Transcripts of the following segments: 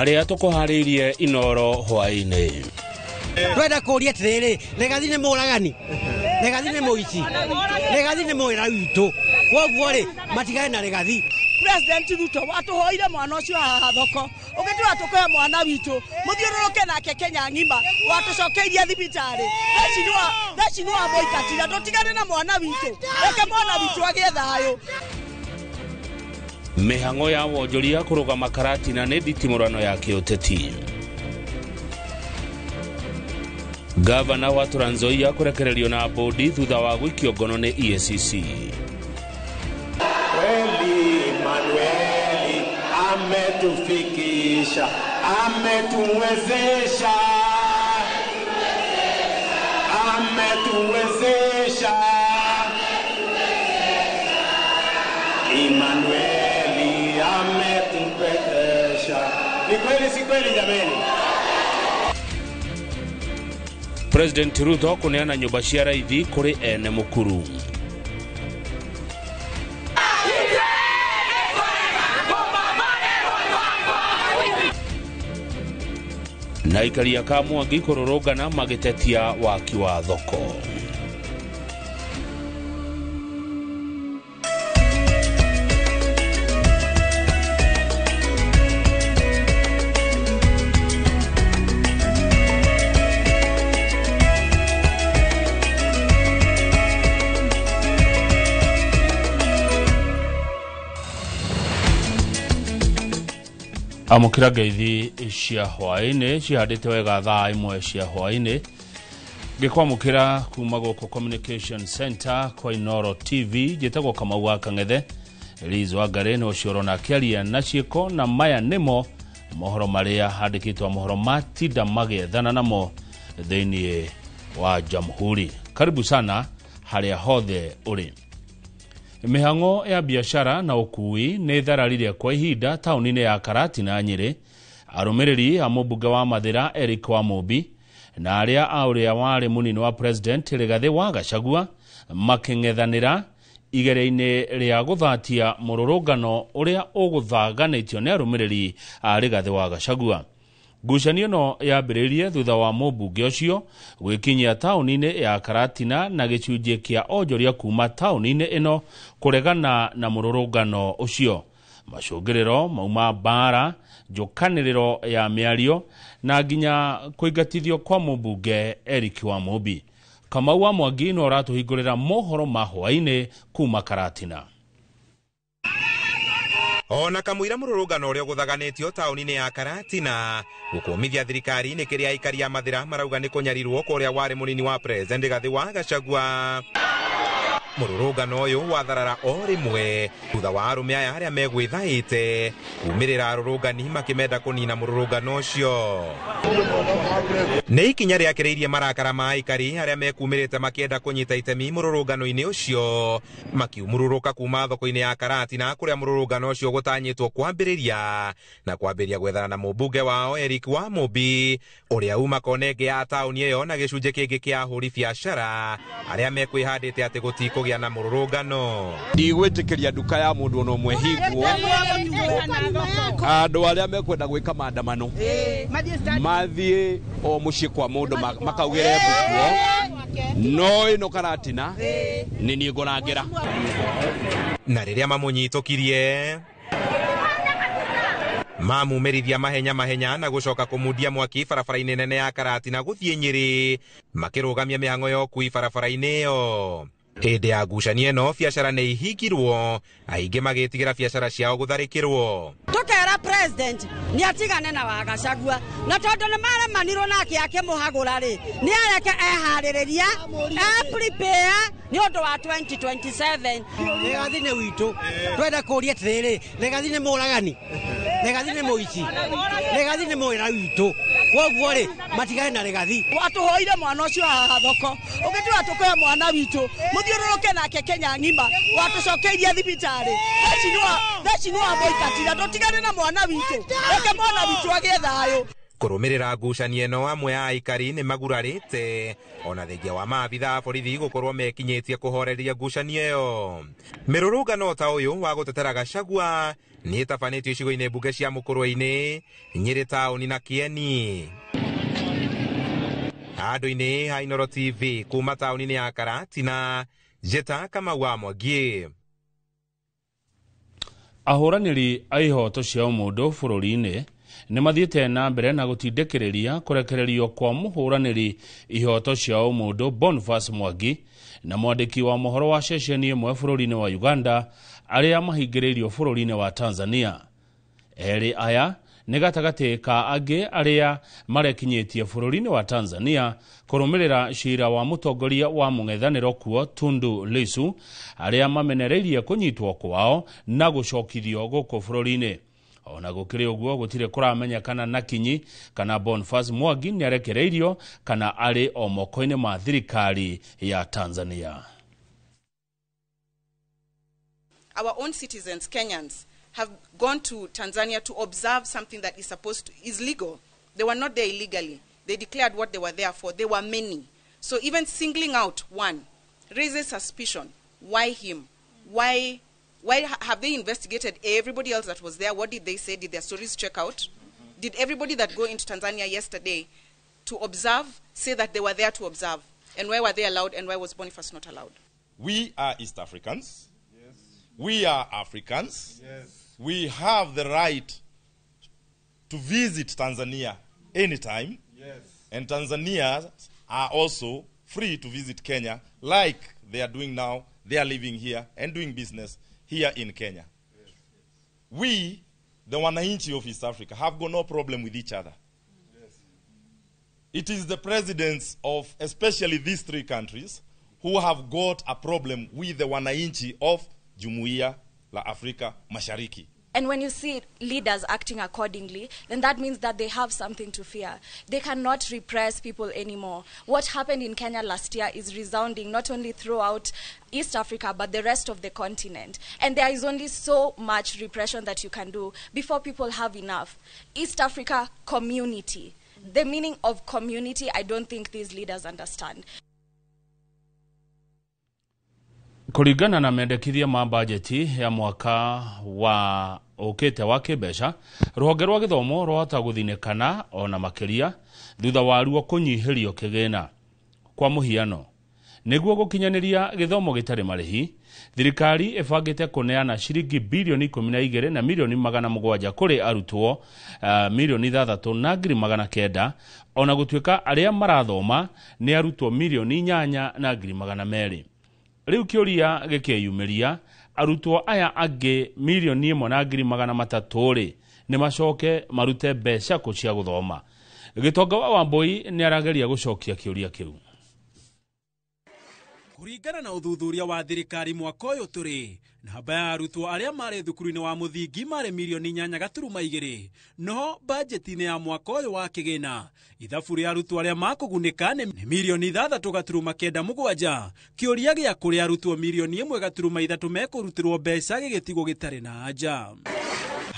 Marĩa tũkũharĩirie Inoro hwaĩ-inĩ. Twenda kũria atĩrĩrĩ, Rigathi nĩ mũragani, Rigathi nĩ mũici, Rigathi nĩ mwĩra witũ, koguo rĩ matigane na Rigathi. President Ruto watuhoire mwana ũcio haha thoko, ũgĩtwĩra tũkoe mwana witũ mũthiũrũrũke nake Kenya ng'ima, watũcokeirie thibitarĩ. Theci nĩ wamũingatira, tũtigane na mwana witũ, reke mwana witũ agĩe thayũ. Mĩhang'o ya wonjoria kũrũgama Karatina nĩ nditimũrano ya kĩũteti. Gavana wa Trans Nzoia kũrekererio na bodi thutha wa gũikio ngono nĩ EACC. Kweli Manueli ametufikisha, ametuwezesha, ametuwezesha. Emmanueli ametupetesha. Ni kweli si kweli jameni? President Ruto kũneana nyũmba cia raithi kũrĩ ene mũkuru. Na aikaria ka Mwangi kũrũrũngana magĩtetia waki wa thoko. Amũkĩra ngeithi cia hwaĩ-inĩ cihandĩte wega thaa 1 cia hwaĩ-inĩ, ngĩkwamũkĩra kuma gũkũ Communication Center kwa Inoro TV. Njĩtagwo Kamau wa Kang'ethe. Liz Wangari nĩ ũcio ũrona akĩaria na ciĩko, na maya nĩmo mohoro marĩa handĩkĩtwo mohoro matinda magĩethana namo thĩinĩ wa Jamhuri. Karibu sana harĩa hothe ũrĩ. Mĩhang'o ya biacara na ũkui nĩ thararire kwa ihinda taũni-inĩ ya Karatina Nyĩrĩ. Arũmĩrĩri a mũmbunge wa Mathĩra Eric Wamũmbi na arĩa a ũrĩa warĩ mũnini wa President Rigathĩ wa Gachagua makĩng'ethanĩra igeria-inĩ rĩa gũthatia mũrũrũngano ũrĩa ũgũthaganĩtio nĩ arũmĩrĩri a Rigathĩ wa Gachagua. Ngucanio ĩno yambĩrĩirie thutha wa mũmbunge ũcio gwĩkinyia taũni-inĩ ya Karatina na gĩcunjĩ kĩa onjoria kuma taũni-inĩ ĩno kũregana na mũrũrũngano ũcio. Macũngĩrĩro mauma mbara, njũkanĩrĩro ya mĩario na nginya kũingatithio kwa mũmbunge Eric Wamũmbi. Kamau wa Mwangi no ũratũhingũrĩra mohoro ma hwaĩ-inĩ kuma Karatina. Ona kamũira mũrũrũngano ũrĩa ũgũthaganĩtio taũni-inĩ ya Karatina gũkũmithia thirikari nĩ kĩrĩa aikari a Mathĩra marauga nĩ kũnyarirwo kwa ũrĩa warĩ mũnini wa President Rigathĩ wa Gachagua. Mũrũrũngano ũyũ watharara o rĩmwe thutha wa arũme aya arĩa megwĩthaĩte kumĩrĩra arũrũngani makĩmenda kũnina mũrũrũngano ũcio. Nĩ ikinya rĩakĩrĩirie marakara ma aikari arĩa mekumĩrĩte makĩenda kũnyita itemi mũrũrũngano-inĩ ũcio, makiumũrũrũka kuma thoko-inĩ ya Karatina kũrĩa mũrũrũngano ũcio gũtanyĩtwo kwambĩrĩria na kwambĩrĩria gwethana na mũmbunge wao Eric Wamũmbi ũrĩa uma kona ĩngĩ ya taũni ĩyo na gĩcunjĩ kĩngĩ kĩa ahũri biacara arĩa mekwĩhandĩte atĩ gũtikũgĩa na mũrũrũngano. Ndigwĩtĩkĩria nduka ya mũndũ ona ũmwe hingwo. Andũ arĩa mekwenda gwĩka maandamano mathiĩ o mũciĩ kwa mũndũ makaugĩre mbukuo, no ĩno Karatina nĩ niĩ ngũrangĩra. Na rĩrĩa mamũnyitũkirie mamumĩrithia mahenya mahenya na gũcoka kũmundia mwaki barabara-inĩ nene ya Karatina gũthiĩ Nyĩrĩ, makĩrũgamia mĩhang'o ya ũkui barabara-inĩ ĩyo. Hĩndĩ ya ngucanio ĩno biacara nĩ ihingirwo, aingĩ magĩtigĩra biacara ciao gũtharĩkĩrwo. Tũkera President nĩ atigane na wa Gachagua, na tondũ nĩ maremanirwo nake akĩmũhagũra rĩ, nĩ areke eharĩrĩria, e prepare nĩ ũndũ wa 2027. Rigathi nĩ witũ, twenda kũria atĩrĩrĩ, Rigathi nĩ mũragani, Rigathi nĩ mũici, Rigathi nĩ mwĩra witũ, koguo rĩ matigane na Rigathi. Watuhoire mwana ũcio haha thoko, ũgĩtwĩra tũkoe mwana witũ mũthiũrũrũke nake Kenya ng'ima, watũcokeirie thibitarĩ. Theci nĩ wamũingatira, tũtigane na mwana witũ, reke mwana witũ agĩe thayũ. Kũrũmĩrĩra ngucanio ĩno amwe a aikari nĩ magurarĩte ona thengia wa maabitha a borithi gũkorwo mekinyĩtie kũhoreria ngucanio ĩyo. Mĩrũrũngano ta ũyũ wa gũtetera Gachagua nĩ ĩtabanĩtio icigo-inĩ mbunge cia Mũkũrwe-inĩ, Nyĩrĩ taũni na Kieni. Andũ-inĩ ha Inooro TV kuma taũni-inĩ ya Karatina, Njĩta Kamau wa Mwangi. Ahũranĩri a ihoto cia ũmũndũ bũrũri-inĩ nĩ mathiĩte na mbere na gũtindĩkĩrĩria kũrekererio kwa mũhũranĩri ihoto cia ũmũndũ Boniface Mwangi na mwandĩki wa mohoro wa ceceni ĩmwe bũrũri-inĩ wa Uganda arĩa mahingĩrĩirio bũrũri-inĩ wa Tanzania. Erĩ aya nĩ gatagatĩ ka angĩ arĩa marekinyĩtie bũrũri-inĩ wa Tanzania kũrũmĩrĩra cira wa mũtongoria wa mũng'ethanĩro kuo Tundu Lissu arĩa mamenereirie kũnyitwo kwao na gũcokithio gũkũ bũrũri-inĩ. Ona gũkĩrĩ ũguo gũtirĩ kũramenyekana na kinyi kana Boniface Mwangi nĩarekereirio kana arĩ o moko-inĩ ma thirikari ya Tanzania. Our own citizens, Kenyans, have gone to Tanzania to observe something that is supposed to, is legal. They were not there illegally. They declared what they were there for. There were many. So even singling out one raises suspicion. Why him? Why have they investigated everybody else that was there? What did they say? Did their stories check out? Did everybody that go into Tanzania yesterday to observe say that they were there to observe? And why were they allowed, and why was Boniface not allowed? We are East Africans. Yes. We are Africans. Yes. We have the right to visit Tanzania anytime. Yes. And Tanzania are also free to visit Kenya like they are doing now. They are living here and doing business here in Kenya. Yes. We, the wananchi of East Africa, have got no problem with each other. Yes. It is the presidents of especially these three countries who have got a problem with the wananchi of Jumuiya la Afrika Mashariki. And when you see leaders acting accordingly, then that means that they have something to fear. They cannot repress people anymore. What happened in Kenya last year is resounding not only throughout East Africa, but the rest of the continent. And there is only so much repression that you can do before people have enough. East Africa community. The meaning of community, I don't think these leaders understand. Kũringana na mendekithia ma bajeti ya mwaka wa ũkĩte wa kĩmbeca, rũhonge rwa gĩthomo rwahota gũthinĩkana ona makĩria thutha waruo kũnyihĩrio kĩgĩna. Kwa mũhiano, nĩguo gũkinyanĩria gĩthomo gĩtarĩ marĩhi, thirikari ĩbangĩte kũneana ciringi bilioni 12 na milioni 700 kũrĩ arutwo milioni 6,900,000 ona gũtuĩka arĩa marathoma nĩ arutwo milioni 8,200,000. Rĩu kĩũria gĩkĩyumĩria, arutwo aya angĩ milioni 1,300,000 rĩ nĩ macoke marute mbeca kũ cia gũthoma. Gĩtonga wa Wambui nĩ arageria gũcokia kĩũria kĩu. Kũringana na ũthuthuria wa thirikari mwaka ũyũ tũrĩ, namba ya arutwo arĩa marĩ thukuru-inĩ wa mũthingi marĩ milioni 8.2, no bajeti-inĩ ya mwaka ũyũ wa kĩgĩna ithabu rĩa arutwo arĩa makũgunĩka nĩ milioni 6.97. Kĩũria gĩa kũrĩa arutwo milioni 1.3 mekũrutĩrwo mbeca gĩgĩtigwo gĩtarĩ na anja.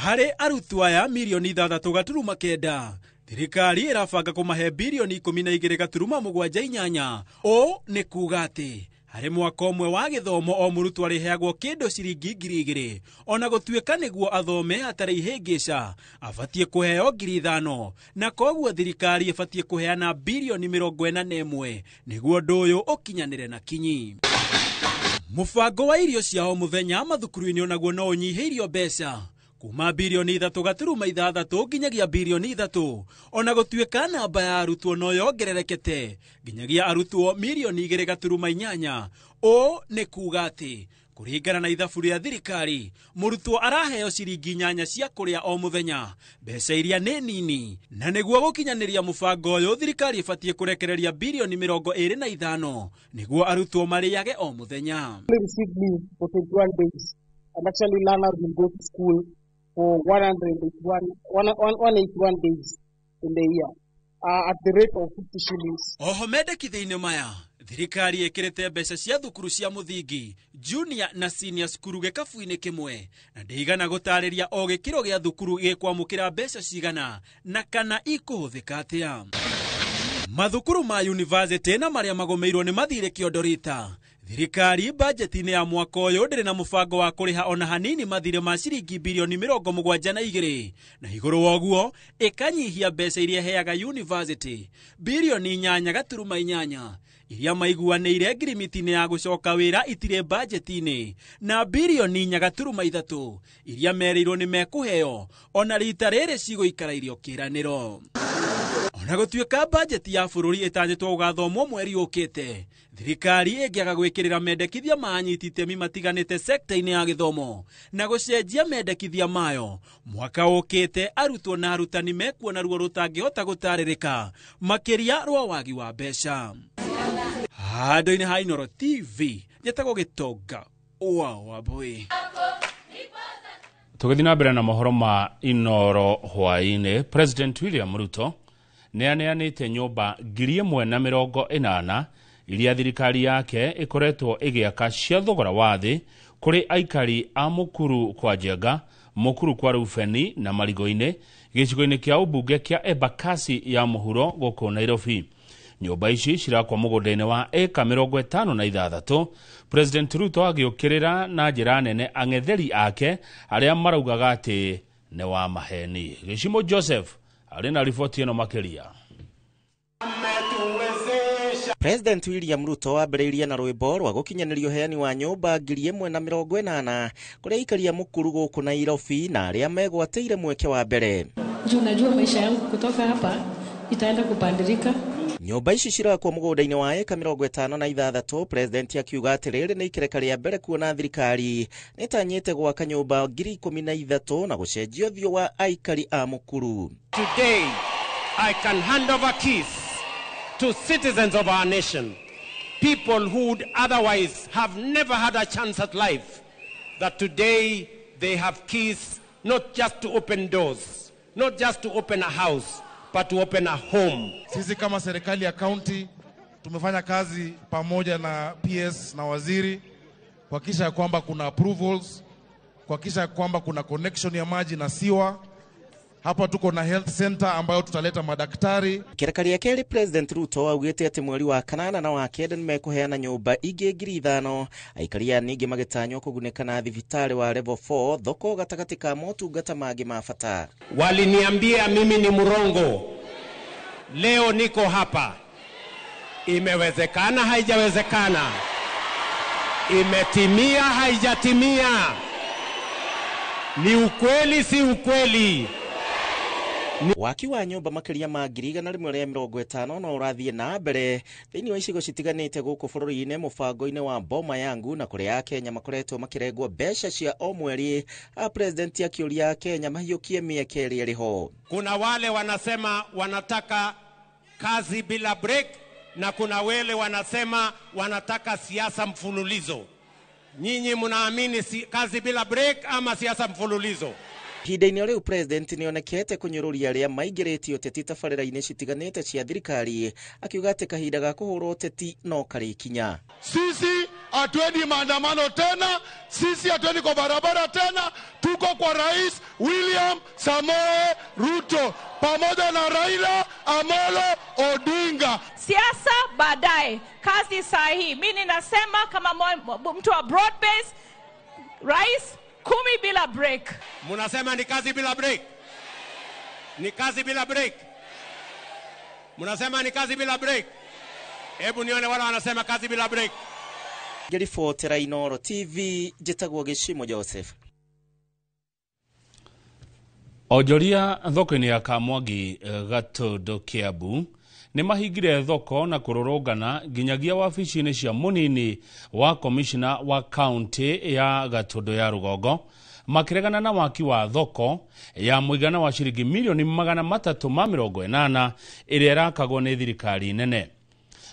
Harĩ arutwo aya milioni 6.9, thirikari ĩrabanga kũmahe bilioni 12.78. Ũũ nĩ kuuga atĩ harĩ mwaka ũmwe wa gĩthomo o mũrutwo arĩheagwo kĩndũ ciringi 2,000, ona gũtuĩka nĩguo athome hatarĩ ihĩngĩca abatiĩ kũheo 5,000, na koguo thirikari ĩbatiĩ kũheana bilioni 41 nĩguo ũndũ ũyũ ũkinyanĩre na kinyi. Mũbango wa irio cia o mũthenya mathukuru-inĩ onaguo no ũnyihĩirio mbeca kuma bilioni 3.6 nginyagia bilioni 3, ona gũtuĩka namba ya arutwo no yongererekete nginyagia arutwo milioni 2.8. Ũũ nĩ kuuga atĩ kũringana na ithabu rĩa thirikari mũrutwo araheo ciringi 8 cia kũrĩa o mũthenya, mbeca iria nĩ nini, na nĩguo gũkinyanĩria mũbango ũyũ thirikari ĩbatiĩ kũrekereria bilioni 25 nĩguo arutwo marĩage o mũthenya. And actually learners will go to school for 181 days in the year at the rate of 50 shillings. Oho mendekithia-inĩ maya, Thirikari ĩkĩrĩte mbeca cia thukuru cia mũthingi, junior na senior cukuru gĩkabu-inĩ kĩmwe, na ndĩigana gũtarĩria o gĩkĩro gĩa thukuru gĩkwamũkĩra mbeca cigana na kana ikũhũthĩka atĩa. Mathukuru ma university na marĩa magũmĩirwo nĩ mathirĩ kĩondo rita. Thirikari bajeti-inĩ ya mwaka ũyũ ndĩrĩ na mũbango wa kũrĩha ona hanini mathirĩ ma ciringi bilioni 72, na igũrũ wa ũguo ĩkanyihia mbeca iria ĩheaga university bilioni 8.8 iria maiguanĩire ngirimiti-inĩ ya gũcoka wĩra itirĩ bajeti-inĩ, na bilioni 4.3 iria merĩirwo nĩ mekũheo ona rita rĩrĩ cigũikara irio kĩranĩro. Ona gũtuĩka bajeti ya bũrũri ĩtanyĩtwo gũgathomwo mweri ũkĩte, thirikari ĩngĩaga gwĩkĩrĩra mendekithia ma anyiti itemi matiganĩte sekta-inĩ ya gĩthomo na gũcenjia mendekithia mayo, mwaka ũkĩte arutwo na arutani mekuona ruo rũtangĩhota gũtarĩrĩka makĩria rwa wagi wa mbeca. Handũ-inĩ ha Inooro TV, njetagwo Gĩtonga wa Wambui. Tũgĩthiĩ na mbere na mohoro ma Inooro hwaĩ-inĩ, President William Ruto nĩ aneanĩte nyũmba 1080 iria thirikari yake ĩkoretwo ĩgĩaka cia thogora wa thĩ kũrĩ aikari a Mukuru kwa Njenga, Mukuru kwa Rufeni na Marigo-inĩ gĩcigo-inĩ kĩa ũmbunge kĩa Embakasi ya mũhuro gũkũ Nairobi. Nyũmba ici cirakwo mũgũnda-inĩ wa ĩka 56. President Ruto agĩũkĩrĩra na njĩra nene ang'etheri ake arĩa maraugaga atĩ nĩ wa maheni. Gĩcimo Joseph arĩ na riboti ĩno makĩria. President William Ruto ambĩrĩirie na rwĩmbo rwa gũkinyanĩria ũheani wa nyũmba 1080 kũrĩ aikari a Mukuru gũkũ Nairobi na arĩa megwatĩire mweke wa mbere. Juu najua maisha yangu kutoka hapa itaenda kubadilika. Nyũmba ici cirakwo mũgũnda-inĩ wa ĩka 56. President akiuga atĩ rĩrĩ nĩ ikereka rĩa mbere kuona thirikari nĩtanyĩte gwaka nyũmba 13,000 na gũcenjia ũthiũ wa aikari a Mukuru. Today I can hand over keys to citizens of our nation, people who would otherwise have never had a chance at life, that today they have keys not just to open doors, not just to open a house, but to open a home. Sisi kama serikali ya county tumefanya kazi pamoja na PS na waziri kuhakikisha kwamba kuna approvals, kuhakikisha kwamba kuna connection ya maji na siwa. Hapa tuko na health center ambayo tutaleta madaktari. Ikereka rĩa kerĩ, President Ruto augĩte atĩ mweri wa kanana na wa kenda nĩmekũheana nyũmba ingĩ 5,000 aikari aya ningĩ magĩtanywo kũgunĩka na thibitarĩ wa level 4 thoko gatagatĩ ka motungata mangĩ ma bata. Waliniambia mimi ni mrongo. Leo niko hapa. Imewezekana, haijawezekana? Imetimia, haijatimia? Ni ukweli, si ukweli? Waki wa nyũmba makĩria ma 150 no ũrathiĩ na mbere thĩinĩ wa icigo citiganĩte gũkũ bũrũri-inĩ mũbango-inĩ wa Boma Yangu, na kũrĩa Akenya makoretwo makĩrengwo mbeca cia o mweri. A president akĩũria Akenya mahiũkie mĩeke ĩrĩa ĩrĩ ho. Kuna wale wanasema wanataka kazi bila break na kuna wale wanasema wanataka siasa mfululizo. Nyinyi mnaamini kazi bila break ama siasa mfululizo? Ihinda-inĩ rĩu president nĩonekete kũnyũrũria arĩa maingĩrĩtie ũteti tabarĩra-inĩ citiganĩte cia thirikari, akiuga atĩ kahinda ga kũhũrwo ũteti no karĩkinya. Sisi hatuendi maandamano tena, sisi hatuendi kwa barabara tena, tuko kwa Rais William Samoei Ruto pamoja na Raila Amolo Odinga. Siasa baadaye, kazi saa hii. Mimi ninasema kama mtu wa broad base, Rais 10 bila break. Munasema ni kazi bila break? Ni kazi bila break? Munasema ni kazi bila break? Hebu nione wala wanasema kazi bila break. Ngĩribotera Inooro TV, njĩtagwo Gĩcimo Joseph. Onjoria thoko-inĩ ya Kamwangi Gatũndũ Kiambu nĩ mahingire thoko na kũrũrũngana nginyagia wabici-inĩ cia mũnini wa komishina wa kaunti ya Gatũndũ ya Rũgongo makĩregana na waki wa thoko ya mũigana wa ciringi milioni 380 ĩrĩa ĩrakagwo nĩ thirikari nene.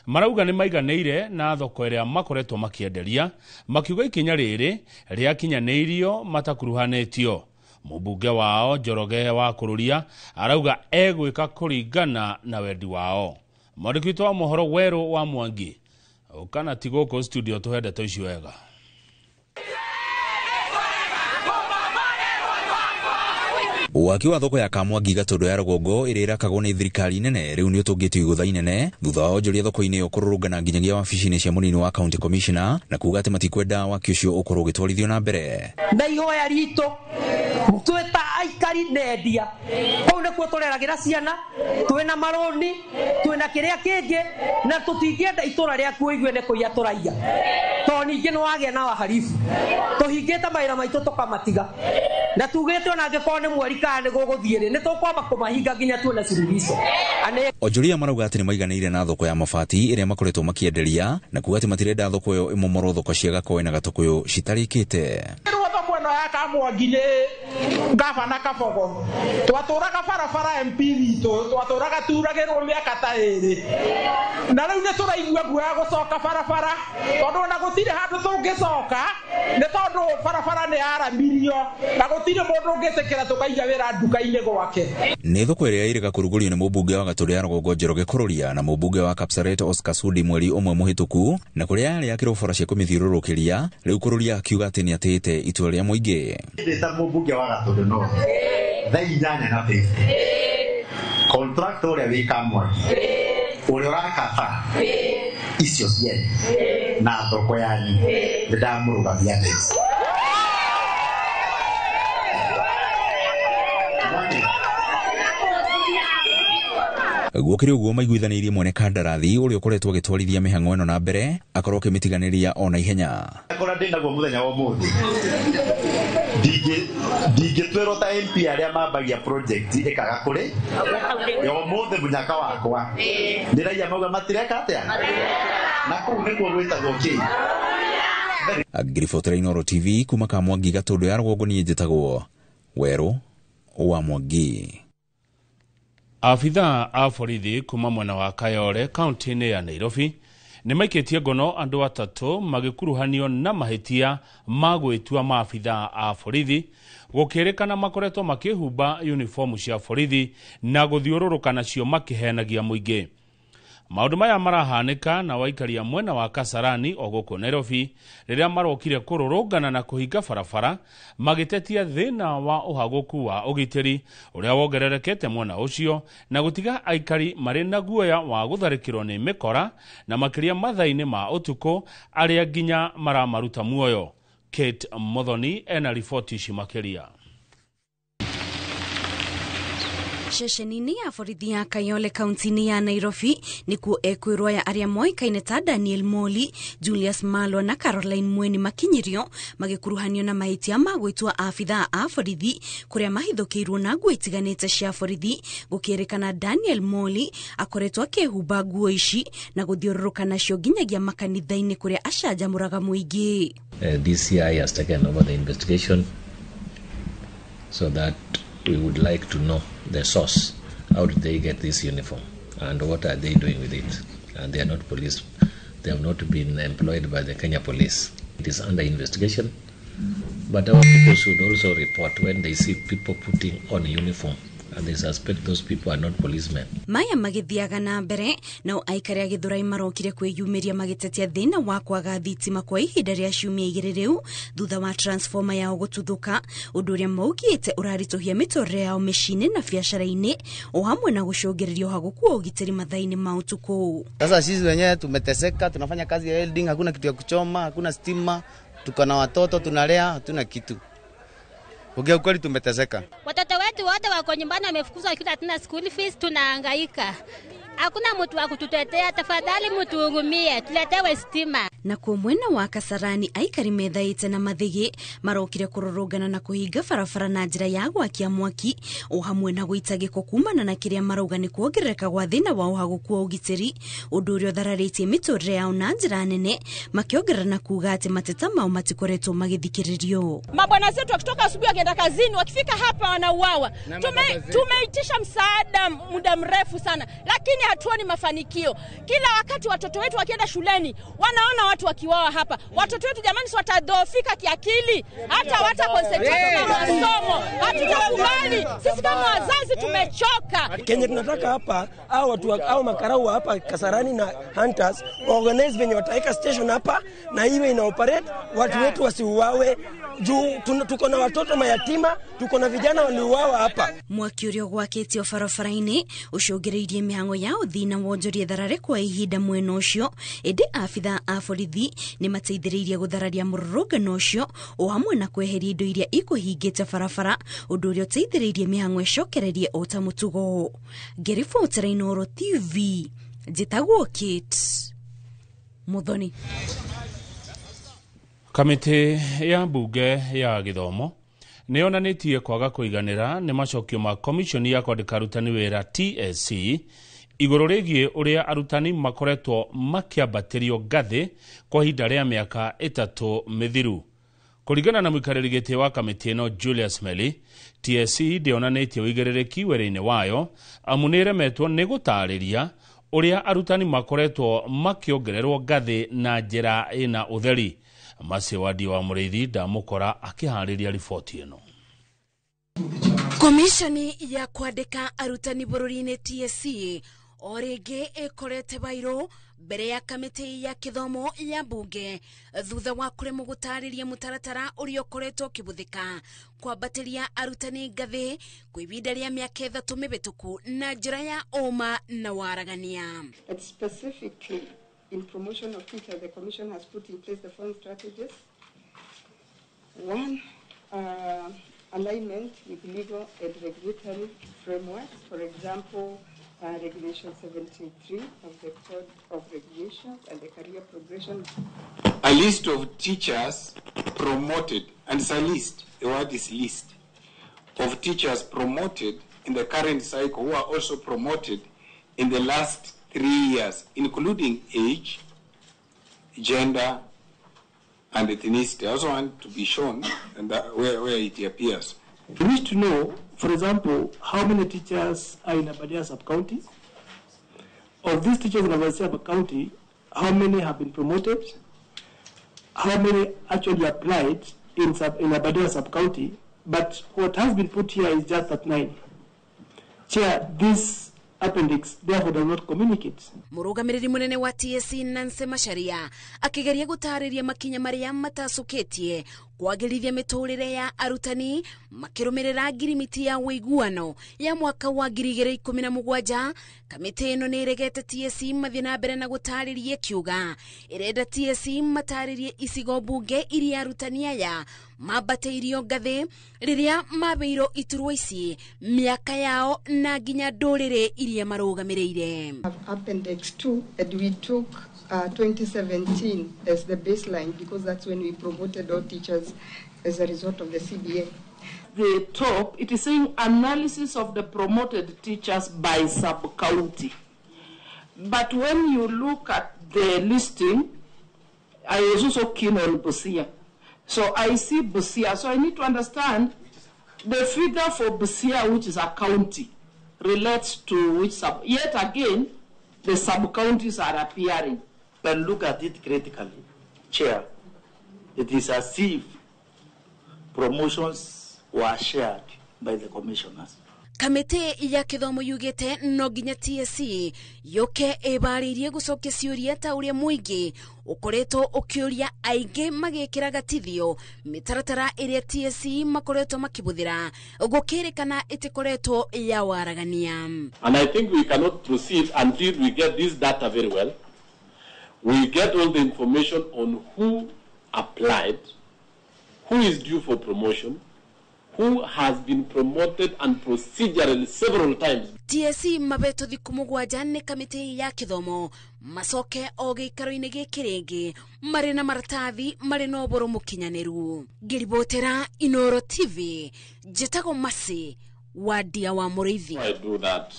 Marauga nĩ maiganĩire na thoko ĩrĩa makoretwo makĩenderia, makiuga ikinya rĩrĩ rĩakinyanĩirio matakuruhanĩtio. Mũmbunge wao Njoroge wa Kũrũria arauga egwĩka kũringana na wendi wao. Mwandĩki witũ wa mohoro Werũ wa Mwangi Ũkana ti gũkũ studio tũhe ndeto ici wega. Waki wa thoko ya Kamwangi Gatũndũ ya rũgongo ĩrĩa ĩrakagwo nĩ thirikari nene rĩu nĩ ũtũngĩtio igũtha inene thutha wa onjoria thoko-inĩ ĩyo kũrũrũngana nginyagia wabici-inĩ cia mũnini wa county commissioner na kuga atĩ matikwenda waki ũcio ũkorwo ũgĩtwarithio na mbere. Na ihoya ritũ twĩ ta aikari na endia kũu nĩkuo tũreragĩra ciana, twĩna marũni, twĩna kĩrĩa kĩngĩ, na tũtingĩenda itũra rĩaku ũigue nĩ kũiya tũraiya, tondũ ningĩ nĩ wagĩa na waharibu. Tũhingĩte mawĩra maitũ tũkamatiga, na tugĩte ona angĩkorwo nĩ mweri kana nĩ gũgũthiĩ rĩ, nĩ tũkwamba kũmahinga nginya tuone suluhisho. Onjoria marauga atĩ nĩ maiganĩire na thoko ya mabati ĩrĩa makoretwo makĩenderia na kuga atĩ matirenda thoko ĩyo ĩmomorwo thoko cia Gakoe na Gatũkũyũ citarĩkĩte. Thoko ĩno ya Kamwangi nĩ gavana Kabogo, twatũraga barabara MP witũ, twatũraga turagĩrwo mĩaka ta ĩrĩ, na rĩu nĩ tũraigua guoya gũcoka barabara tondũ ona gũtirĩ handũ tũngĩcoka nĩ tondũ barabara nĩ yaramirio na gũtirĩ mũndũ ũngĩtĩkĩra tũkaiga wĩra nduka-inĩ gwake. Nĩ thoko ĩrĩa ĩrĩga kũrugũrio nĩ mũmbunge wa Gatũndũ ya rũgongo Njoroge Kũrũria na mũmbunge wa Kapsaret Oscar Sudi mweri ũmwe mũhĩtũku, na kũrĩa yarĩ akĩrwo bara cia kũmĩthiũrũrũkĩria, rĩu Kũrũria akiuga atĩ nĩ atĩĩte itua rĩa mũingĩ. Ndĩ ta mũmbunge wa Gatũndũ North thaa 8:50 contractor ũrĩa wĩ Kamwangi ũrĩa ũrakaba icio cianyu na thoko yanyu nĩ ndamũrũgamia thaa ici. Gũkĩrĩ ũguo maiguithanĩirie mwene kandarathi ũrĩa ũkoretwo agĩtwarithia mĩhang'o ĩno na mbere akorwo akĩmĩtiganĩria ona ihenya. Kora ndĩ naguo mũthenya wa ũmũthĩ ndingĩtwĩrwo ta MP arĩa mambagia project ĩkaga kũrĩ ya ũmũthĩ mũnyaka wakwa nĩ raia mauga matireka atĩa, na kũu nĩkuo gwĩtagwo kĩ. Ngiribotera Inooro TV kuma Kamwangi Gatũndũ ya rũgongo, niĩ njĩtagwo Werũ wa Mwangi. Abithaa a borithi kuma mwena wa Kayole kaunti-inĩ ya Nairobi nĩ maikĩtie ngono andũ atatũ magĩkuruhanio na mahĩtia ma gwĩtua maabithaa a borithi gũkĩrĩkana makoretwo makĩhumba uniformu cia borithi na gũthiũrũrũka nacio makĩhenagia mũingĩ. Maũndũ maya marahanĩka na waikaria mwena wa Kasarani o gũkũ Nairobi rĩrĩa marokire kũrũrũngana na kũhinga barabara magĩtetia thĩna wa ũhagũku wa ũgitĩri ũrĩa wongererekete mwena ũcio na gũtiga aikari marĩ na guoya wa gũtharĩkĩrwo nĩ mĩkora na makĩria mathaa-inĩ ma ũtukũ arĩa nginya maramaruta muoyo. Kate Muthoni ena riboti ici makĩria. Ceceni-inĩ ya borithi ya Kayole kaunti-inĩ ya Nairobi nĩkuo ekwĩrwo ya arĩa moĩkaine ta Daniel Moli, Julius Malwa na Caroline Mweni makinyirio magĩkuruhanio na mahĩtia ma gwĩtua abithaa a borithi kũrĩa mahithũkĩirwo na nguo itiganĩte cia borithi. Gũkĩrĩkana Daniel Moli akoretwo akĩhumba nguo ici na gũthiũrũrũka nacio nginyagia makanitha-inĩ kũrĩa acanjamũraga mũingĩ. DCI has taken over the investigation so that we would like to know the source. How did they get this uniform and what are they doing with it? And they are not police. They have not been employed by the Kenya police. It is under investigation. But our people should also report when they see people putting on uniform and they suspect those people are not policemen. Maya magithiaga na mbere nao aikari a Githurai marokire kwiyumiria magitetia thina wa kwaga thitima kwa ihinda ria ciumia igĩrĩ rĩu thutha wa transformer yao gũtuthũka, ũndũ ũrĩa maugĩte ũraritũhia mĩtũrĩre yao mĩciĩ-inĩ na biacara-inĩ o hamwe na gũcũngĩrĩria ũhagũku wa ũgitĩri mathaa-inĩ ma ũtukũ. Sasa sisi wenyewe tumeteseka, tunafanya kazi ya welding, hakuna kitu ya kuchoma, hakuna stima, tuko na watoto tunalea, hatuna kitu. Ongea ukweli, tumeteseka. Watoto wetu wote wako nyumbani wamefukuzwa, hatuna school fees, tunahangaika. Hakuna mtu wa kututetea, tafadhali mtuhurumie, tuletewe stima. Na kwa mwena wa Kasarani aikari methaite na mathigi marokire kururungana na kuhinga barabara na njira ya gwakia mwaki o hamwe na gwita giko kumana na kiria marauga ni kuongerereka gwa thina wa uhaguku wa ugitiri, undu uria uthararitie miturire yao na njira nene, makiongerera na kuga ati mateta mao matikoretwo magithikiririo. Mabwana zetu wakitoka asubuhi wakienda kazini, wakifika hapa wanauawa. Tumeitisha msaada muda mrefu sana, lakini hatuoni mafanikio. Kila wakati watoto wetu wakienda shuleni wanaona watu wakiwawa hapa. Watoto wetu jamani, si watadhoofika kiakili, hata hawata concentrate na masomo. Hatutakubali. Sisi kama wazazi tumechoka. Kenya tunataka hapa au watu au makarau hapa Kasarani na Hunters organize venye wataweka station hapa na iwe ina operate, watu wetu wasiuawe. Juu tuko na watoto mayatima, tuko na vijana waliuawa hapa. Mwaki uria gwakĩtio barabara-inĩ ũcũngĩrĩirie mĩhang'o ya ũthii na wonjoria tharare kwa ihinda mwena ũcio, ĩndĩ abithaa a borithi nĩ mateithĩrĩirie gũthararia mũrũrũngano ũcio o hamwe na kweheria indo iria ikũhingĩte barabara, ũndũ ũrĩa ũteithĩrĩirie mĩhang'o ĩcokererie o ta mũtugo. Ngĩribotera Inooro TV, njĩtagwo Kate Muthoni. Kamĩtĩ ya mbunge ya gĩthomo nĩ yonanĩtie kwaga kũiganĩra nĩ macokio ma komishoni ya kwandĩka arutani wĩra TSC igũrũ rĩgiĩ ũrĩa arutani makoretwo makĩambatĩrio ngathĩ kwa ihinda rĩa mĩaka 3 mĩthiru. Kũringana na mũikarĩri gĩtĩ wa kamĩtĩ ĩno Julius Meli, TSC ndĩonanĩtie ũigĩrĩrĩki wĩra-inĩ wayo amu nĩ ĩremetwo nĩ gũtarĩria ũrĩa arutani makoretwo makĩongererwo ngathĩ na njĩra ĩna ũtheri. Masi Wadi wa Mũrĩithi ndamũkora akĩharĩria riboti ĩno. Komishoni ya kwandĩka arutani bũrũri-inĩ TSC o rĩngĩ ĩkorete bairũ mbere ya kamĩtĩ ya kĩthomo ya mbunge thutha wa kũremwo gũtarĩria mũtaratara ũrĩa ũkoretwo ũkĩhũthĩka kwambatĩria arutani ngathĩ kwa ihinda rĩa mĩaka 3 mĩhĩtũku na njĩra ya ũma na waragania. Specifically in promotion of teachers, the Commission has put in place the following strategies. One, alignment with legal and regulatory frameworks. For example, Regulation 73 of the Code of Regulations and the Career Progression. A list of teachers promoted, and it's a list, the word is list, of teachers promoted in the current cycle who are also promoted in the last 3 years, including age, gender, and ethnicity. I also want to be shown and that where it appears. We need to know, for example, how many teachers are in Aberdare sub-county. Of these teachers in Aberdare sub-county, how many have been promoted? How many actually applied in Aberdare sub-county? But what has been put here is just at 9. Chair, this appendix therefore does not communicate. Mũrũgamĩrĩri mũnene wa TSC Nancy Macharia akĩgeria gũtarĩria makinya marĩa matacũkĩtie kwagĩrithia mĩtũrĩre ya arutani makĩrũmĩrĩra ngirimiti ya ũiguano ya mwaka wa 2017. Kamĩtĩ ĩno nĩ ĩregete TSC mathiĩ na mbere na gũtarĩria kiuga ĩrenda TSC matarĩrie icigo mbunge iria arutani aya mambatĩirio ngathĩ rĩrĩa mabeirwo iturwa ici mĩaka yao na nginya ndũrĩrĩ iria marũgamĩrĩire. Appendix 2, and we took 2017 as the baseline because that's when we promoted all teachers as a result of the CBA. The top, it is saying analysis of the promoted teachers by sub-county. But when you look at the listing, I was also keen on Busia. So I see Busia. So I need to understand the figure for Busia, which is a county, relates to which sub. Yet again, the sub-counties are appearing. But look at it critically, Chair. It is as if promotions were shared by the commissioners. Kamĩtĩ ya kĩthomo yugĩte no nginya TSC yũke ĩbarĩirie gũcokia ciũria ta ũrĩa mũingĩ ũkoretwo ũkĩũria aingĩ magĩkĩra gatithio mĩtaratara ĩrĩa TSC makoretwo makĩbũthĩra gũkĩrĩkana ĩtĩkoretwo ya waragania. And I think we cannot proceed until we get this data very well. We get all the information on who applied, who is due for promotion, who has been promoted and procedurally several times. TSC mabetwo thikũ 7 nĩ kamĩtĩ ya kĩthomo macoke o gĩikaro-inĩ gĩkĩ rĩngĩ marĩ na maratathi marĩ na ũboro mũkinyanĩru. Ngĩribotera Inooro TV, njĩtagwo Masi Wadia wa Mũrĩithi. I do that.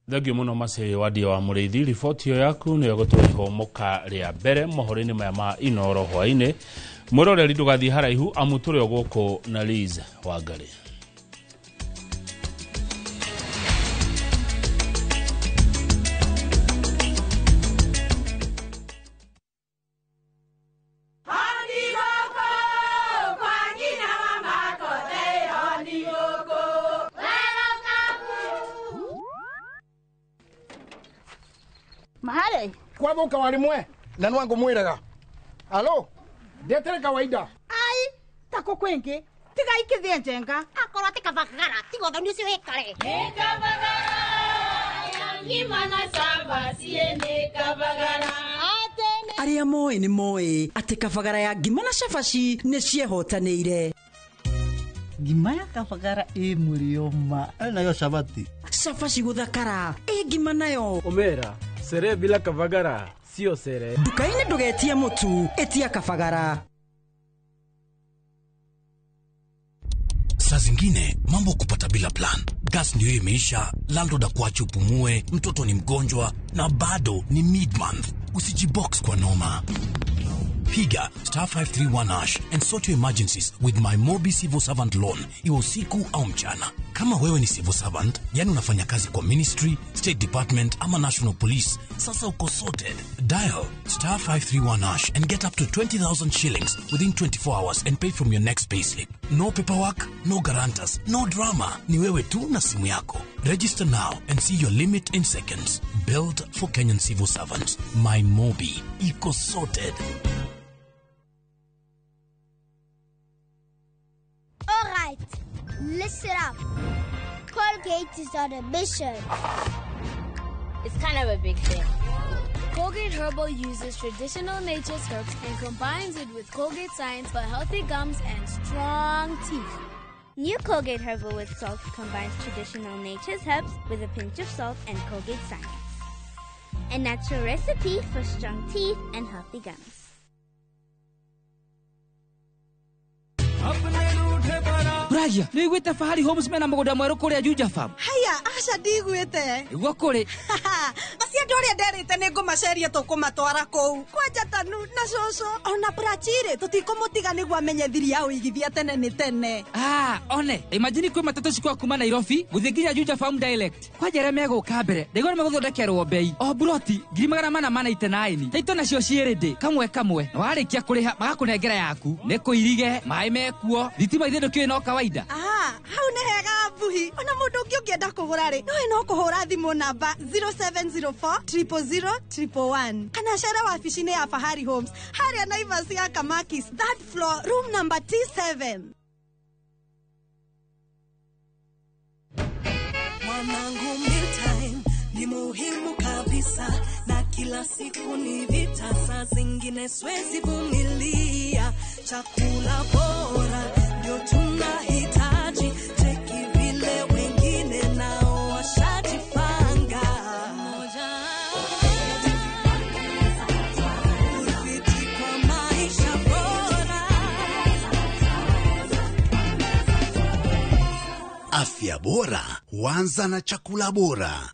Thengio mũno Masi Wadia wa Mũrĩithi, riboti ĩyo yaku nĩyo ĩgũtũrĩhwo mũka rĩa mbere mohoro-inĩ maya ma Inooro hwaĩ-inĩ. Mwĩroreri ndũgathiĩ haraihu amu tũrĩ o gũkũ na Liz Wangari. Kwathuka warimwe na nwangu mwiraga. Halo, ndetere kawaida. Ai, tako kwingi tiga ikithie njenga akorwo ti kabagara tiga ũthoni ũcio wĩkare. Nĩ kabagara ya ngima na cabaci nĩ kabagara. Arĩa moĩ nĩ moĩ atĩ kabagara ya ngima na cabaci nĩ ciehotanĩire. Ngima ya kabagara ĩ mũrĩo ma nayo cabati cabaci gũthakara ĩ ngima nayo Omera, sere bila kabagara sio sere. Nduka-inĩ ndũgetie mũtu, ĩtia kabagara. Saa zingine mambo kupata bila plan. Gas ndio imeisha, landlord akuache upumue, mtoto ni mgonjwa na bado ni mid-month. Usijibox kwa noma. Piga star 531 hash and sort your emergencies with my Mobi Civil Servant Loan, iwe usiku au mchana. Kama wewe ni civil servant, yani unafanya kazi kwa ministry, state department ama national police, sasa uko sorted. Dial star 531 hash and get up to 20,000 shillings within 24 hours and pay from your next payslip. No paperwork, no guarantors, no drama. Ni wewe tu na simu yako. Register now and see your limit in seconds. Built for Kenyan civil servants. My Mobi. Iko sorted. All right, listen up. Colgate is on a mission. It's kind of a big thing. Colgate Herbal uses traditional nature's herbs and combines it with Colgate science for healthy gums and strong teeth. New Colgate Herbal with Salt combines traditional nature's herbs with a pinch of salt and Colgate science. A natural recipe for strong teeth and healthy gums. Ragia, nĩ wĩiguĩte Fahari Homes mena mũgũnda mwerũ kũrĩa Juja Farm? Haya, aca ndigwĩte. Nĩguo kũrĩ. Acio andũ arĩa nderĩte nĩ ngũmaceria tũkũmatwara kũu. Kwanja Tanu na cũcũ ona Prachirĩ tũtikũmũtiga nĩguo amenye thiri ya ũigithia tene nĩ tene. Ah, one, imagine kwĩ matatũ cikwa kuma Nairobi gũthiĩ nginya Juja Farm direct. Kwanja arĩa megũka mbere, ndaigua nĩ megũthondekerwo bei. O buroti 499. Taito nacio ciĩ kamwe kamwe. Na warĩkia kũrĩha magakũnengera yaku. Nĩ kũirige, maĩ mekuo, thitima ithe ndũkĩũĩ no kawaida. Ah, hau nĩ hega mbuhi. Ona mũndũ ũngĩ ũngĩenda kũgũra rĩ, nowe no kũhũra thimũ namba 0704 000 111 kana cere wabici-inĩ ya Fahari Homes harĩa Naivas ya Kamakis, third floor, room number T7. Mwanangu, mealtime ni muhimu kabisa, na kila siku ni vita, saa zingine siwezi vumilia. Chakula bora ndio tunahitaji, cheki vile wengine nao washajipanga. Urafiki kwa maisha bora. Afya bora huanza na chakula bora.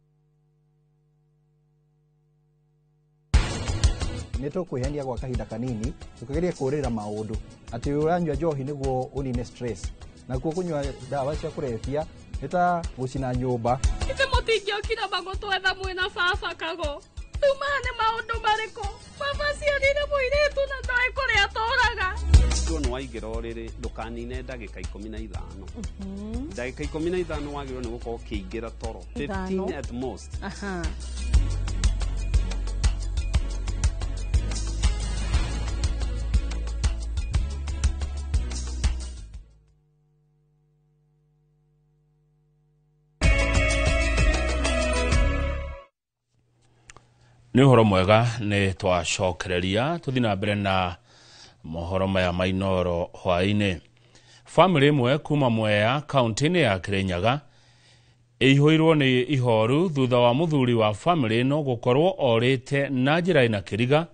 Nĩ tũkwĩhenia gwa kahinda kanini tũkĩgeria kũrĩra maũndũ atĩ ũranyua njohi nĩguo ũnine stress, nakuo kũnyua ndawa cia kũrebia nĩ ta gũcina nyũmba. Ithe mũtingĩokire magũtwetha mwĩna baba Kago. Rĩu maya nĩ maũndũ marĩkũ? Baba aciarire mũirĩtu na ndoĩ kũrĩa atũraga. Nĩ waingĩra ũrĩrĩ ndũkanine ndagĩka 15. Ndagĩka 15 wagĩrĩirwo nĩ gũkorwo ũkĩingĩra toro 15 at most. Aha. Nĩ ũhoro mwega nĩ twacokereria tũthiĩ na mbere na mohoro maya ma Inooro hwaĩ-inĩ. Bamĩrĩ ĩmwe kuma Mwea kaunti-inĩ ya Kirinyaga ĩihũirwo nĩ ihoru thutha wa mũthuri wa bamĩrĩ ĩno gũkorwo orĩte na njĩra ĩna kĩriga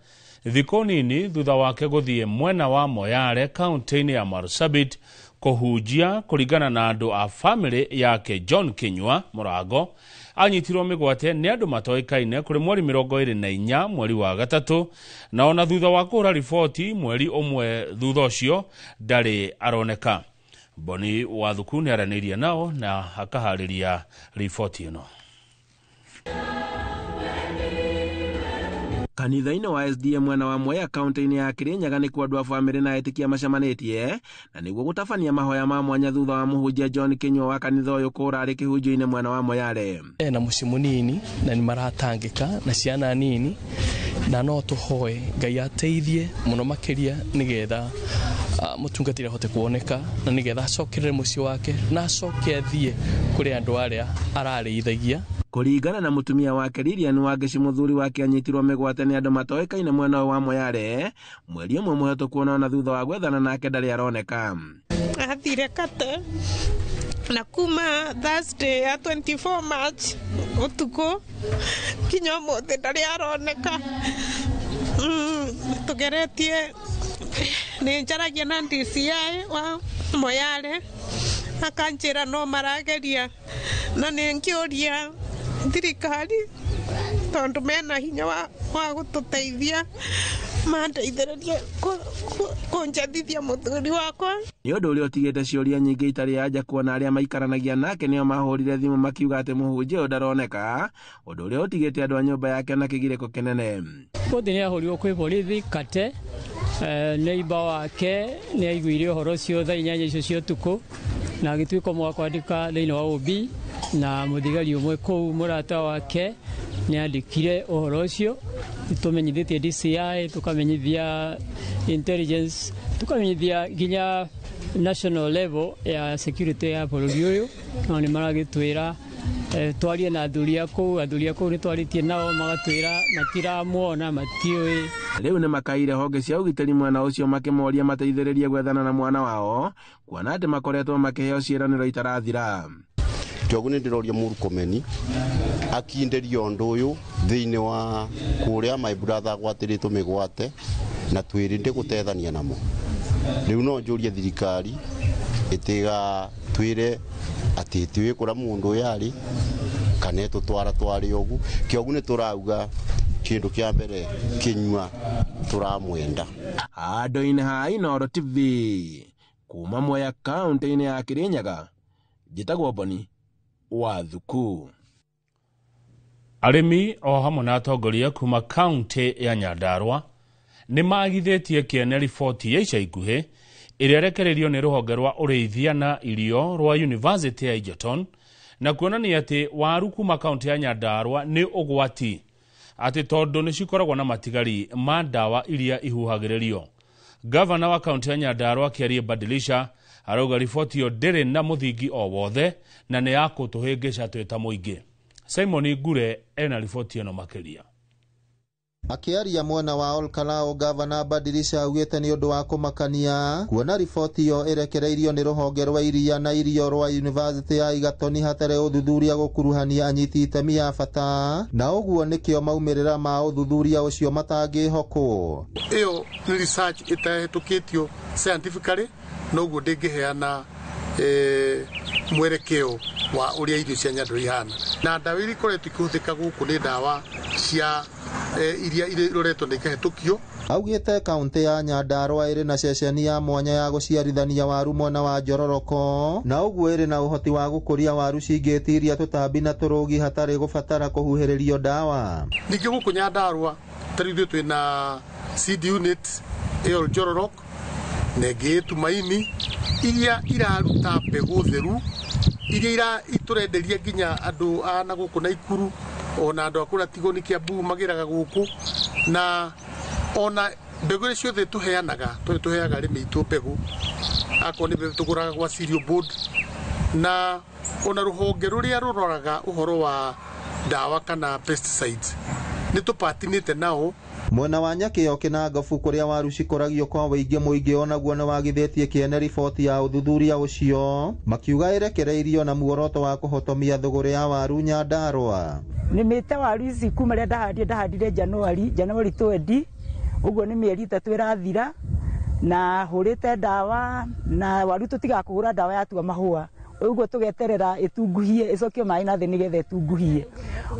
thikũ nini thutha wake gũthiĩ mwena wa Moyale kaunti-inĩ ya Marsabit kũhunjia kũringana na andũ a bamĩrĩ yake. John Kinyua Mũrango anyitirwo mĩgwate nĩ andũ matoĩkaine kũrĩ mweri 24 mweri wa gatatũ, na ona thutha wa kũhũra riboti mweri ũmwe thutha ũcio ndarĩ aroneka. Boni Wathuku nĩ aranĩirie nao na akaharĩria riboti ĩno. Kanitha-inĩ wa SDA mwena wa Mwea kaunti-inĩ ya Kirinyaga nĩkuo andũ a bamĩrĩ na etĩkia macemanĩtie na nĩguo gũtabania mahoya ma mwanya thutha wa mũhunjia John Kinyua wa kanitha ũyũ kũra arĩ kĩhunjio-inĩ mwena wa Moyale. Ena mũciĩ mũnini na nĩ maratangĩka na ciana nini, na no tũhoe Ngai ateithie mũno makĩria nĩgetha mũtungatĩri ahote kuoneka na nĩgetha acokerere mũciĩ wake na acoke athiĩ kũrĩ andũ arĩa ararĩithagia. Kũringana na mũtumia wake Lilian Wangeci, mũthuri wake anyitirwo mĩgwate nĩ andũ matoĩkaine mwena ũyũ wa Moyale mweri ũmwe mũhetũku, ona thutha wa gwethana nake ndarĩ aroneka. Athire Kate na kuma Thursday ya 24 March utuku kinya ũmũthĩ ndarĩ aroneka. Tũgeretie nĩ njaragia na DCI wa Moyale akanjĩra no marageria, na nĩ ngĩũria thirikari tondũ mena hinya wa gũtũteithia mandeithĩrĩrie kũnjathithia mũthuri wakwa. Nĩ ũndũ ũrĩa ũtigĩte ciũria nyingĩ itarĩ anja kuona arĩa maikaranagia nake nĩo mahũrire thimũ makiuga atĩ mũhunjia ũyũ ndaroneka, ũndũ ũrĩa ũtigĩte andũ a nyũmba yake na kĩgirĩko kĩnene. Mũthĩ nĩ ahũrirwo kwĩ borithi Kate, neighbor wake nĩ aiguire ũhoro ũcio thaa 8 icio cia ũtukũ na agĩtuĩka ũmwe wa kwandĩka thĩinĩ wa OB, na mũthigari ũmwe kũu mũrata wake nĩ andĩkire ũhoro ũcio. Tũmenyithĩtie DCI, tũkamenyithia intelligence, tũkamenyithia nginya national level ya security ya bũrũri ũyũ, no nĩ maragĩtwĩra twarie na athuri a kũu. Athuri a kũu nĩ twarĩtie nao magatwĩra matiramuona, matiũĩ. Rĩu nĩ makaire honge cia ũgitĩri mwena ũcio makĩmoria mateithĩrĩrie gwethana na mwana wao kuona atĩ makoretwo makĩheo ciĩranĩro itarathira. Kĩoguo nĩ ndĩroria Murkomen akinderie ũndũ ũyũ thĩinĩ wa kũrĩa my brother agwatĩrĩtwo mĩgwate na twĩrĩndĩ gũtethania namo. Rĩu no njũrie thirikari ĩtiga twĩre atĩ tiwĩ kũrĩa mũndũ ũyũ arĩ kana ĩtũtwara twarĩ ũguo. Kĩoguo nĩ tũrauga kĩndũ kĩa mbere Kinyua tũramwenda. Handũ-inĩ ha Inooro TV kuma Mwea kaunti-inĩ ya Kirinyaga, njĩtagwo Boni wa Thuku. Arĩmi o hamwe na atongoria kuma kaunti ya Nyandarua nĩ magithĩtie kĩene riboti ya ica ikuhĩ ĩrĩa ĩrekereirio nĩ rũhonge rwa ũrĩithia na irio rwa University ya Egerton na kuonania atĩ waru kuma kaunti ya Nyandarua nĩ ũgwati, atĩ tondũ nĩ cikoragwo na matigari ma ndawa iria ihuhagĩrĩrio. Gavana wa kaunti ya Nyandarua Kiarie Badilisha arauga riboti ĩyo ndĩrĩ na mũthingi o wothe na nĩ ya kũtũhĩngĩca twĩ ta mũingĩ. Simon Ngure ena riboti ĩno makĩria. Akĩaria mwena wa Olkalao, Gavana Badilisha augĩte nĩ ũndũ wa kũmakania kuona riboti ĩyo ĩrekereirio nĩ rũhonge rwa iria na irio rwa University ya Egerton hatarĩ ũthuthuria gũkuruhania anyiti itemi a bata, na ũguo nĩkĩo maumĩrĩra ma ũthuthuria ũcio matangĩhokwo. Ĩyo nĩ research ĩtahĩtũkĩtio scientifically, noguo ndĩngĩheana mwerekeo wa ũrĩa irio cia Nyandarua ihana. Na ndawa iria ikoretwo ikĩhũthĩka gũkũ nĩ ndawa cia iria iroretwo na ikahĩtũkio. Augĩte kaunti ya Nyandarua ĩrĩ na ceceni ya mwanya ya gũciarithania waru mwena wa Njororoko, na ũguo ĩrĩ na ũhoti wa gũkũria waru cingĩtiria tũtambi na tũrũgi hatarĩ gũbatara kũhuhĩrĩrio ndawa. Ningĩ gũkũ Nyandarua ta rĩu ithuĩ twĩna seed unit ĩyo Njororoko na ĩngĩ Tumaini iria iraruta mbegũ theru iria itũrenderia nginya andũ a na gũkũ Naikuru ona andũ a kũrĩa Tigoni Kiambu magĩraga gũkũ, na ona mbegũ iria ciothe tũheanaga tondũ tũheaga arĩmi aitũ mbegũ, akorwo nĩ mbegũ tũgũraga gwa Cereal Board, na ona rũhonge rũrĩa rũroraga ũhoro wa ndawa kana pesticides nĩ tũpatinĩte nao. Mwena wa Nyakĩo Kĩnangobu kũrĩa waru cikũragio kwa wĩingĩ mũingĩ onaguo nĩ wagithĩtie kĩene riboti ya ũthuthuria ũcio, makiuga ĩrekereirio na muoroto wa kũhotomia thũgũrĩ ya waru Nyandarua. Nĩmĩte waru ici kuma rĩrĩa ndahandire Januari 20, ũguo nĩ mĩeri 3 ĩrathira, na hũrĩte ndawa na waru tũtigaga kũhũra ndawa yatua mahũa, ũguo tũgeterera ĩtunguhie ĩcokio maĩ na thĩ nĩgetha ĩtunguhie.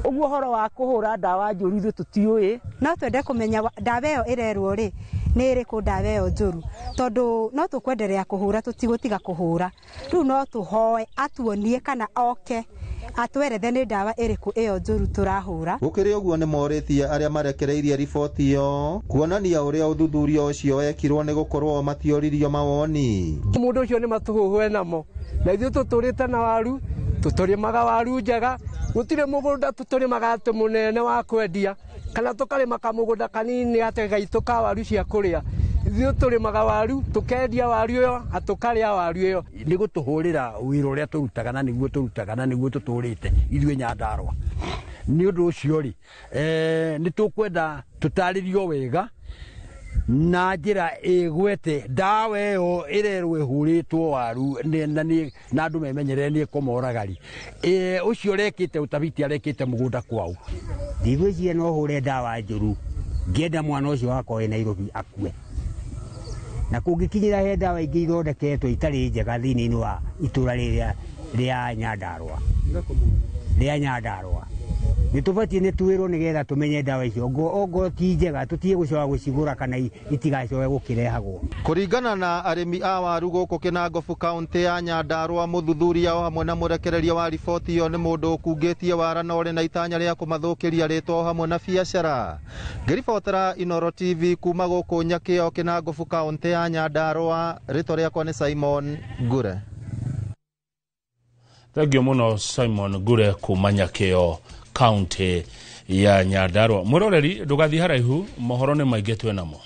Ũguo ũhoro wa kũhũra ndawa njũru ithuĩ tũtiũĩ. No twende kũmenya ndawa ĩyo ĩrerwo rĩ nĩ ĩrĩkũ ndawa ĩyo njũru, tondũ no tũkwenderea kũhũra, tũtigũtiga kũhũra. Rĩu no tũhoe atuonie kana oke Atwerethe nĩ ndawa ĩrĩkũ ĩyo njũru tũrahũra. Gũkĩrĩ ũguo nĩ morĩtie arĩa marekereirie riboti ĩyo kuonania ũrĩa ũthuthuria ũcio wekirwo nĩ gũkorwo matioririo mawoni. Mũndũ ũcio nĩ matũhũhwe namo na ithuĩ tũtũrĩte na waru, tũtũrĩmaga waru njega, gũtirĩ mũgũnda tũtũrĩmaga atĩ mũnene wa kwendia kana tũkarĩma kamũgũnda kanini atĩ gaitũ ka waru cia kũrĩa. Ithuĩ tũrĩmaga waru, tũkendia waru ĩyo na tũkarĩa waru ĩyo. Nĩ gũtũhũrĩra wĩra ũrĩa tũrutaga na nĩguo tũrutaga na nĩguo tũtũrĩte ithuĩ Nyandarũa. Nĩ ũndũ ũcio rĩ, nĩ tũkwenda tũtarĩrio wega na njĩra ĩgwete ndawa ĩyo ĩrerwo ĩhũrĩtwo waru na andũ memenyerere nĩ ĩkũmoraga rĩ, ũcio ũrekĩte ũtabiti arekĩte mũgũnda kwao. Ndigwĩciria no hũre ndawa njũru ngĩenda mwana ũcio wakwa wĩ Nairobi akue. Na kũngĩkinyĩra he ndawa ingĩ ithondeketwo itarĩ njega thĩinĩ wa itũra rĩrĩa rĩa Nyandarũa, rĩa Nyandarũa, nĩ tũbatiĩ nĩ twĩrwo nĩgetha tũmenye ndawa icio ongorwo ti njega tũtige gũcoka gũcigũra kana itigacoke gũkĩrehagwo. Kũringana na arĩmi a waru gũkũ Kĩnangobu kaũntĩ ya Nyandarũa, mũthuthuria o hamwe na mũrekereria wa riboti ĩyo nĩ mũndũ ũkungĩtie wara na ũrĩ na itanya rĩa kũmathũkĩria rĩtwa o hamwe na biacara. Ngĩribotera Inooro TV kuma gũkũ Nyakĩo Kĩnangobu kaũntĩ ya Nyandarũa, rĩtwa rĩakwa nĩ Simon Ngure. Thengiũ mũno Simon Ngure kuma Nyakĩo kaunti ya Nyandarũa. Mwĩroreri ndũgathiĩ haraihu, mohoro nĩ maingĩ twĩ namo.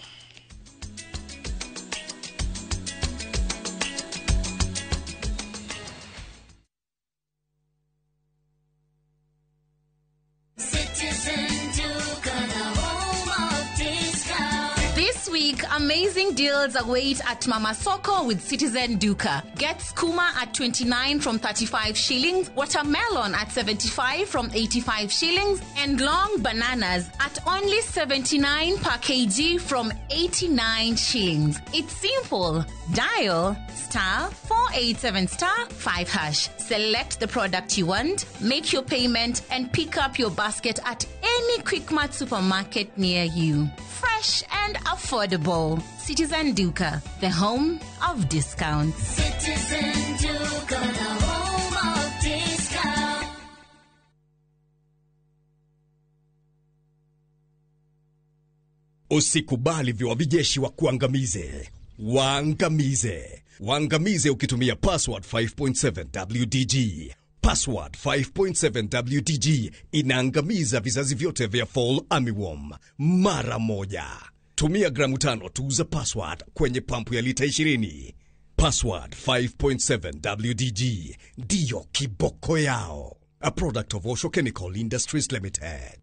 This week, amazing deals await at Mama Soko with Citizen Duka. Get skuma at 29 from 35 shillings, watermelon at 75 from 85 shillings, and long bananas at only 79 per kg from 89 shillings. It's simple. Dial *487*5#. Select the product you want, make your payment, and pick up your basket at any Quickmart supermarket near you. Fresh and affordable. Citizen Duka, the home of discounts. Citizen Duka, the home of discounts. Usikubali viwavijeshi wa kuangamize. Waangamize. Waangamize ukitumia password 5.7 WDG. Password 5.7 WDG inaangamiza vizazi vyote vya fall armyworm mara moja. Tumia gramu 5 tu za password kwenye pampu ya lita 20. Password 5.7 WDG ndiyo kiboko yao. A product of Osho Chemical Industries Limited.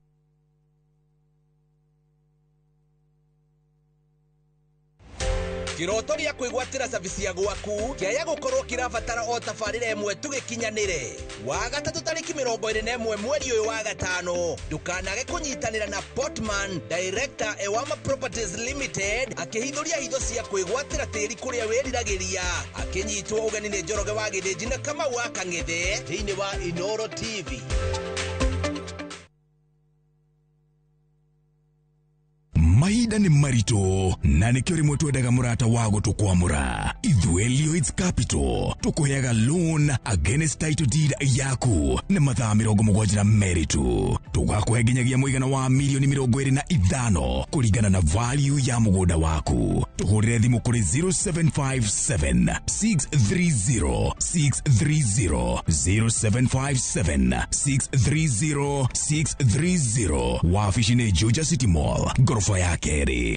Kiroto gĩa kwĩgwatĩra cabici ya gwaku kĩaya gũkorwo kĩrabatara o tabarĩra ĩmwe tũgĩkinyanĩre. Wa gatatũ tarĩki 21 mweri ũyũ wa gatano, ndũkanage kũnyitanĩra na Portman Director Ewama Properties Limited akĩhithũria hitho cia kwĩgwatĩra tĩri kũrĩa wĩriragĩria, akĩnyitwo ũgeni nĩ Njoroge wa Gĩthĩnji na Kamau wa Kang'ethe thĩinĩ wa Inooro TV. Mahinda nĩ maritũ na nĩkĩo rĩmwe twendaga mũrata wa gũtũkwamũra. Ithuĩ Lloyds Capital tũkũheaga loan against title deed yaku nĩ mathaa 72 tu. Tũgakũhe nginyagia mũigana wa milioni 25 kũringana na value ya mũgũnda waku. Tũhũrĩre thimũ kũrĩ 0757 630 630 0757 630 630. Wabici nĩ Juja City Mall, ngoroba ya kerĩ.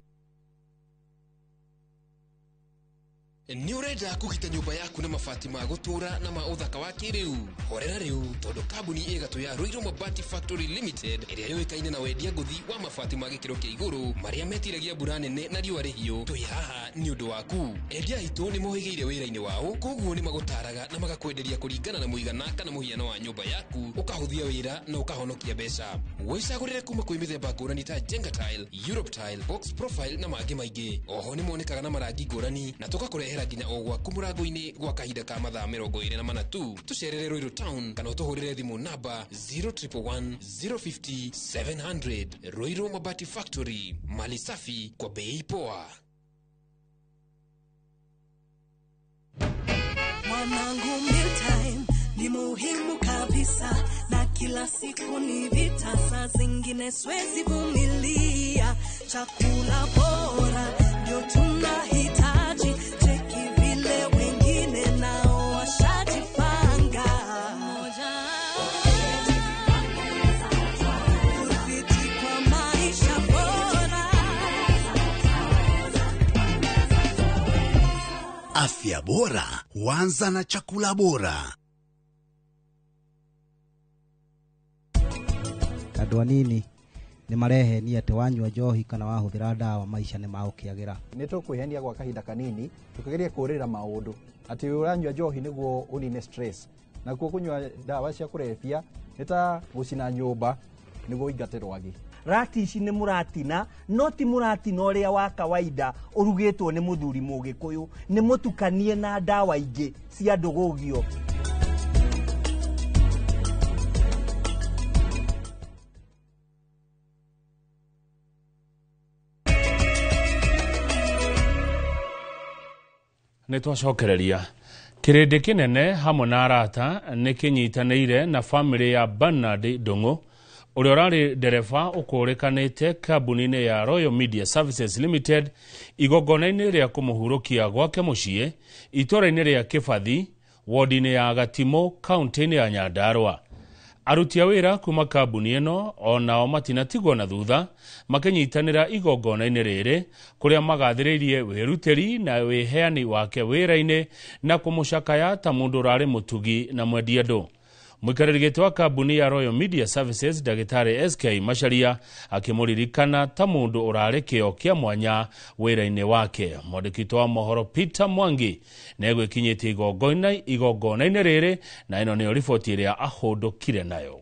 Nĩ ũrenda kũgita nyũmba yaku na mabati ma gũtũũra na ma ũthaka wa kĩrĩu? Horera rĩu, tondũ kambuni ĩgatũ ya Ruiru Mabati Factory Limited ĩrĩa yũĩkaine na wendia ngũthi wa mabati ma gĩkĩro kĩa igũrũ marĩa metiragia mbura nene na riũa rĩhiũ, twĩ haha nĩ ũndũ waku. Endia aitũ nĩ mohĩgĩire wĩra-inĩ wao, koguo nĩ magũtaraga na magakwenderia kũringana na mũigana kana mũhiano wa nyũmba yaku, ũkahũthia wĩra na ũkahonokia mbeca. Wĩcagũrĩre kuma kwĩ mĩthemba ngũrani ta Jenga Tile, Europe Tile, Box Profile na mangĩ maingĩ. Oho nĩ monekaga na marangi ngũrani na tũgakũrehera nginya o gwaku mũrango-inĩ gwa kahinda ka mathaa 24 tu. Tũcerere Ruiru Town kana ũtũhũrĩre thimũ namba 0111 050 700. Ruiru Mabati Factory, mali safi kwa bei poa. Mwanangu, mealtime ni muhimu kabisa, na kila siku ni vita, saa zingine siwezi vumilia. Chakula bora ndio tunahitaji, cheki vile wengine nao washajipanga. Fiti kwa maisha bora. Afya bora huanza na chakula bora. Andũ anini nĩ marehenia atĩ wanyua njohi kana wahũthĩra ndawa maica nĩ magũkĩagĩra. Nĩ tũkwĩhenia gwa kahinda kanini tũkĩgeria kũrĩra maũndũ atĩ ũranyua njohi nĩguo ũnine stress, nakuo kũnyua ndawa cia kũrebia nĩ ta gũcina nyũmba nĩguo ũingate rwagĩ. Rati ici nĩ mũratina, no ti mũratina ũrĩa wa kawaida ũrugĩtwo nĩ mũthuri mũgĩkũyũ, nĩ mũtukanie na ndawa ingĩ cia ndũgũgio. Nĩ twacokereria kĩrĩndĩ kĩnene hamwe na arata nĩ kĩnyitanĩire na bamĩrĩ ya Bernard Ndung'u ũrĩa ũrarĩ ndereba ũkũrĩkanĩte kambuni-inĩ ya Royal Media Services Limited igongona-inĩ rĩa kũmũhurũkia gwake mũciĩ itũũra-inĩ rĩa Kĩbathi, wodi-inĩ ya Gatimũ, kaunti-inĩ ya Nyandarua. Aruti a wĩra kuma kambuni ĩno onao matinatigwo na thutha makĩnyitanĩra igongona-inĩ rĩrĩ kũrĩa magathĩrĩirie wĩrutĩri na wĩheani wake wĩra-inĩ na kũmũcakaya ta mũndũ ũrarĩ mũtugi na mwendi andũ. Mũikarĩri gĩtĩ wa kambuni ya Royal Media Services Ndagĩtarĩ SK Macharia akĩmũririkana ta mũndũ ũrarĩ kĩo kĩa mwanya wĩra-inĩ wake. Mwandĩki witũ wa mohoro Peter Mwangi nĩegwĩkinyĩtie igongona-inĩ rĩrĩ na ĩno nĩyo riboti ĩrĩa ahũndũkire nayo.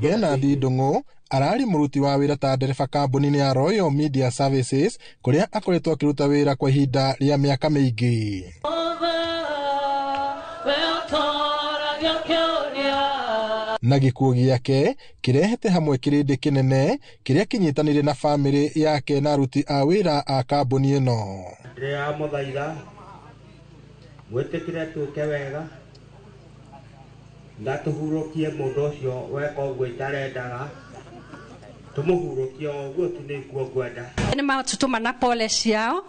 Bernard Ndung'u ararĩ mũruti wa wĩra ta ndereba kambuni-inĩ ya Royal Media Services kũrĩa akoretwo akĩruta wĩra kwa ihinda rĩa mĩaka mĩingĩ. Na gĩkuũ gĩake kĩrehete hamwe kĩrĩndĩ kĩnene kĩrĩa kĩnyitanĩire na bamĩrĩ yake na aruti a wĩra a kambuni ĩno. Ndĩramũthaitha mwĩtĩkĩre twĩke wega na tũhurũkie mũndũ ũcio weka ũguo itarendaga, tũmũhurũkie o ũguo tu nĩguo ngwenda. Nĩ matũtũma na pole ciao,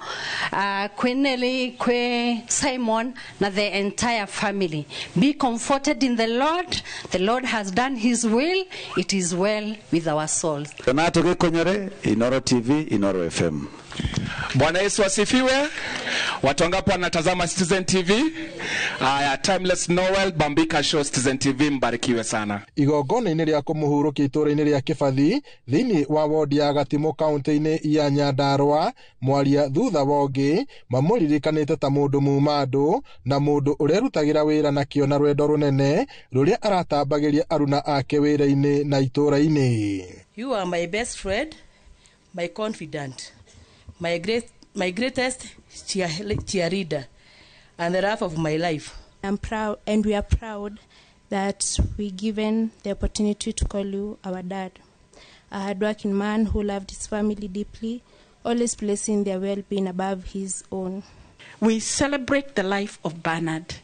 kwĩ Nelly, kwĩ Simon na the entire family. Be comforted in the Lord. The Lord has done his will. It is well with our souls. Donato Gĩkũnyore, Inoro TV, Inoro FM. Bwana Yesu asifiwe. Watu wangapi wanatazama Citizen TV? Aya, Timeless Noel, Bambika Show, Citizen TV, mbarikiwe sana. Igongona-inĩ rĩa kũmũhurũkia itũũra-inĩ rĩa Kĩbathi thĩinĩ wa wodi ya Gatimũ kaunti-inĩ ya Nyandarua, mwaria thutha wa ũngĩ mamũririkanĩte ta mũndũ muma andũ na mũndũ ũrerutagĩra wĩra na kĩo na rwendo rũnene rũrĩa aratambagĩria aruna ake wĩra-inĩ na itũũra-inĩ. You are my best friend, my confidant, my greatest cheerleader and the love of my life. I'm proud, and we are proud that we given the opportunity to call you our dad. A hardworking man who loved his family deeply, always placing their well-being above his own. We celebrate the life of Bernard.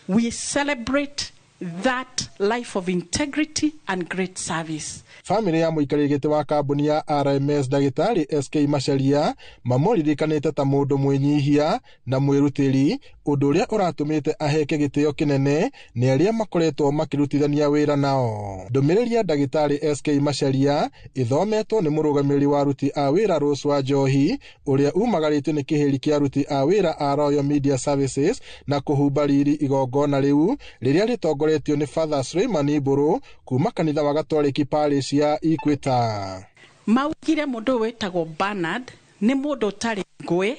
We celebrate that life of integrity and great service. Bamĩrĩ ya mũikarĩri gĩtĩ wa kambuni ya RMS Ndagĩtarĩ SK Macharia mamũririkanĩte ta mũndũ mwĩnyihia na mwĩrutĩri, ũndũ ũrĩa ũratũmĩte aheke gĩtĩo kĩnene nĩ arĩa makoretwo makĩrutithania wĩra nao. Ndũmĩrĩri ya Ndagĩtarĩ SK Macharia ĩthometwo nĩ mũrũgamĩrĩri wa aruti a wĩra Rose wa Njohi ũrĩa umagarĩtio nĩ kĩhĩri kĩa aruti a wĩra a Royal Media Services na kũhumba riri igongona rĩu rĩrĩa rĩtongoretio nĩ Father Suleiman Mbũrũ kuma kanitha wa Gatoreki Parish ya Equator. Maugire mũndũ ũyũ wĩtagwo Bernard nĩ mũndũ ũtarĩ ngũĩ,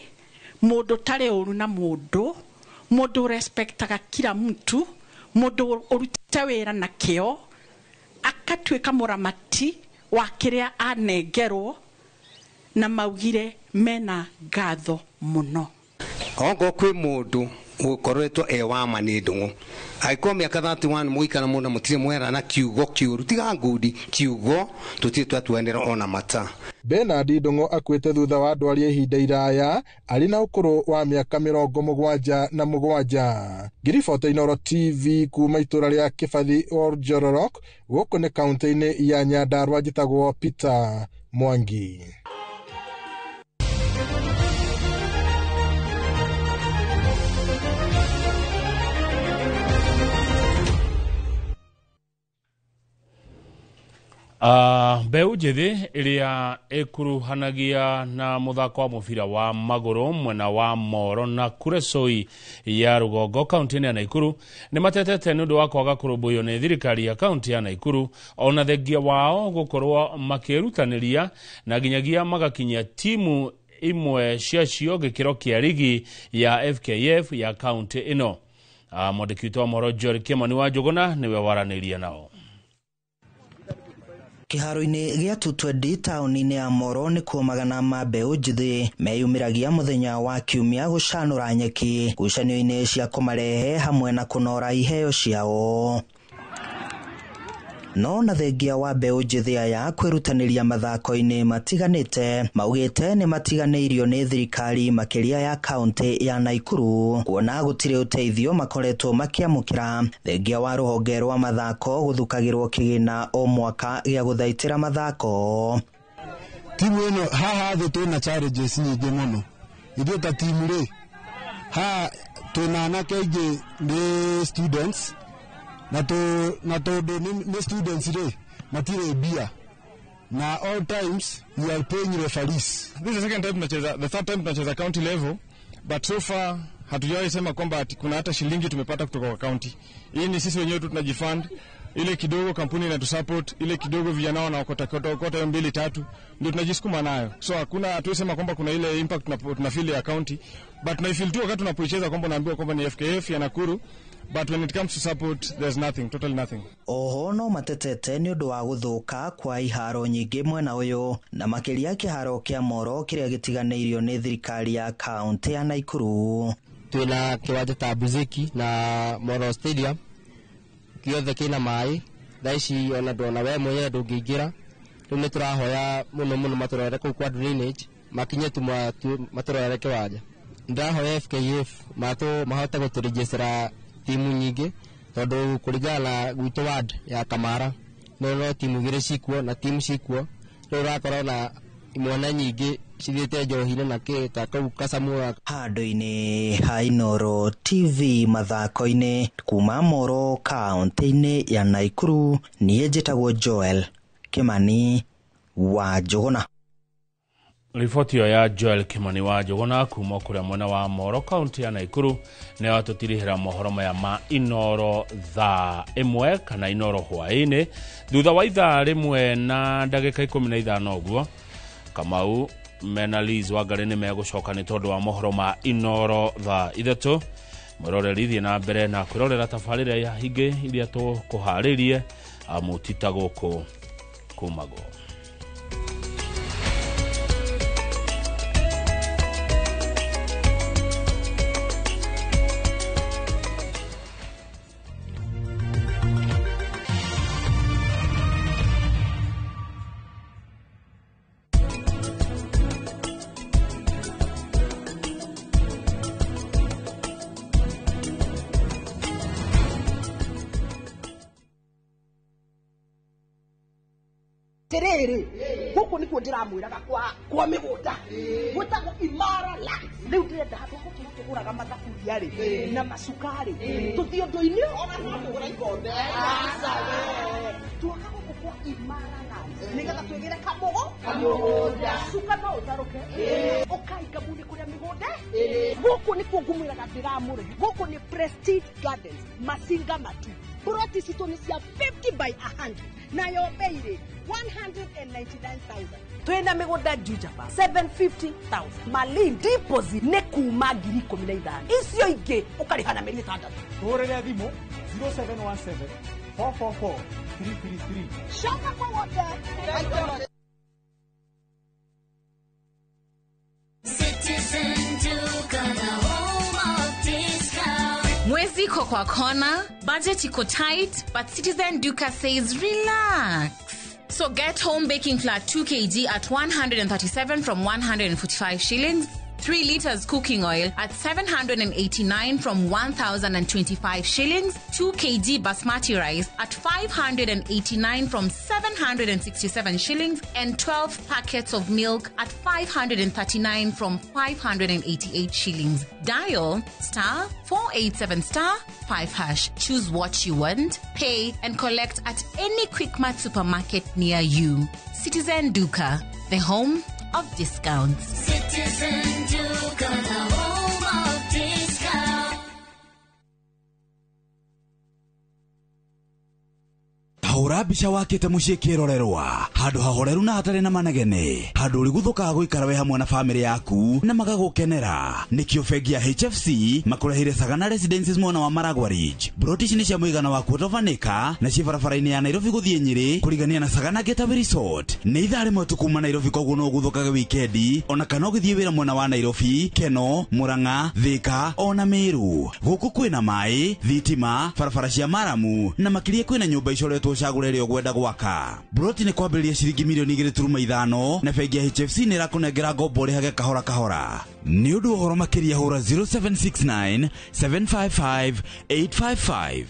mũndũ ũtarĩ ũru na mũndũ, mũndũ ũrespektaga kila mtu, mũndũ ũrutĩte wĩra na kĩo, akatuĩka mũramati wa kĩrĩa anengerwo, na maugire mena ngatho mũno. Ongo kwĩ mũndũ Ũkoretwo e wa ma nĩ Ndũng'ũ. Angĩkorwo mĩaka 31 mũikara mũno mũtirĩ mwerana kiugo kĩũru, tiga ngundi, kiugo tũtirĩ twatuanĩra ona mata. Bernard Ndũng'ũ akuĩte thutha wa ndwari ya ihinda iraya arĩ na ũkũrũ wa mĩaka 77. Ngiribota Inooro TV kuma itũra rĩa Kĩbathi Oljororok, gũkũ nĩ kaunti-inĩ ya Nyandarua, njĩtagwo Peter Mwangi. Mbeũ njĩthĩ ĩrĩa ĩkuruhanagia na mũthako wa mũbira wa magũrũ mwena wa Moro na Kuresoi ya rũgongo kaunti-inĩ ya Naikuru nĩ matetete nĩ ũndũ wa kwaga kũrũmbũiyo nĩ thirikari ya kaunti ya Naikuru, ona thengia wao gũkorwo makĩrutanĩria na nginyagia magakinyia timu imwe ciacio gĩkĩro kĩa rigi ya FKF ya kaunti ĩno. Mwandĩki witũ wa mohoro Joel Kĩmani wa Njũgũna nĩwe waranĩria nao. Kĩharo-inĩ gĩa Tutwendi taũni-inĩ ya Moro nĩkuo magana ma mbeũ njĩthĩ meyumĩragia mũthenya wa kiumia gũcanũra nyeki ngucanio-inĩ cia kũmarehe hamwe na kũnora iheo ciao. No na thengia wa mbeũ njĩthĩ aya kwĩrutanĩria mathako-inĩ matiganĩte, maugĩte nĩ matiganĩirio nĩ thirikari makĩria ya kaunti ya Naikuru, kuona gũtirĩ ũteithio makoretwo makĩamũkĩra thengia wa rũhonge rwa mathako gũthukagĩrwo kĩgĩna o mwaka gĩa gũthaitĩra mathako. Timu ĩno haha thĩ twĩna challenges nyingĩ mũno. Ithuĩ ta timu rĩ, haha twĩna anake aingĩ nĩ students, na tondũ nĩ students rĩ, matirĩ mbia, na all times we are paying referees. This is the second time tunacheza, the third time tunacheza county level, but so far hatujawahi sema kwamba kuna hata shilingi tumepata kutoka kwa county. Hii ni sisi wenyewe tu tunajifund, ile kidogo kampuni inatusupport, ile kidogo vijana wanaokota kota 2 3 ndio tunajisukuma nayo. So hakuna, hatuwezi kwamba kuna ile impact tunafeel ya county, but tunaifeel tu wakati tunapoicheza kwamba unaambiwa kwamba ni FKF ya Nakuru. But when it comes to support, there's nothing, totally nothing. Oho no matetete nĩ ũndũ wa gũthũka kwa iharo nyingĩ mwena ũyũ na makĩria kĩharo kĩa Moro kĩrĩa gĩtiganĩirio nĩ thirikari ya kaunti ya Naikuru. Twĩna kĩwanja ta Buzeki na Moro Stadium kĩothe kĩna maĩ thaa ici, ona ndona we mwenyewe ndũngĩingĩra. Rĩu nĩ tũrahoya mũno mũno matũrore kũu kwa drainage makinye tu matũrore kĩwanja. Ndĩrahoya FKF mahote gũtũrĩnjĩcĩra timu nyingĩ tondũ kũringana na gwitũ ward ya Kamara no timu igĩrĩ cikuo na timu cikuo, rĩu ũrakora na imwana nyingĩ cithiĩte njohi-inĩ na kĩ ta kau Kasamura. Handũ-inĩ ha Inooro TV mathako-inĩ kuma Moro kaunti-inĩ ya Naikuru, niĩ njĩtagwo Joel Kĩmani wa Njũgũna. Riboti ĩyo ya Joel Kĩmani wa Njũgũna kuma kũrĩa mwena wa Moro kaunti ya Naikuru nĩyo yatũtirihĩra mohoro maya ma Inooro thaa 1 kana Inooro hwaĩ-inĩ thutha wa ithaa 1 na ndagĩka 15 ũguo. Kamau mena Liz Wangari nĩ megũcoka nĩ tondũ wa mohoro ma Inooro thaa 3. Mwĩroreri thiĩ na mbere na kwĩrorera tabarĩra ingĩ iria tũkũharĩrie amũtita gũkũ kumagwo. Terere guku nikuo ndiramwiraga kwa migunda gwitagwo Imara Land. Riu ndirenda handu guku tuguraga mathaburia ri na macukari tuthie undu-ini ona no tugura ikombe tuoka guku kwa Imara Land nigetha twigire kamugunda cuka no utaruke ukai kambuni kuria migunda guku nikuo ngumwiraga ndiramũrehe. Guku ni Prestige Gardens Masinga Matu. Ploti citũ nĩ cia 50 by 100 nayo bei rĩ 199,000. Twĩna mĩgũnda Juja 750,000. Malin deposit nĩ kuma 15,000. Icio ingĩ ũkarĩha na mĩeri 6. Tũhũrĩre thimũ 0717 444 333. Coka kwa wote. Citizen Duka, the home of discount. Iko kwa kona, budget iko tight, but Citizen Duka says relax. So get home baking flour 2 kg at 137 from 145 shillings, 3 liters cooking oil at 789 from 1,025 shillings, 2 kg basmati rice at 589 from 767 shillings, and 12 packets of milk at 539 from 588 shillings. Dial star 487 star 5 hash. Choose what you want, pay, and collect at any Quickmart supermarket near you. Citizen Duka, the home of discounts. Citizen Duka, the home of discounts. Hũra mbica wakĩte mũciĩ kĩrorerwa handũ hahoreru na hatarĩ na manegene handũ ũrĩguthũkaga gũikara wĩ hamwe na bamĩrĩ yaku na magagũkenera. Nĩkĩo bengi ya HFC makũrehire Sagana Residences mwena wa Maragua Ridge. Broti ici nĩ cia mũigana wa quarter of an acre na ciĩ barabara-inĩ ya Nairobi gũthiĩ Nyĩrĩ kũrigania na Sagana Getaway Resort. Nĩ ithaa rĩmwe tu kuma Nairobi, koguo no ũguthũkage wikendi ona kana ũgĩthiĩ wĩra mwena wa Nairobi, Keno, Murang'a, Thika ona Meru. Gũkũ kwĩna maĩ, thitima, barabara cia maramu na makĩria kwĩna nyũmba icoretwo cagũre ĩrĩa ũgwenda gwaka. Broti nĩ kwambĩrĩria ciringi milioni 2.5 na bengi ya HFC nĩ ĩrakũnengera ngombo ũrĩhage kahora kahora. Nĩ ũndũ wa ũhoro makĩria hũra 0769 755 855.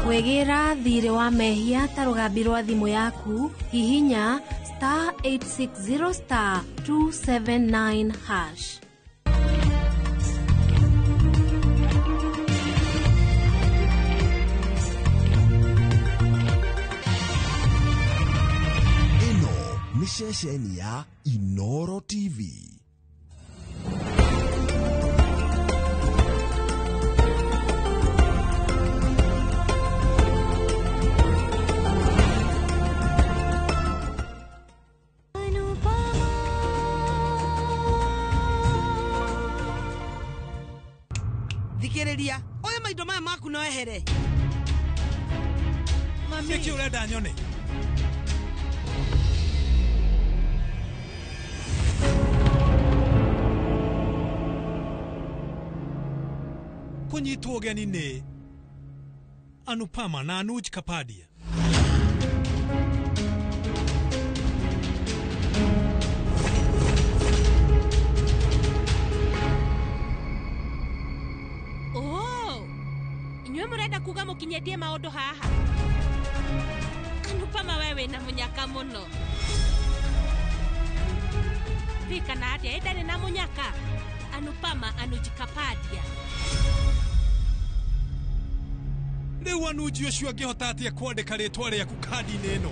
Wĩgĩra thirĩ wa mehia ta rũgambi rwa thimũ yaku, hihinya star 860 star 279 hash. Ĩno nĩ ceceni ya Inoro TV. Thikĩrĩria, oya maindo maya maku na wehere. Mami, nĩkĩ ũrenda nyone? Kũnyitwo ũgeni nĩ Anupama na Anuj Kapadia. Inyuĩ mũrenda kuga mũkinyendie maũndũ haha? Anupama we wĩna mũnyaka mũno. Thika na atĩa ĩndarĩ na mũnyaka? Anupama Anuj Kapadia. Rĩu Anuj ũcio angĩhota atĩa kwandĩka rĩtwa rĩaku kandi-inĩ ĩno?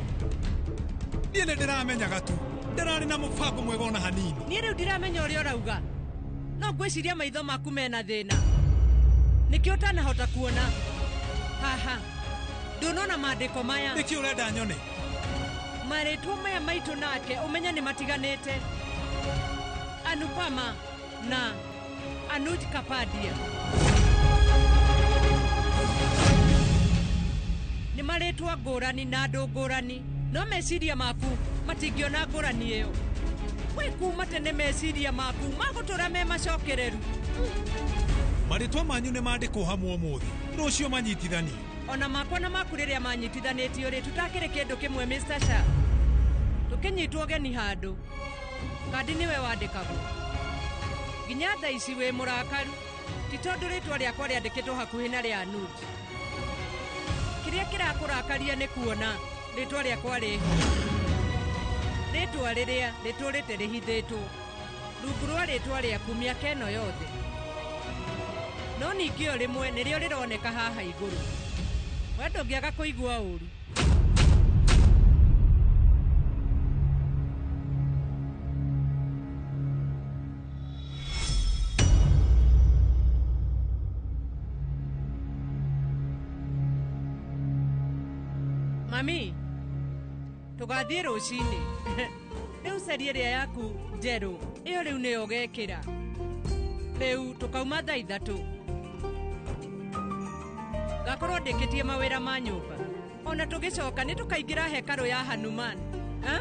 Niĩ nĩ ndĩramenyaga tu ndararĩ na mũbango mwega ona hanini. Niĩ rĩu ndiramenya ũrĩa ũrauga, no ngwĩciria maitho maku mena thĩna. Nĩkĩo ũtanahota kuona haha. Ndũnona maandĩko maya? Nĩkĩ ũrenda nyone? Marĩtwa maya maitũ nake ũmenye nĩ matiganĩte. Anupama na Anuj Kapadia nĩ marĩtwa ngũrani na andũ ngũrani, no meciria maku matingĩona ngũrani ĩyo. Wĩ kuma tene meciria maku magũtũra me macokereru. Marĩtwa manyu nĩ mandĩkwo hamwe ũmũthĩ, rũciũ manyitithanio. Ona makwa na maku rĩrĩa manyitithanĩtio rĩ, tũtakĩrĩ kĩndũ kĩmwe Mr. Shah. Tũkĩnyitwo ũgeni handũ, kandi nĩwe wandĩkagwo. Nginya thaa ici wĩ mũrakaru, ti tondũ rĩtwa rĩakwa rĩandĩkĩtwo hakuhĩ na rĩa Anuj. Kĩrĩa kĩrakũrakaria nĩ kuona rĩtwa rĩakwa rĩho. Rĩtwa rĩrĩa rĩtũrĩte rĩhithĩtwo rungu rwa rĩtwa rĩaku mĩaka ĩno yothe. No ningĩ o rĩmwe nĩrĩo rĩroneka haha igũrũ. We ndũngĩaga kũigua ũru. Mami, tũgathiĩ rũcinĩ. Rĩu caria ĩrĩa yaku njerũ, ĩyo rĩu nĩyo ũgekĩra. Rĩu tũkauma thaa 3. Ngakorwo ndĩkĩtie mawĩra ma nyũmba. Ona tũgĩcoka nĩ tũkaingĩra hekarũ ya Hanuman. Ha?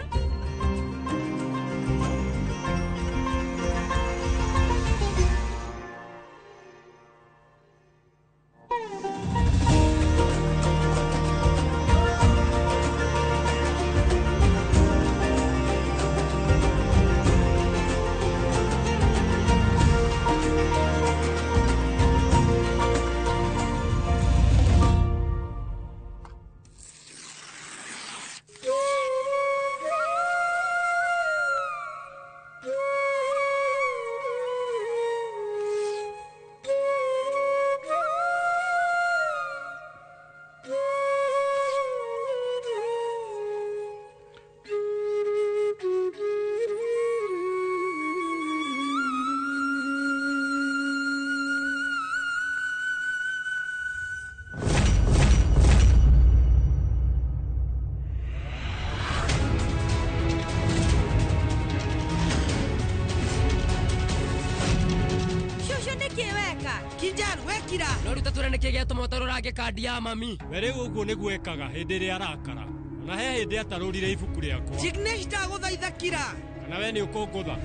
Kandi ya mami. We rĩu ũguo nĩguo ekaga hĩndĩ ĩrĩa arakara. Ona he hĩndĩ atarũrire ibuku rĩakwa. Jignesh ndagũthaitha kira. Kana we nĩ ũkũngũtha.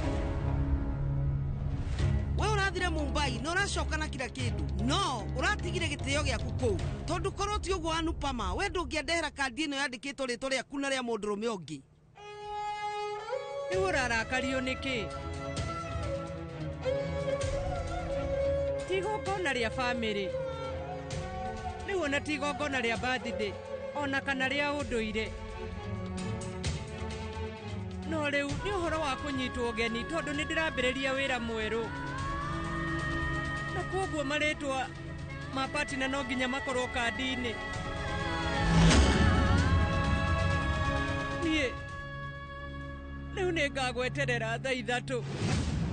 We ũrathire Mumbai na ũracoka na kira kĩndũ. No ũratigire gĩtĩo gĩaku kũu. Tondũ korwo ti ũguo Anupama, we ndũngĩandehera kandi ĩno yandĩkĩtwo rĩtwa rĩaku na rĩa mũndũrũme ũngĩ. Rĩu ũrarakario nĩkĩ? Ti igongona rĩa bamĩrĩ. Rĩu ona ti igongona rĩa birthday ona kana rĩa ũndũire. No rĩu nĩ ũhoro wa kũnyitwo ũgeni tondũ nĩ ndĩrambĩrĩria wĩra mwerũ. Na kwoguo marĩtwa ma partner no nginya makorwo kandi-inĩ. Niĩ rĩu nĩ ngagweterera thaa 3.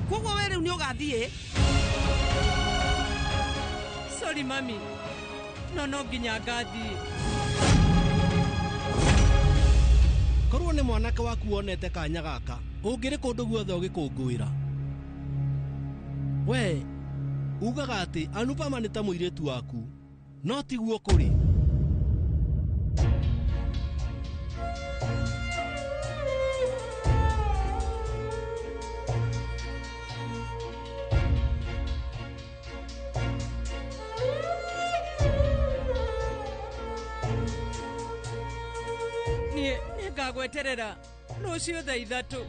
Kwoguo we rĩu nĩ ũgathiĩ? Sorry mami. No no nginya ngathiĩ. Korwo nĩ mwanake waku wonete kanya gaka, ũngĩrĩ kũndũ guothe ũgĩkũngũĩra. We ugaga atĩ Anupama nĩ ta mũirĩtu waku, no tiguo kũrĩ. Ngagweterera rũciũ thaa 3.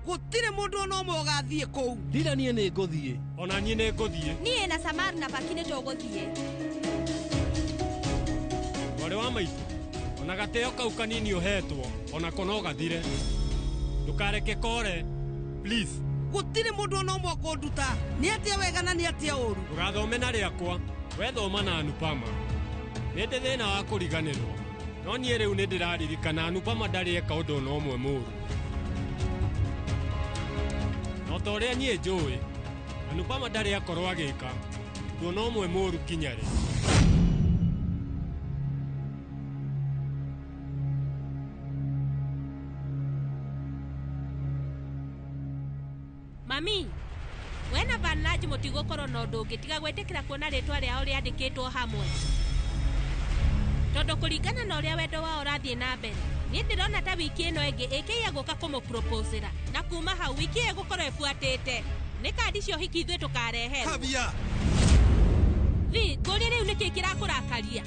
Gũtirĩ mũndũ ona ũmwe ũgathiĩ kũu. Rira niĩ nĩ ngũthiĩ. Ona niĩ nĩ ngũthiĩ. Niĩ na Samar na Baki nĩ tũgũthiĩ. Mwarĩ wa maitũ, ona gatĩo kau kanini ũhetwo onako no gathire. Ndũkareke kore, please. Gũtirĩ mũndũ ona ũmwe ũkũnduta nĩ atĩa wega na nĩ atĩa ũru. Ndũgathome na rĩakwa, we thoma na Anupama. Nĩ ndĩ thĩna wa kũriganĩrwo, no niĩ rĩu nĩ ndĩraririkana Anupama ndarĩ eka ũndũ ona ũmwe mũũru. No ta ũrĩa niĩ njũĩ, Anupama ndarĩ akorwo agĩka ũndũ ona ũmwe mũũru kinya rĩ. Mami, we na Vanraj mũtigũkorwo na ũndũ ũngĩ tiga gwĩtĩkĩra kuona rĩtwa rĩao rĩandĩkĩtwo hamwe. Tondũ kũringana na ũrĩa wendo wao ũrathiĩ na mbere, niĩ ndĩrona ta wiki ĩno ĩngĩ ĩkĩiya gũka kũmũproposera, na kuma hau wiki ĩyo ĩgũkorwo ĩbuatĩte. Nĩ kandi cia ũhiki ithuĩ tũkareherwo. Kabia. Vi, ngũrie rĩu nĩkĩ kĩrakũrakaria?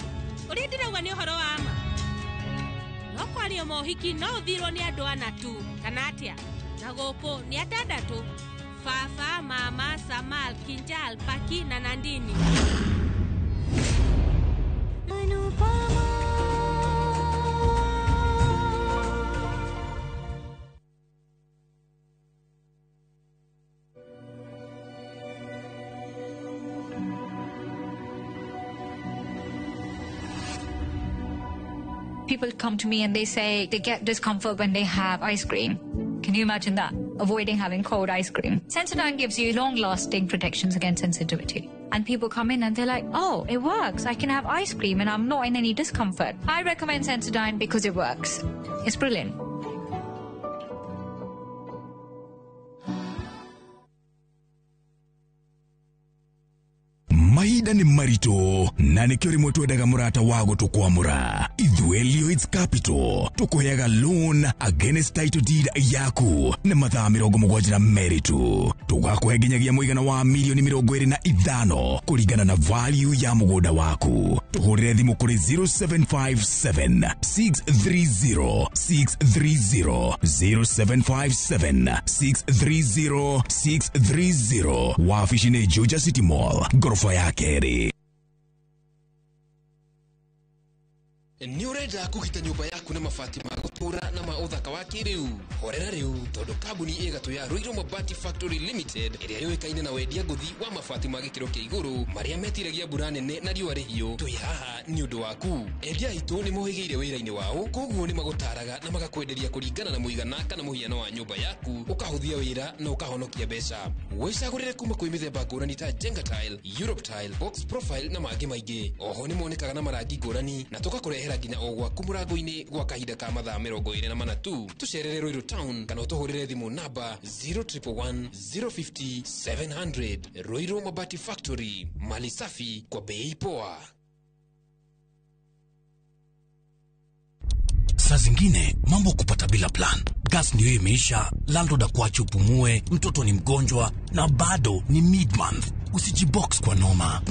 Ũrĩa ndĩrauga nĩ ũhoro wa ma. No kwario mohiki no ũthirwo nĩ andũ ana tu, kana atĩa? Na gũkũ nĩ atandatũ. Fafa, Mama, Samal, Kinjal, Paki na Nandini. Anupama. People come to me and they say they get discomfort when they have ice cream. Can you imagine that? Avoiding having cold ice cream. Sensodyne gives you long-lasting protections against sensitivity. And people come in and they're like, oh, it works. I can have ice cream and I'm not in any discomfort. I recommend Sensodyne because it works. It's brilliant. Mahinda nĩ maritũ na nĩkĩo rĩmwe twendaga mũrata wa gũtũkwamũra. Ithuĩ Lloyds Capital tũkũheaga loan against title deed yaku na mathaa 72 tu. Tũgakũhe nginyagia mũigana wa milioni 25 kũringana na value ya mũgũnda waku. Tũhũrĩre thimũ kũrĩ 0757 630 630 0757 630 630. Wabici nĩ Juja City Mall, ngoroba ya kerĩ. Nĩ ũrenda kũgita nyũmba yaku na mabati ma gũtũra na ma ũthaka wa kĩrĩu? Horera rĩu, tondũ kambuni ĩgatũ ya Ruiru Mabati Factory Limited ĩrĩa yũĩkaine na wendia ngũthi wa mabati ma gĩkĩro kĩa igũrũ marĩa metiragia mbura nene na riũa rĩhiũ, twĩ haha nĩ ũndũ waku. Endia aitũ nĩ mohĩgĩire wĩra-inĩ wao, koguo nĩ magũtaraga na magakwenderia kũringana na mũigana kana mũhiano wa nyũmba yaku, ũkahũthia wĩra na ũkahonokia mbeca. Wĩcagũrĩre kuma kwĩ mĩthemba ngũrani ta Jenga Tile, Europe Tile, Box Profile na mangĩ maingĩ. Oho nĩ monekaga na marangi ngũrani na tũgakũrehera nginya o gwaku mũrango-inĩ gwa kahinda ka mathaa 24 tu. Tũcerere Ruiru Town kana ũtũhũrĩre thimũ namba 0111 050 700. Ruiru Mabati Factory, mali safi kwa bei poa. Saa zingine mambo kupata bila plan. Gas ndio imeisha, landlord akuache upumue, mtoto ni mgonjwa na bado ni mid-month. Usijibox kwa noma.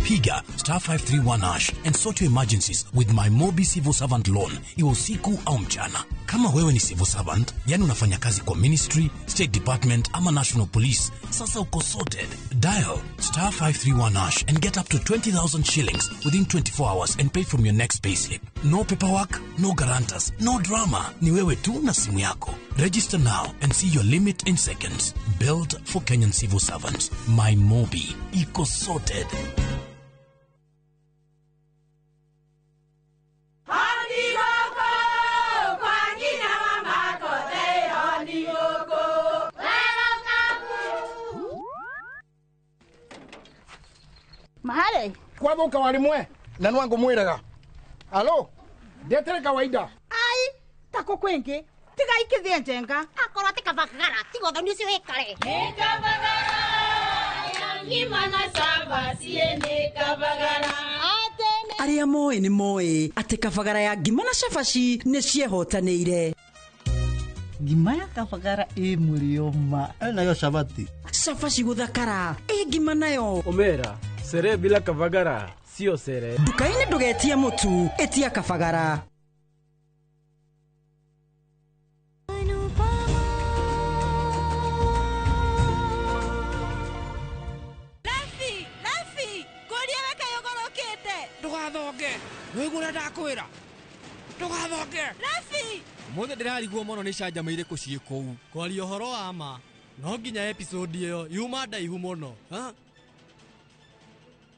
Piga star 531 hash and sort your emergencies with my Mobi Civil Servant Loan, iwe usiku au mchana. Kama wewe ni civil servant, yani unafanya kazi kwa ministry, state department ama national police, sasa uko sorted. Dial star 531 hash and get up to 20,000 shillings within 24 hours and pay from your next payslip. No paperwork, no guarantors, no drama. Ni wewe tu na simu yako. Register now and see your limit in seconds. Built for Kenyan civil servants. My Mobi. Iko sorted. Mahale kwathuka warimwe na nwangu mwiraga alo ndetere kawaida ai tako kwingi tiga ikithie njenga akorwo ti kabagara tiga uthoni ucio wikare ni kabagara ya ngima na cabaci ni kabagara. Arĩa moĩ nĩ moĩ atĩ kabagara ya ngima na cabaci nĩ ciehotanĩire. Ngima ya kabagara ĩ mũrĩo ma nayo cabaci cabaci gũthakara ĩ ngima nayo omera sere bila kabagara sio sere. Nduka-inĩ ndũgetie mũtu, ĩtia kabagara. Rafi, Rafi, ngũrie we kaĩ ũgũrũkĩte. Ndũgathonge, nĩũigua ũrĩa ndakwĩra? Ndũgathonge. Rafi! Mũthĩ ndĩrarigwo mũno nĩ canjama irĩkũ ciĩ kũu. Kwaria ũhoro wa ma, no nginya episode ĩyo yuma ndaihu mũno.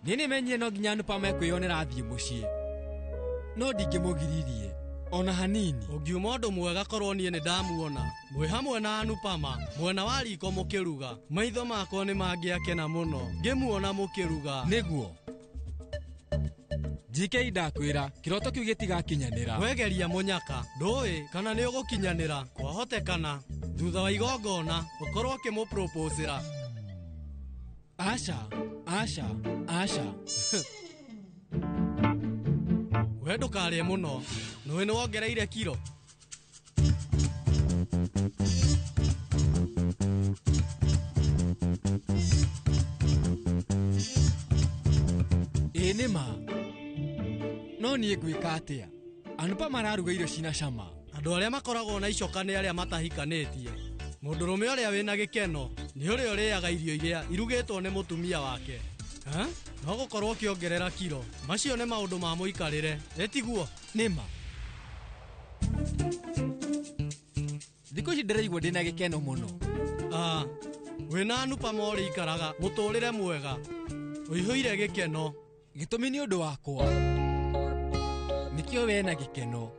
Niĩ nĩmenyire no nginya Anupama ekwĩyonera athiĩ mũciĩ. No ndingĩmũgiririe ona hanini. Ũngiuma ũndũ mwega korwo niĩ nĩ ndamuona mwĩ hamwe na Anupama mwena wa riko mũkĩruga, maitho makwa nĩ mangĩakena mũno ngĩmuona mũkĩruga. Nĩguo JK ndakwĩra kĩroto kĩu gĩtigakinyanĩra. Wegeria mũnyaka ndũĩ kana nĩ ũgũkinyanĩra, kwahotekana thutha wa igongona ũkorwo ũkĩmũproposĩra. Asha, asha, asha. We ndũkarĩe mũno, nĩũĩ nĩwongereire kiro. Ĩ nĩ ma. No niĩ ngwĩka atĩa? Anupama araruga irio cina cama. Andũ arĩa makoragwo na icoka nĩ arĩa matahikanĩtie. Mũndũrũme ũrĩa wĩna gĩkeno nĩ ũrĩa ũrĩaga irio iria irugĩtwo nĩ mũtumia wake. No gũkorwo ũkĩongerera kiro. Macio nĩ maũndũ ma mũikarĩre, ĩtiguo? Nĩ ma. Thikũ ici ndĩraigua ndĩna gĩkeno mũno. Wĩna Anupama ũrĩikaraga mũtũrĩre mwega ũihũire gĩkeno. Gĩtũmi nĩ ũndũ wakwa. Nĩkĩo we na gĩkeno.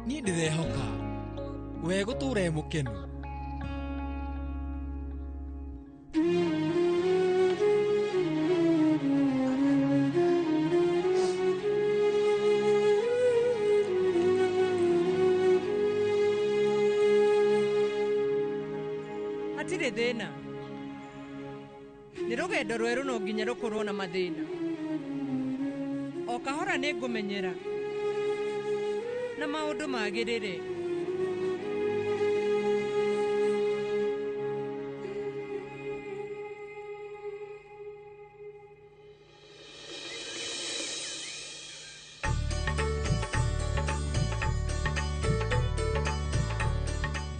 Niĩ ndĩrehoka we gũtũra e mũkenu. Hatirĩ thĩna. Nĩ rũgendo rwerũ no nginya rũkorwo na mathĩna. O kahora nĩ ngũmenyera na maũndũ magĩrĩre.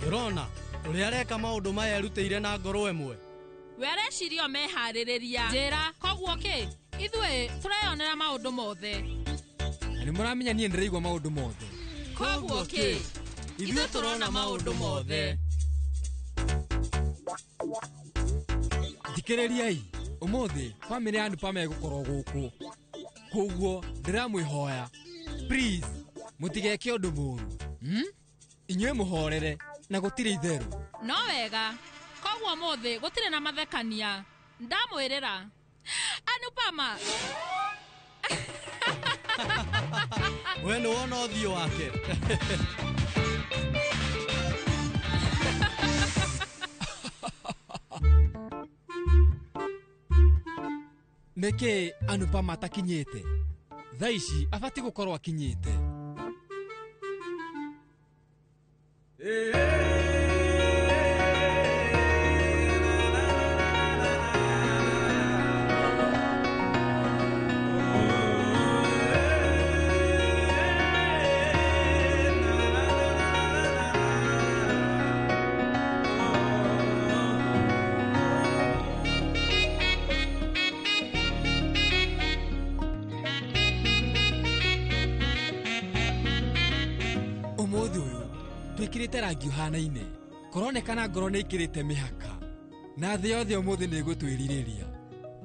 Ndĩrona ũrĩa areka maũndũ maya erutĩire na ngoro ĩmwe. We areciria o meharĩrĩria. Njĩra, koguo kĩ? Ithuĩ tũreyonera maũndũ mothe. Na nĩ mũramenya niĩ ndĩraigua maũndũ mothe. Koguo kĩ? Ithuĩ tũrona maũndũ mothe. Thikĩrĩriai, ũmũthĩ bamĩrĩ ya Anupama ĩgũkorwo gũkũ. Koguo ndĩramwĩhoya, please mũtigeke ũndũ mũũru. Inyuĩ mũhorere na gũtirĩ itherũ. No wega. Koguo ũmũthĩ gũtirĩ na mathekania. Ndamwĩrĩra. Anupama. We nĩ wona ũthiũ wake. Nĩkĩ Anupama atakinyĩte? Thaa ici abatiĩ gũkorwo akinyĩte. Ũmũthĩ ũyũ twĩkĩrĩte rangi ũhanaine. Kũronekana ngoro nĩ ĩkĩrĩte mĩhaka. Na thĩ yothe ũmũthĩ nĩ ĩgũtwĩrirĩria.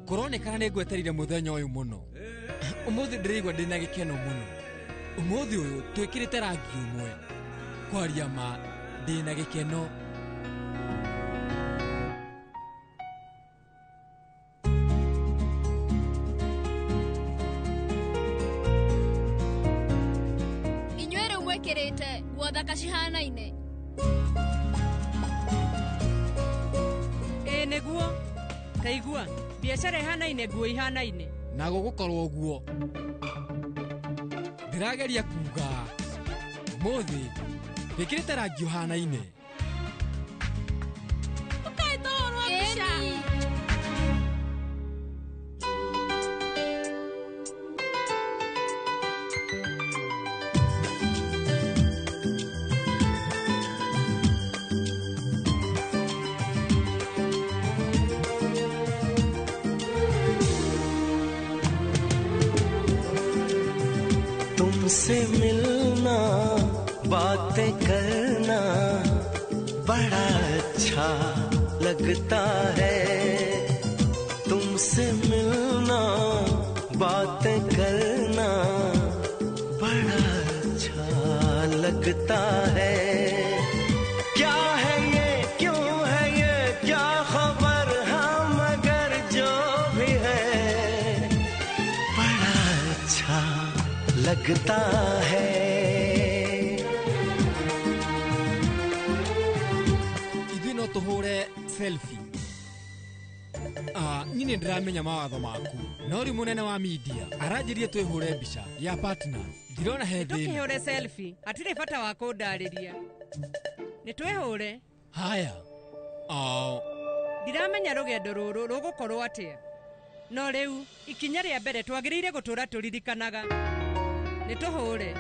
Kũronekana nĩ ngweterire mũthenya ũyũ mũno. Ũmũthĩ ndĩraigua ndĩna gĩkeno mũno. Ũmũthĩ ũyũ twĩkĩrĩte rangi ũmwe. Kwaria ma ndĩna gĩkeno. Inyuĩ rĩu mwĩkĩrĩte nguo thaka cihanaine. Ĩĩ nĩguo. Taigua, biacara ĩhanaine nguo ihanaine. Na gũgũkorwo ũguo. Ndĩrageria kuga ũmũthĩ twĩkĩrĩte rangi ũhanaine. Ũkaĩ tũhũrwo mbica. तुमसे मिलना बातें करना बड़ा अच्छा लगता है। तुमसे मिलना बातें करना बड़ा अच्छा लगता है। क्या है ये, क्यों है ये, क्या खबर, हाँ मगर जो भी है बड़ा अच्छा लगता है। Ithuĩ no tũhũre selfie. Niĩ nĩ ndĩramenya mawatho maku. No rĩu mũnene wa media aranjĩrie twĩhũre mbica ya partners. Ndirona he thĩna. Tũkĩhũre selfie, hatirĩ bata wa kũndarĩria. Nĩ twĩhũre. Haya. Ndiramenya rũgendo rũrũ rũgũkorwo atĩa. No rĩu ikinya rĩa mbere twagĩrĩire gũtũra tũririkanaga. Nĩ tũhũre.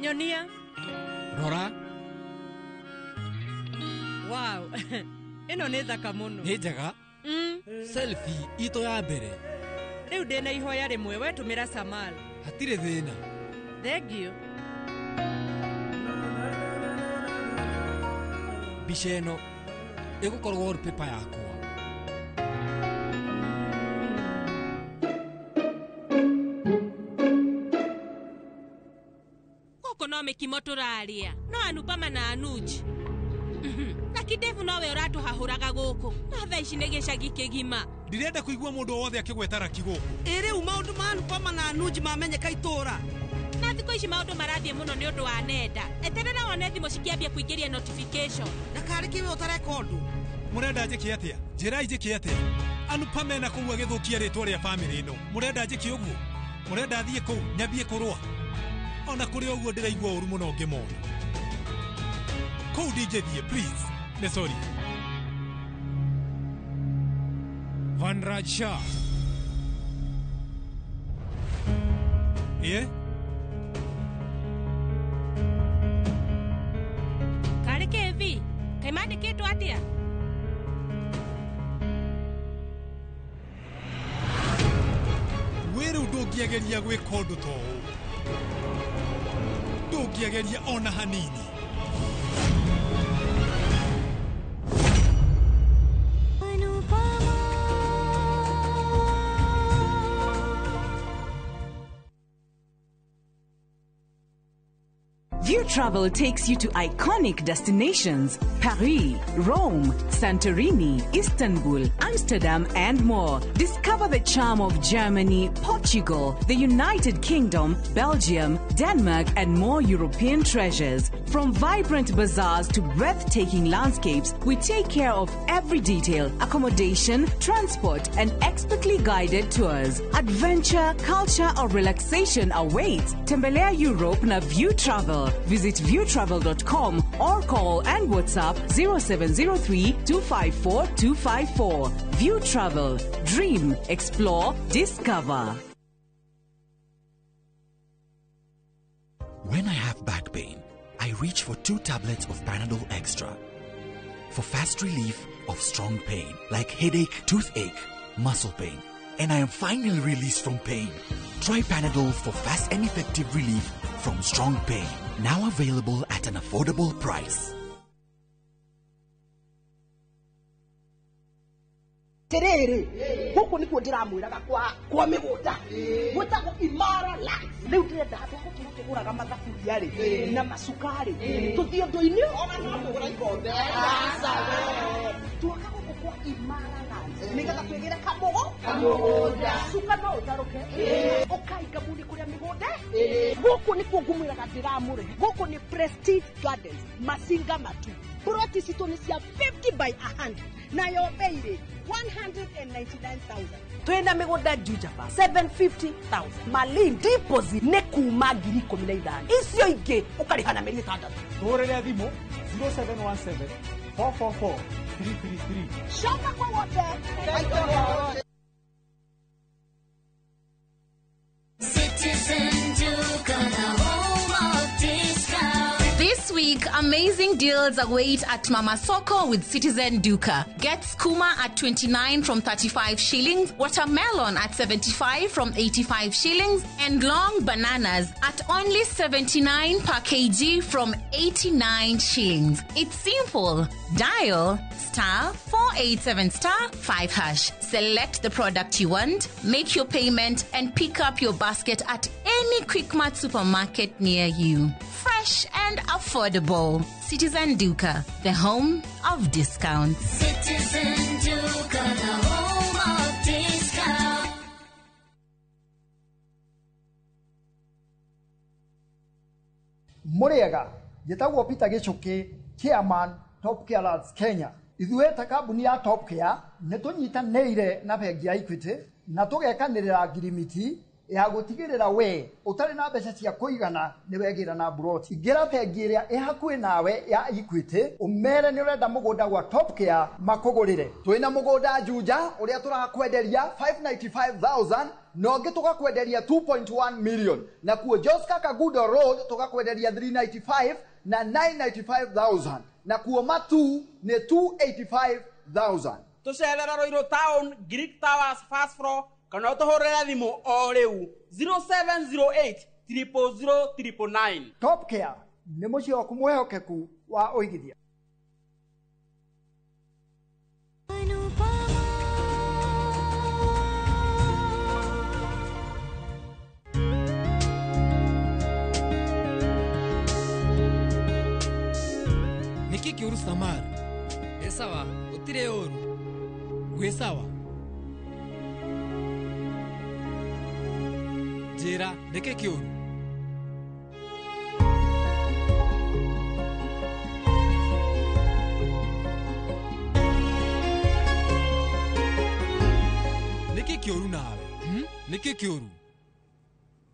Nyonia. Rora. Wow. Ĩno nĩ thaka mũno. Nĩ njega. Selfie itũ ya mbere. Rĩu ndĩna ihoya rĩmwe wetũmĩra Samal. Hatirĩ thĩna. Thengiũ. Mbica ĩno Ĩgũkorwo wallpaper yakwa. Gũkũ no mĩkimo tũraria. No Anupama na Anuj. Na Kidevu nowe ũratũhahũraga gũkũ. Na thaa ici nĩ gĩcagi kĩgima. Ndirenda kũigua mũndũ o wothe akĩgweta Raki gũkũ. Ĩ rĩu maũndũ ma Anupama na Anuj mamenyeka itũra. Na thikũ ici maũndũ marathiĩ mũno nĩ ũndũ wa nenda. Eterera wone thimũ cikĩambia kũingĩria notification. Na karĩ kĩwe ũtareka ũndũ. Mũrenda njĩke atĩa? Njĩrai njĩke atĩa? Anupama ena kũu agĩthũkia rĩtwa rĩa bamĩrĩ ĩno. Mũrenda njĩke ũguo? Mũrenda thiĩ kũu nyambie kũrũa? Ona kũrĩ ũguo ndĩraigua ũru mũno ngĩmona. Kũu ndingĩthiĩ, please. Nĩ sorry. Vanraj Shah. Ĩĩ? Karĩ kĩvi? Kaĩ mandĩkĩtwo atĩa? Wĩ rĩu ndũngĩageria gwĩka ũndũ ta ũũ. Ndũngĩageria ona hanini. View Travel takes you to iconic destinations Paris, Rome, Santorini, Istanbul, Amsterdam, and more. Discover the charm of Germany, Portugal, the United Kingdom, Belgium, Denmark, and more European treasures. From vibrant bazaars to breathtaking landscapes, we take care of every detail accommodation, transport, and expertly guided tours. Adventure, culture, or relaxation awaits. Tembelea Europe na View Travel. Visit viewtravel.com or call and WhatsApp 0703 254 254. View Travel. Dream, explore, discover. When I have back pain, I reach for 2 tablets of Panadol Extra for fast relief of strong pain like headache, toothache, muscle pain, and I am finally released from pain. Try Panadol for fast and effective relief from strong pain. Now available at an affordable price. Terere, gũkũ nĩkuo ndĩramwĩraga kwa mĩgũnda gwĩtagwo Imara Lands. Rĩu ndĩrenda handũ ha gũtũra tũgũraga mathaburia rĩ na macuka rĩ tũthiĩ ũndũ-inĩ ona no tũgũra ikombe. Aca we. Tuoka gũkũ kwa Imara Lands nĩgetha twĩgĩre kamũgũnda. Cuka no ũtarũke ũkai ngamuni kũrĩa mĩgũnda. Gũkũ nĩkuo ngũmwĩraga ndĩramũrehe. Gũkũ nĩ Prestige Gardens, Masinga Matu. Ploti citũ nĩ cia 50 by 100 nayo bei rĩ 199,000. Twĩna mĩgũnda Juja 750,000. Malindi deposit nĩ kuma 15,000. Icio ingĩ ũkarĩha na mĩeri 6. Tũhũrĩre thimũ 0717 444 333. Coka kwa wote. Citizen Duka, the home of discount. This week, amazing deals await at Mama Soko with Citizen Duka. Get skuma at 29 from 35 shillings, watermelon at 75 from 85 shillings, and long bananas at only 79 per kg from 89 shillings. It's simple. Dial star 487 star 5 hash. Select the product you want, make your payment, and pick up your basket at any Quickmart supermarket near you. Fresh and affordable. Citizen Duka, the home of discounts. Citizen Duka, the home of discount. Mũrĩega, njĩtagwo Peter Gĩchũkĩ, chairman Top Care Lads Kenya. Ithuĩ ta kambuni ya Top Care nĩ tũnyitanĩire na bengi ya Equity na tũgekanĩrĩra ngirimiti ya gũtigĩrĩra we ũtarĩ na mbeca cia kũigana nĩ wegĩra na mburoti. Ingĩra bengi ĩrĩa ĩ hakuhĩ nawe ya Equity ũmere nĩ ũrenda mũgũnda gwa Top Care makũgũrĩre. Twĩna mũgũnda Juja ũrĩa tũrakwenderia 595,000 na ũngĩ tũgakwenderia 2.1 million, na kuo Joska Kagudo Road tũgakwenderia 395 na 995,000, na kuo Matu nĩ 285,000. Tũcerera Ruiru Town, Greek Towers first floor, kana ũtũhũrĩre thimũ o rĩu 0708 000 999. Top Care nĩ mũciĩ waku mwĩhokeku wa ũigithia. Wĩ sawa? Njĩra nĩkĩ kĩũru? Nĩkĩ kĩũru nawe? Nĩkĩ kĩũru?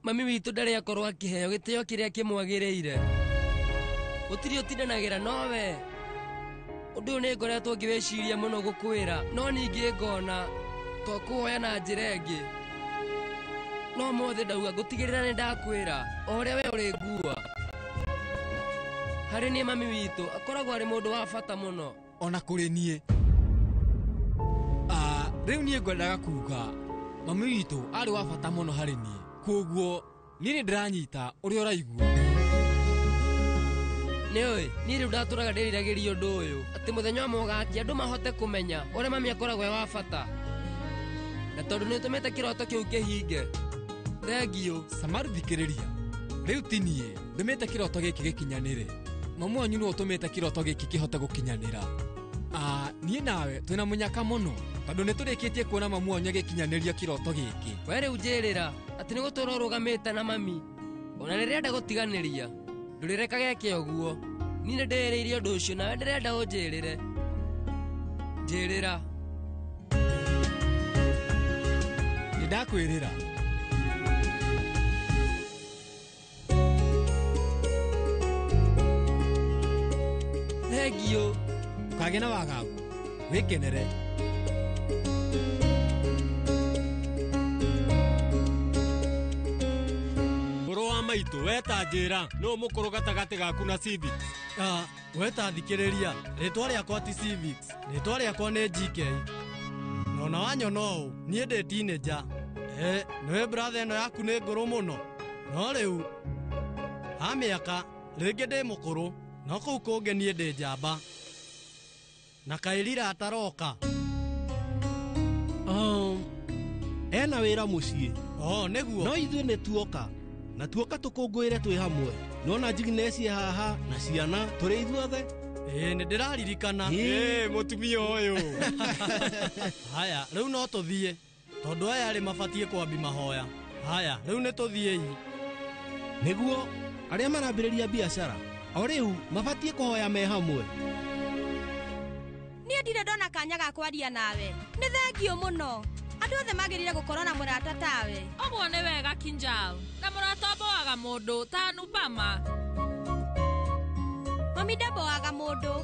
Mami witũ ndarĩ akorwo akĩheo gĩtĩo kĩrĩa kĩmwagĩrĩire. Gũtirĩ ũtindanagĩra nowe. Ũndũ ũyũ nĩ ngoretwo ngĩwĩciria mũno gũkwĩra, no ningĩ ngona to kũwoya na njĩra ĩngĩ. No mothe ndauga ngũtigĩrĩra nĩ ndakwĩra o ũrĩa we ũrĩngua. Harĩ niĩ mami witũ akoragwo arĩ mũndũ wa bata mũno. Ona kũrĩ niĩ. Rĩu niĩ ngwendaga kuga mami witũ arĩ wa bata mũno harĩ niĩ. Koguo niĩ nĩ ndĩranyita ũrĩa ũraigua. Nĩũĩ niĩ rĩu ndatũraga ndĩriragĩria ũndũ ũyũ atĩ mũthenya ũmwe ũgakia andũ mahote kũmenya ũrĩa mami akoragwo e wa bata. Na tondũ nĩ ũtũmĩte kĩroto kĩu kĩhinge. Thengiũ. Samaru thikĩrĩria. Rĩu ti niĩ ndũmĩte kĩroto gĩkĩ gĩkinyanĩre. Mamu wanyu nĩwe ũtũmĩte kĩroto gĩkĩ kĩhote gũkinyanĩra. Niĩ nawe twĩna mũnyaka mũno tondũ nĩ tũrĩkĩtie kuona mamu wanyu agĩkinyanĩria kĩroto gĩkĩ. We rĩu njĩrĩra atĩ nĩ gũtũra ũrũgamĩte na mami. Ona rĩrĩa gũtiganĩria ndũrĩreka geke ũguo. Niĩ nĩ ndĩrĩirie ũndũ ũcio nawe ndĩrenda ũnjĩrĩre. Njĩrĩra. Nĩ ndakwĩrĩra. Thengiũ. Ndũkagĩe na wagagu. Wĩkenere. Mũrũ wa maitũ weta njĩra nũ mũkũrũ gatagatĩ gaku na Civics. Weta thikĩrĩria. Rĩtwa rĩakwa ti Civics. Rĩtwa rĩakwa nĩ GK. Na ona wanyona ũũ niĩ ndĩ teenager. Nĩwe brother ĩno yaku nĩ ngũrũ mũno. No rĩu ha mĩaka rĩngĩ ndĩ mũkũrũ no kũu kũngĩ niĩ ndĩ njamba. Na kaĩrira ataroka. Ena wĩra mũciĩ. Nĩguo. No ithuĩ nĩ tuoka. Na tuoka tũkũngũĩre twĩ hamwe. Nona Jignesh haha na ciana tũrĩ ithuothe. Nĩ ndĩraririkana. Mũtumia ũyũ. Haya, rĩu no tũthiĩ. Tondũ aya arĩ mabatiĩ kwambi mahoya. Haya, rĩu nĩ tũthiĩi. Nĩguo arĩa marambĩrĩria biacara o rĩu mabatiĩ kũhoya me hamwe. Niĩ ndirĩ ndona kanya ga kwaria nawe. Nĩ thengiũ mũno. Andũ othe magĩrĩire gũkorwo na mũrata tawe. Ũguo nĩ wega Kinjal. Na mũrata ũmboaga mũndũ ta Anupama. Mami ndamboaga mũndũ.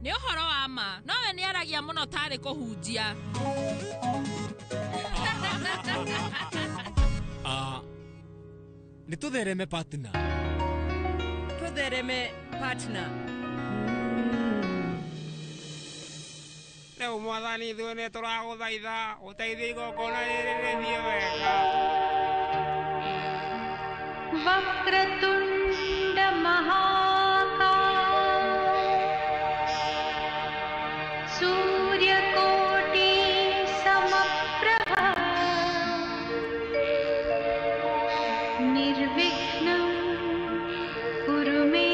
Nĩ ũhoro wa ma. Nowe nĩaragia mũno tarĩ kũhunjia. Nĩ tũthereme partner. Tũthereme partner. Rĩu mwathani ithuĩ nĩ tũragũthaitha ũteithie igongona rĩrĩ rĩthiĩ wega. Vakratunda Mahakaya Suryakoti Samaprabha Nirvignam Kuru me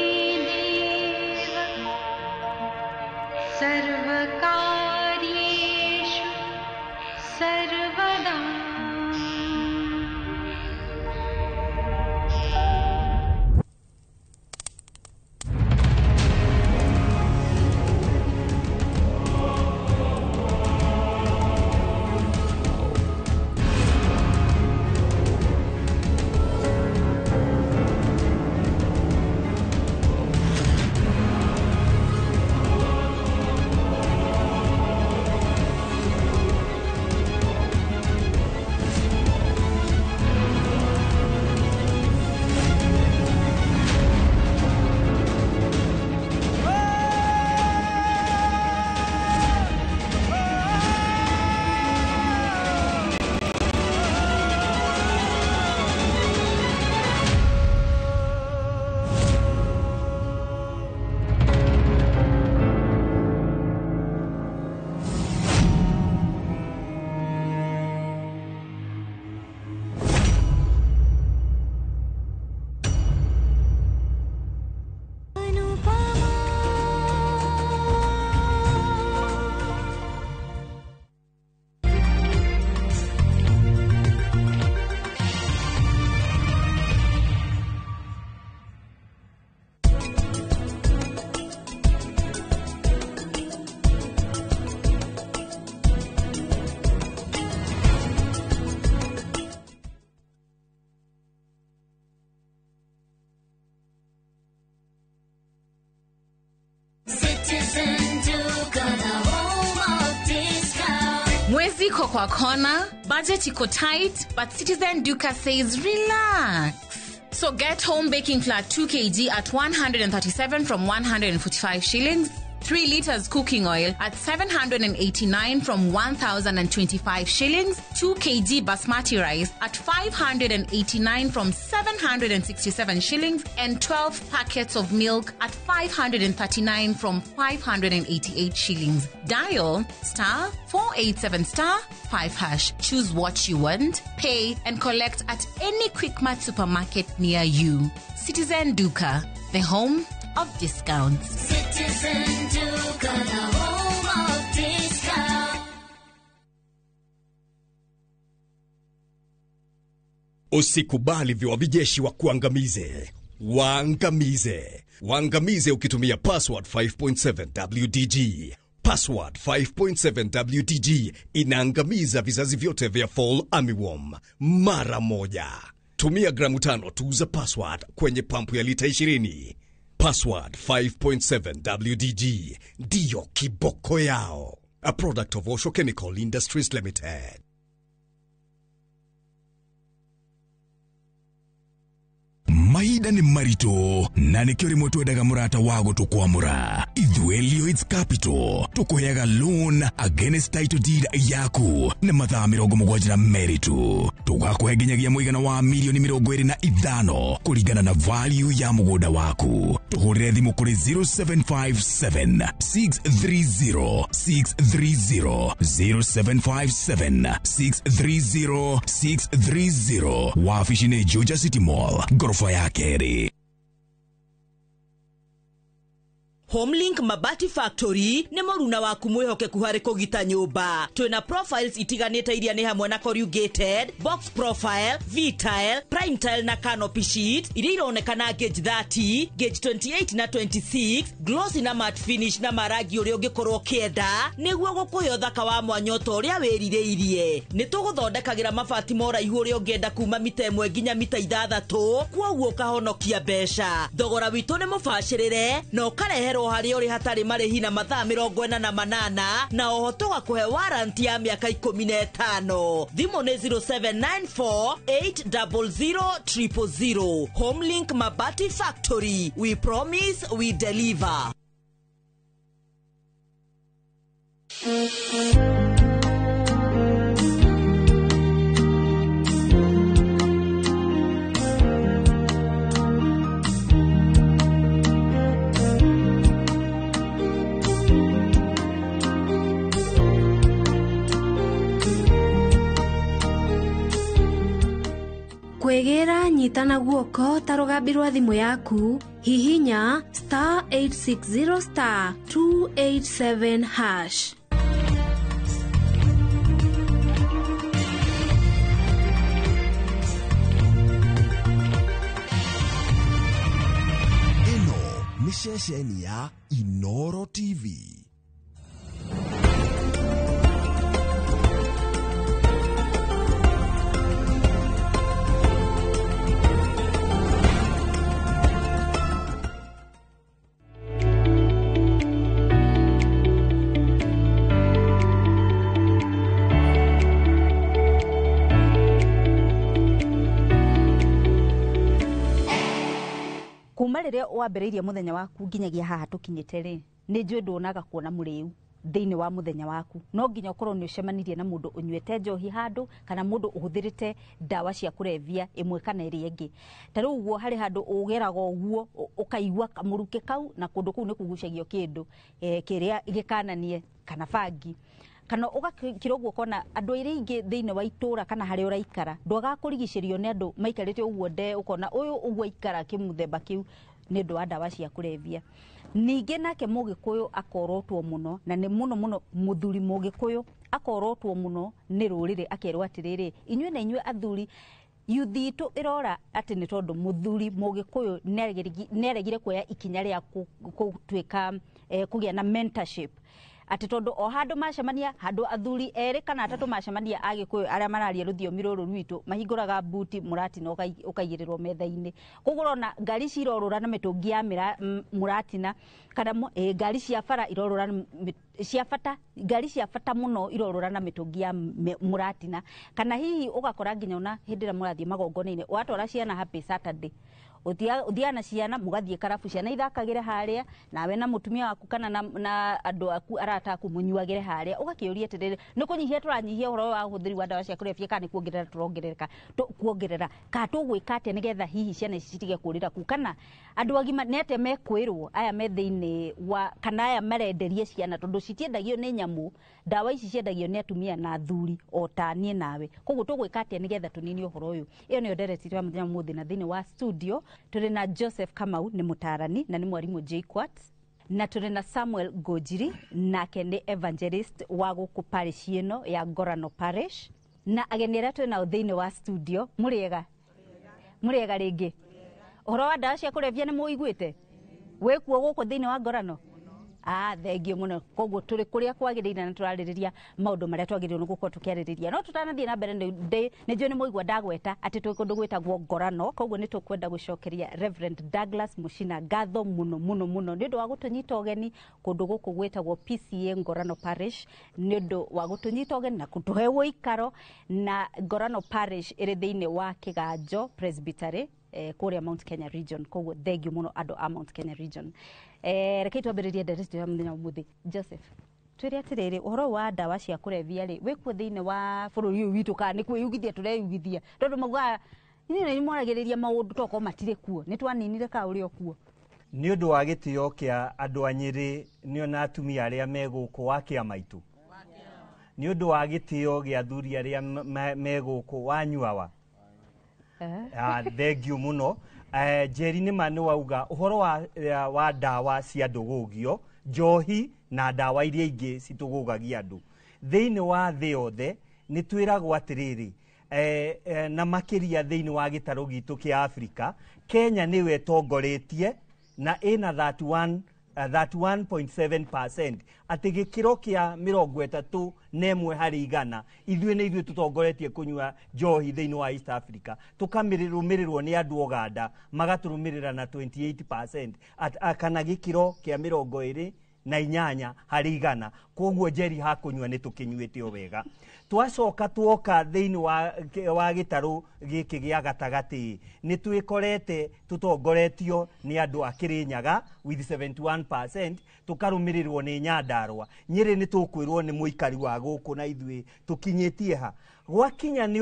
Deva Sarvakaryeshu Sarvada. Iko kwa kona, budget iko tight, but Citizen Duka says relax. So get home baking flour 2 kg at 137 from 145 shillings, 3 liters cooking oil at 789 from 1,025 shillings, 2 kg basmati rice at 589 from 767 shillings, and 12 packets of milk at 539 from 588 shillings. Dial star 487 star 5 hash. Choose what you want, pay, and collect at any Quickmart supermarket near you. Citizen Duka, the home of discounts. Citizen Duka, the home of discount. Usikubali viwavijeshi wa kuangamize. Waangamize. Waangamize ukitumia password 5.7 WDG. Password 5.7 WDG inaangamiza vizazi vyote vya fall armyworm mara moja. Tumia gramu 5 tu za password kwenye pampu ya lita 20. Password 5.7 WDG ndiyo kiboko yao. A product of Osho Chemical Industries Limited. Mahinda nĩ maritũ na nĩkĩo rĩmwe twendaga mũrata wa gũtũkwamũra. Ithuĩ Lloyds Capital tũkũheaga loan against title deed yaku na mathaa 72 tu. Tũgakũhe nginyagia mũigana wa milioni 25 kũringana na value ya mũgũnda waku. Tũhũrĩre thimũ kũrĩ 0757 630 630 0757 630 630. Wabici nĩ Juja City Mall, ngoroba ya kerĩ. Homelink Mabati Factory nĩ mũruna waku mwĩhokeku harĩ kũgita nyũmba. Twĩna profiles itiganĩte iria nĩ hamwe na corrugated, box profile, V-tile, prime tile na canopy sheet iria ironekana gauge 30, gauge 28 na 26, glossy na matte finish na marangi ũrĩa ũngĩkorwo ũkĩenda nĩguo gũkũhe ũthaka wa mwanya ta ũrĩa wĩrirĩirie. Nĩ tũgũthondekagĩra mabati ma ũraihu ũrĩa ũngĩenda kuma mita 1 nginya mita 6, kwoguo ũkahonokia mbeca. Thogora witũ nĩ mũbacĩrĩre na ũkareherwo harĩa ũrĩ hatarĩ marĩhi na mathaa 48 na oho tũgakũhe warranty ya mĩaka 15. Thimũ nĩ 0794 800 000. Homelink Mabati Factory, we promise we deliver. Kwĩgĩra nyitana guoko ta rũgambi rwa thimũ yaku, hihinya star 860 star 287 hash. Ĩno nĩ ceceni ya Inoro TV. Kuma rĩrĩa wambĩrĩirie mũthenya waku nginyagia haha tũkinyĩte rĩ, nĩ njũĩ nduonaga kuona mũrĩu thĩinĩ wa mũthenya waku. No nginya ũkorwo nĩ ũcemanirie na mũndũ ũnyuĩte njohi handũ kana mũndũ ũhũthĩrĩte ndawa cia kũrebia ĩmwe kana ĩrĩa ĩngĩ. Ta rĩu ũguo harĩ handũ ũgeraga ũguo ũkaigua kamũrukĩ kau na kũndũ kũu nĩ kũgucagio kĩndũ kĩrĩa gĩkananie kana bangi. Kana ũgakira ũguo ũkona andũ arĩa aingĩ thĩinĩ wa itũra kana harĩa ũraikara ndwagaga kũrigicĩrio nĩ andũ maikarĩte ũguo nde ũkona ũyũ ũguo aikara kĩmũthemba kĩu nĩ ũndũ wa ndawa cia kũrebia. Ningĩ nake mũgĩkũyũ akorotwo mũno na nĩ mũno mũno mũthuri mũgĩkũyũ akorotwo mũno nĩ rũrĩrĩ akerwo atĩrĩrĩ, inyuĩ na inyuĩ athuri yuthi itũ ĩrora atĩ nĩ tondũ mũthuri mũgĩkũyũ nĩaregire kuoya ikinya rĩa gũtuĩka kũgĩa na mentorship. Atĩ tondũ o handũ macemania, handũ athuri erĩ kana atatũ macemania Agĩkũyũ arĩa mararia rũthiomi rũrũ rwitũ, mahingũraga mbuti mũratina ũkaigĩrĩrwo metha-inĩ. Koguo ũrona ngari ici irorũra na mĩtũngi ya mũratina, kana ngari cia bara irorũra na cia bata, ngari cia bata mũno irorũra na mĩtũngi ya mũratina. Kana hihi ũgakora nginya ona hĩndĩ ĩrĩa mũrathiĩ magongona-inĩ, ũgatwara ciana happy Saturday, ũthiaga na ciana mũgathiĩ karabu, ciana ithakagĩre harĩa, nawe na mũtumia waku kana na andũ aku arata aku mũnyuagĩre harĩa. Ũgakĩũria atĩrĩrĩ, nĩ kũnyihia tũranyihia ũhoro wa ũhũthĩri wa ndawa cia kũrebia kana nĩ kuongerera tũrongerereka, kuongerera kana tũgwĩka atĩa nĩgetha hihi ciana ici citige kũrĩra kuu, kana andũ agima nĩ atĩa mekwĩrwo aya me thĩinĩ wa, kana aya marenderia ciana, tondũ citiendagio nĩ nyamũ, ndawa ici ciendagio nĩ atumia na athuri o ta niĩ nawe. Koguo tũgwĩka atĩa nĩgetha tũnine ũhoro ũyũ? Ĩyo nĩyo ndereti ya mũthenya ũmũthĩ, na thĩinĩ wa studio tũrĩ na Joseph Kamau, nĩ mũtarani na nĩ mwarimũ JKUAT, na tũrĩ na Samuel Ngũnjiri, nake nĩ evangelist wa gũkũ parish ĩno ya Ngorano Parish, na ageni arĩa twĩ nao thĩinĩ wa studio. Mũrĩega? Mũrĩega rĩngĩ? Ũhoro wa ndawa cia kũrebia nĩ mũiguĩte wĩkuo gũkũ thĩinĩ wa Ngorano? Thengio mũno. Koguo tũrĩ kũrĩa kwagĩrĩire na tũrarĩrĩria maũndũ marĩa twagĩrĩirwo nĩ gũkorwo tũkĩarĩrĩria. No tũtanathiĩ na mbere, nĩ njũĩ nĩ mũigua ndagweta atĩ twĩ kũndũ gwĩtagwo Ngorano. Koguo nĩ tũkwenda gũcokeria Reverend Douglas Muchina ngatho mũno mũno mũno nĩ ũndũ wa gũtũnyita ũgeni kũndũ gũkũ gwĩtagwo PCA Ngorano Parish, nĩ ũndũ wa gũtũnyita ũgeni na kũtũhe ũikaro. Na Ngorano Parish ĩrĩ thĩinĩ wa Kĩganjo Presbytery, kũrĩa Mount Kenya Region. Koguo thengio mũno andũ a Mount Kenya Region. Rekei twambĩrĩrie ndereti ya mũthenya ũmũthĩ. Joseph, twĩre atĩrĩrĩ, ũhoro wa ndawa cia kũrebia rĩ, wĩkuo thĩinĩ wa bũrũri ũyũ witũ kana nĩ kwĩyugithia tũreyugithia? Tondũ maugaga inyuĩ nĩ mwaragĩrĩria maũndũ tokorwo matirĩ kuo, nĩ twaninire ka ũrĩ o kuo? Nĩ ũndũ wa gĩtĩo kĩa andũ a Nyĩrĩ nĩo na atumia arĩa me gũkũ wa kĩama itũ, nĩ ũndũ wa gĩtĩo gĩa athuri arĩa me gũkũ wanyuawa. Thengio mũno. Njeri, nĩ ma nĩ wauga ũhoro wa ndawa cia ndũgũgio, njohi na ndawa iria ingĩ citũgũgagia andũ thĩinĩ wa thĩ yothe. Nĩ twĩragwo atĩrĩrĩ, na makĩria thĩinĩ wa gĩtarũ gitũ kĩa Afrika, Kenya nĩyo ĩtongoretie na ĩna 31.7%, atĩ gĩkĩro kĩa 31 harĩ igana. Ithuĩ nĩ ithuĩ tũtongoretie kũnyua njohi thĩinĩ wa East Africa, tũkamĩrũmĩrĩrwo nĩ andũ Uganda magatũrũmĩrĩra na 28%, kana gĩkĩro kĩa 28 harĩ igana. Koguo Njeri, hakũnyua nĩ tũkĩnyuĩte o wega. Twacoka tuoka thĩinĩ wa gĩtarũ gĩkĩ gĩa gatagatĩ, nĩ twĩkorete tũtongoretio nĩ andũ a Kĩrĩnyaga with 71%, tũkarũmĩrĩrwo nĩ Nyandarũa. Nyĩrĩ nĩ tũkwĩrwo nĩ mũikari wa gũkũ na ithuĩ tũkinyĩtie ha. Gwakinya nĩ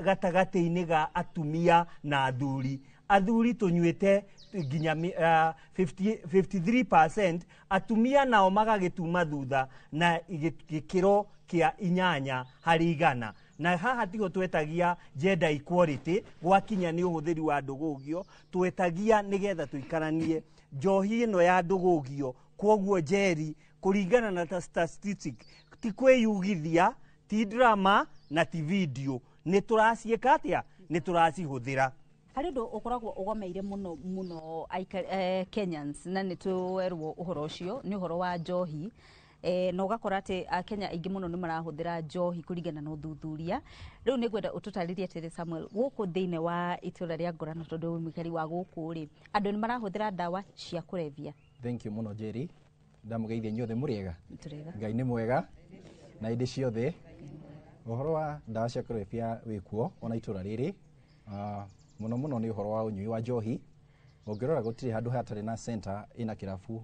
gatagatĩ-inĩ ga atumia na athuri, athuri tũnyuĩte nginya 53%, atumia nao magagĩtuma thutha na gĩkĩro kĩa 8 harĩ igana. Na haha tiho twetagia gender equality, gwakinya nĩ ũhũthĩri wa ndũgũgio twetagia nĩgetha tũikaranie njohi ĩno ya ndũgũgio. Kwoguo Njeri, kũringana na statistic, ti kwĩyugithia, ti drama na ti video, nĩ tũraciĩka atĩa? Nĩ tũracihũthĩra. Harĩ ũndũ ũkoragwo ũgomeire mũno mũno Kenyans, na nĩ twerwo ũhoro ũcio nĩ ũhoro wa njohi. Na ũgakora atĩ Akenya aingĩ mũno nĩ marahũthĩra njohi kũringana na ũthuthuria. Rĩu nĩ ngwenda ũtũtarĩrie atĩrĩ Samuel, gũkũ thĩinĩ wa itũra rĩa Ngorano, tondũ wĩ mũikari wa gũkũ rĩ, andũ nĩ marahũthĩra ndawa cia kũrebia? Thank you mũno Njeri, ndamũgeithia inyuothe. Mũrĩega? Tũrĩega. Ngai nĩ mwega na hĩndĩ ciothe. Ũhoro wa ndawa cia kũrebia wĩkuo ona itũra rĩrĩ, mũno mũno nĩ ũhoro wa ũnyui wa njohi. Ũngĩrora gũtirĩ handũ hatarĩ na center ĩna kĩrabu,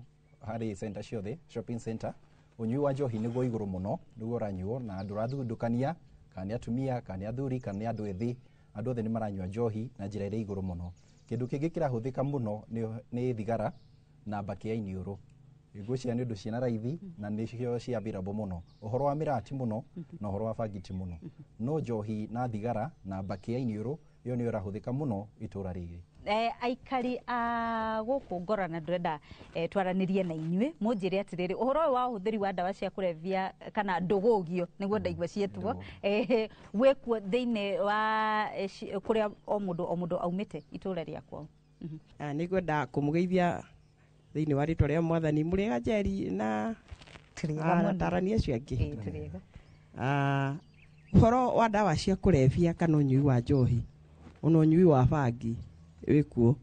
harĩ center ciothe, shopping center, ũnyui wa njohi nĩguo igũrũ mũno, nĩguo ũranyuo na ndũrathundũkania kana nĩ atumia kana nĩ athuri kana nĩ andũ ethĩ, andũ othe nĩ maranyua njohi na njĩra ĩrĩa igũrũ mũno. Kĩndũ kĩngĩ kĩrahũthĩka mũno nĩ thigara na mbakĩ ya iniũrũ. Ngwĩciria nĩ ũndũ ciĩna raithi na nĩcio ci available mũno. Ũhoro wa mĩrati mũno na ũhoro wa bangi ti mũno, no njohi na thigara na mbakĩ ya iniũrũ ĩyo nĩyo ĩrahũthĩka mũno itũra rĩrĩ. Aikari a gũkũ Ngorana, ndĩrenda twaranĩrie na inyuĩ mũnjĩre atĩrĩrĩ, ũhoro ũyũ wa ũhũthĩri wa ndawa cia kũrebia kana ndũgũgio nĩguo ndaigua ciĩtwo, wĩkuo thĩinĩ wa kũrĩa o mũndũ o mũndũ aumĩte itũra rĩa kwao? Nĩ ngwenda kũmũgeithia thĩinĩ wa rĩtwa rĩa Mwathani. Mũrĩega Njeri na Tarani acio angĩ. Ũhoro wa ndawa cia kũrebia kana ũnyui wa njohi ona ũnyui wa bangi wĩkuo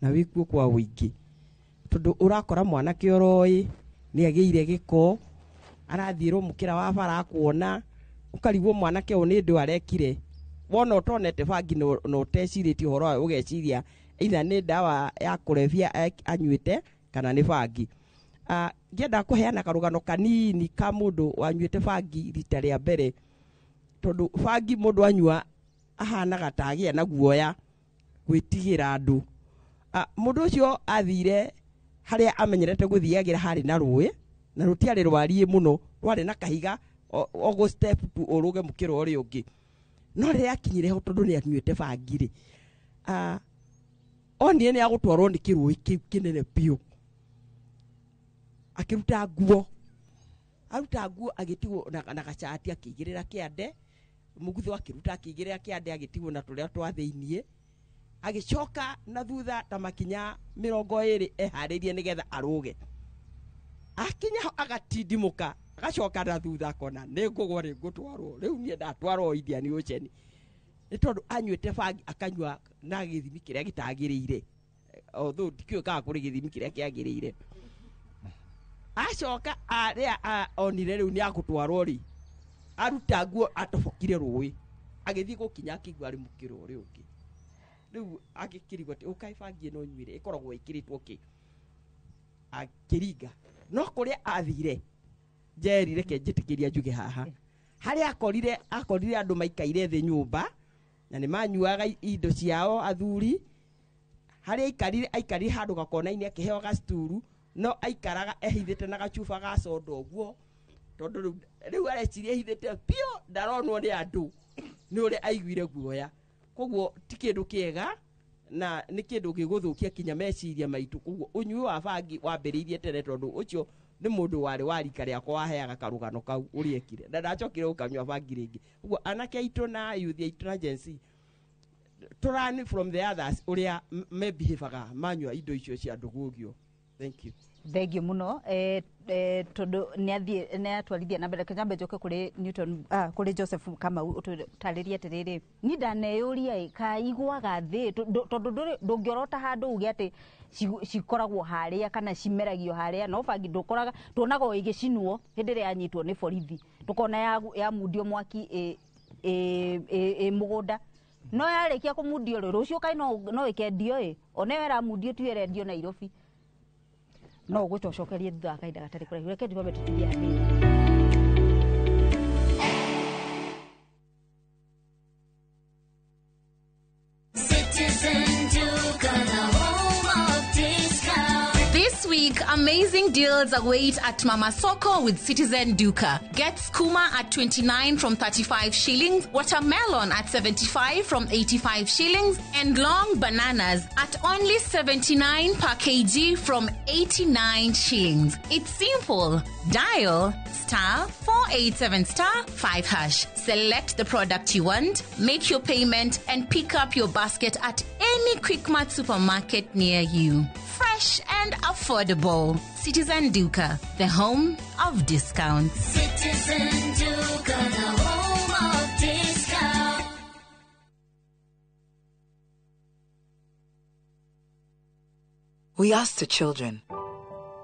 na wĩkuo kwa ũingĩ, tondũ ũrakora mwanake ũroĩ nĩ agĩire gĩko, arathiĩrwo mũkĩra wa bara akuona, ũkarigwo mwanake ũyũ nĩ ndũ arekire. Wona ũtonete bangi na ũtecirĩtie ũhoro wayo, ũgeciria either nĩ ndawa ya kũrebia anyuĩte kana nĩ bangi. Ngĩenda kũheana karũgano kanini ka mũndũ wanyuĩte bangi rita rĩa mbere, tondũ bangi mũndũ anyua ahanaga ta agĩa na guoya gwĩtigĩra andũ. Mũndũ ũcio athire harĩa amenyerete gũthiagĩra harĩ na rũĩ, na rũtiarĩ rwariĩ mũno, rwarĩ na kahiga o gũ step tu ũrũge mũkĩra ũrĩa ũngĩ. No rĩrĩa akinyire ho, tondũ nĩ anyuĩte bangi rĩ, onire nĩ agũtwarwo nĩ kĩrũĩ kĩu kĩnene biũ. Akĩruta nguo, aruta nguo agĩtigwo na gacati akĩigĩrĩra kĩande, mũgutho akĩruta akĩigĩrĩra kĩande agĩtigwo na tũrĩa twa thĩiniĩ. Agĩcoka na thutha ta makinya 20 eharĩirie nĩgetha arũge. Akinya ho agatindimũka, agacoka na thutha akona nĩ ngũgwa rĩ ngũtwarwo, rĩu niĩ ndatwarwo Indian Ocean. Nĩ tondũ anyuĩte bangi akanyua na gĩthimi kĩrĩa gĩtagĩrĩire, although ndikĩũĩ kana kũrĩ gĩthimi kĩrĩa kĩagĩrĩire. Acoka arĩa onire rĩu nĩ agũtwarwo rĩ, aruta nguo atobokire rũĩ, agĩthiĩ gũkinya akĩigua arĩ mũkĩra ũrĩa ũngĩ. Rĩu agĩkĩrigwo atĩ ũkaĩ bangi ĩno nyuire ĩkoragwo ĩkĩrĩtwo kĩ, akĩringa. No kũrĩa athire, Njeri reke njĩtĩkĩria njuge haha, harĩa akorire andũ maikaire thĩ nyũmba na nĩ manyuaga indo ciao athuri. Harĩa aikarire handũ gakona-inĩ akĩheo gacituru, no aikaraga ehithĩte na gacuba ga soda ũguo, tondũ rĩu areciria ehithĩte biũ ndaronwo nĩ andũ nĩ ũrĩa aiguire guoya. Koguo ti kĩndũ kĩega na nĩ kĩndũ gĩgũthũkia kinya meciria maitũ. Koguo ũnyui wa bangi wambĩrĩirie tene, tondũ ũcio nĩ mũndũ warĩ wa rika rĩakwa waheaga karũgano kau ũrĩa ekire, na ndacokire gũkanyua bangi rĩngĩ. Ũguo anake aitũ na youth aitũ na Gen Z to learn from the others ũrĩa mebehavaga manyua indo icio cia ndũgũgio. Thank you. Thank you muno. Tondu nĩ athiĩ nĩ atwarithia na mbere. Nyambe njoke kũrĩ Newton, kũrĩ Joseph Kamau, ũtũtarĩrie atĩrĩrĩ, ni ndaneyũria ĩ kaigwaga thĩ, tondũ ndũngĩorota handũ uge atĩ cikoragwo harĩa kana cimeragio harĩa, no bangi ndũkoraga, tuonaga o ĩgĩcinwo hĩndĩ ĩrĩa yanyitwo nĩ borithi, tũkona yamundio mwaki ĩ mũgũnda, no yarĩkia kũmundio rĩ, rũciũ kaĩ no ĩkendio ĩ, ona ĩyo ĩramundio tu ĩrendio Nairobi. No ũgũcocokerie thutha wa kahinda gatarĩ kũraihu. Reke twambe tũtige hanini. Citizen Duka, the home of discount. This week, amazing deals await at Mama Soko with Citizen Duka. Get skuma at 29 from 35 shillings, watermelon at 75 from 85 shillings, and long bananas at only 79 per kg from 89 shillings. It's simple. Dial *487*5#. Select the product you want, make your payment, and pick up your basket at any Quickmart supermarket near you. Fresh and affordable. Citizen Duka, the home of discounts. Citizen Duka, the home of discounts. We asked the children,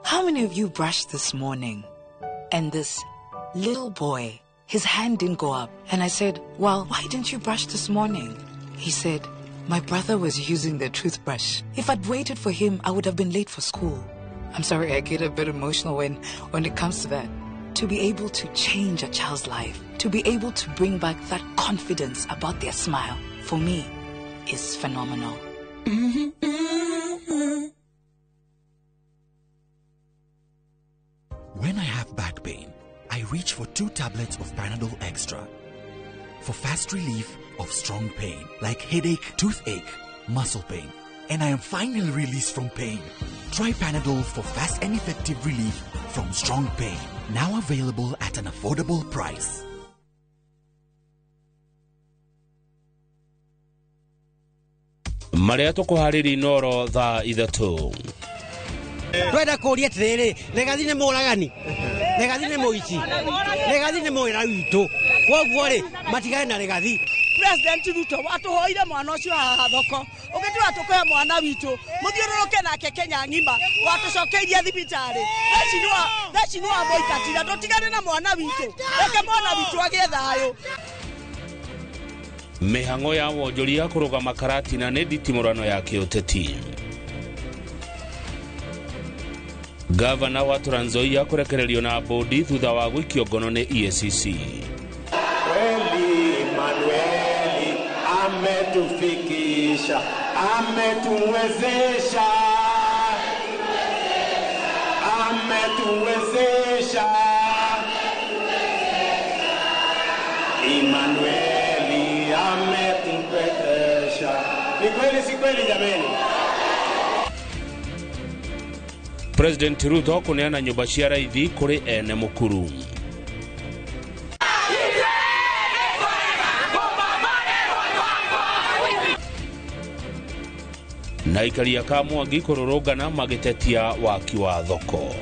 how many of you brushed this morning? And this little boy, his hand didn't go up. And I said, well, why didn't you brush this morning? He said, my brother was using the toothbrush. If I'd waited for him, I would have been late for school. I'm sorry, I get a bit emotional when it comes to that. To be able to change a child's life, to be able to bring back that confidence about their smile, for me, is phenomenal. When I have back pain, I reach for 2 tablets of Panadol Extra for fast relief of strong pain like headache, toothache, muscle pain, and I am finally released from pain. Try Panadol for fast and effective relief from strong pain. Now available at an affordable price. Marĩa tũkũharĩria Inoro thaa 3. Twenda kũria atĩrĩrĩ, Legathi nĩ mũragani? Rigathi nĩ mũici, Rigathi nĩ mwĩra witũ, koguo rĩ matigane na Rigathi. President Ruto watuhoire mwana ũcio haha thoko ũgĩtwĩra tũkũhe mwana witũ mũthiũrũrũke nake Kenya ng'ima, watũcokeirie thibitarĩ. Theci nĩ wamũingatira, tũtigane na mwana witũ, reke mwana witũ agĩe thayũ. Mĩhang'o ya wonjoria kũrũgama Karatina nĩ nditimũrano ya kĩũteti. Gavana wa Trans Nzoia kũrekererio na bũndi thutha wa gũikio ngono nĩ EACC. Kweli Manueli ametufikisha, ametuwezesha, ametuwezesha. Emmanueli ametuwezesha. Ni kweli si kweli jameni? President Ruto kũneana nyũmba cia raithi kũrĩ ene mũkuru. Na aikaria ka Mwangi kũrũrũngana magĩtetia waki wa thoko.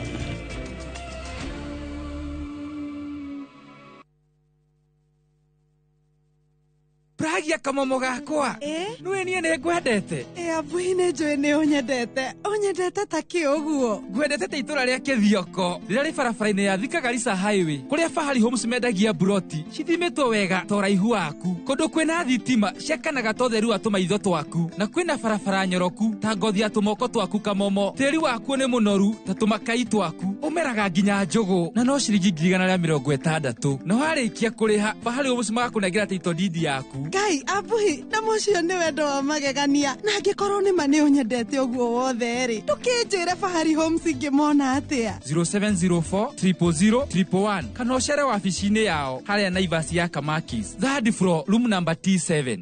Pragia kamomo gakwa nĩwe niĩ nĩ ngwendete. Abuhi nĩ njũĩ nĩ ũnyendete, ũnyendete ta kĩ ũguo? Ngwendete ta itũra rĩa Kĩthioko rĩrĩa rĩ barabara-inĩ ya Thika Garissa Highway, kũrĩa Fahari Homes mendagia mburoti cithimĩtwo wega ta ũraihu waku, kũndũ kwĩna thitima ciakanaga ta ũtheru wa tũmaitho twaku, na kwĩna barabara nyoroku ta ngothi ya tũmoko twaku kamomo. Tĩri wakuo nĩ mũnoru ta tũmakai twaku, ũmeraga nginya njũgũ na no ciringi 160,000. Na warĩkia kũrĩha Fahari Homes magakũnengera title deed yaku. Ngai abuhi, na mũcio nĩ wendo wa magegania, na angĩkorwo nĩ ma nĩ ũnyendete ũguo wothe rĩ, ndũkĩnjĩre Fahari Homes ingĩmona atĩa? 0704 000 111 kana ũcere wabici-inĩ yao harĩa Naivas ya Kamakis, third floor, room number T7.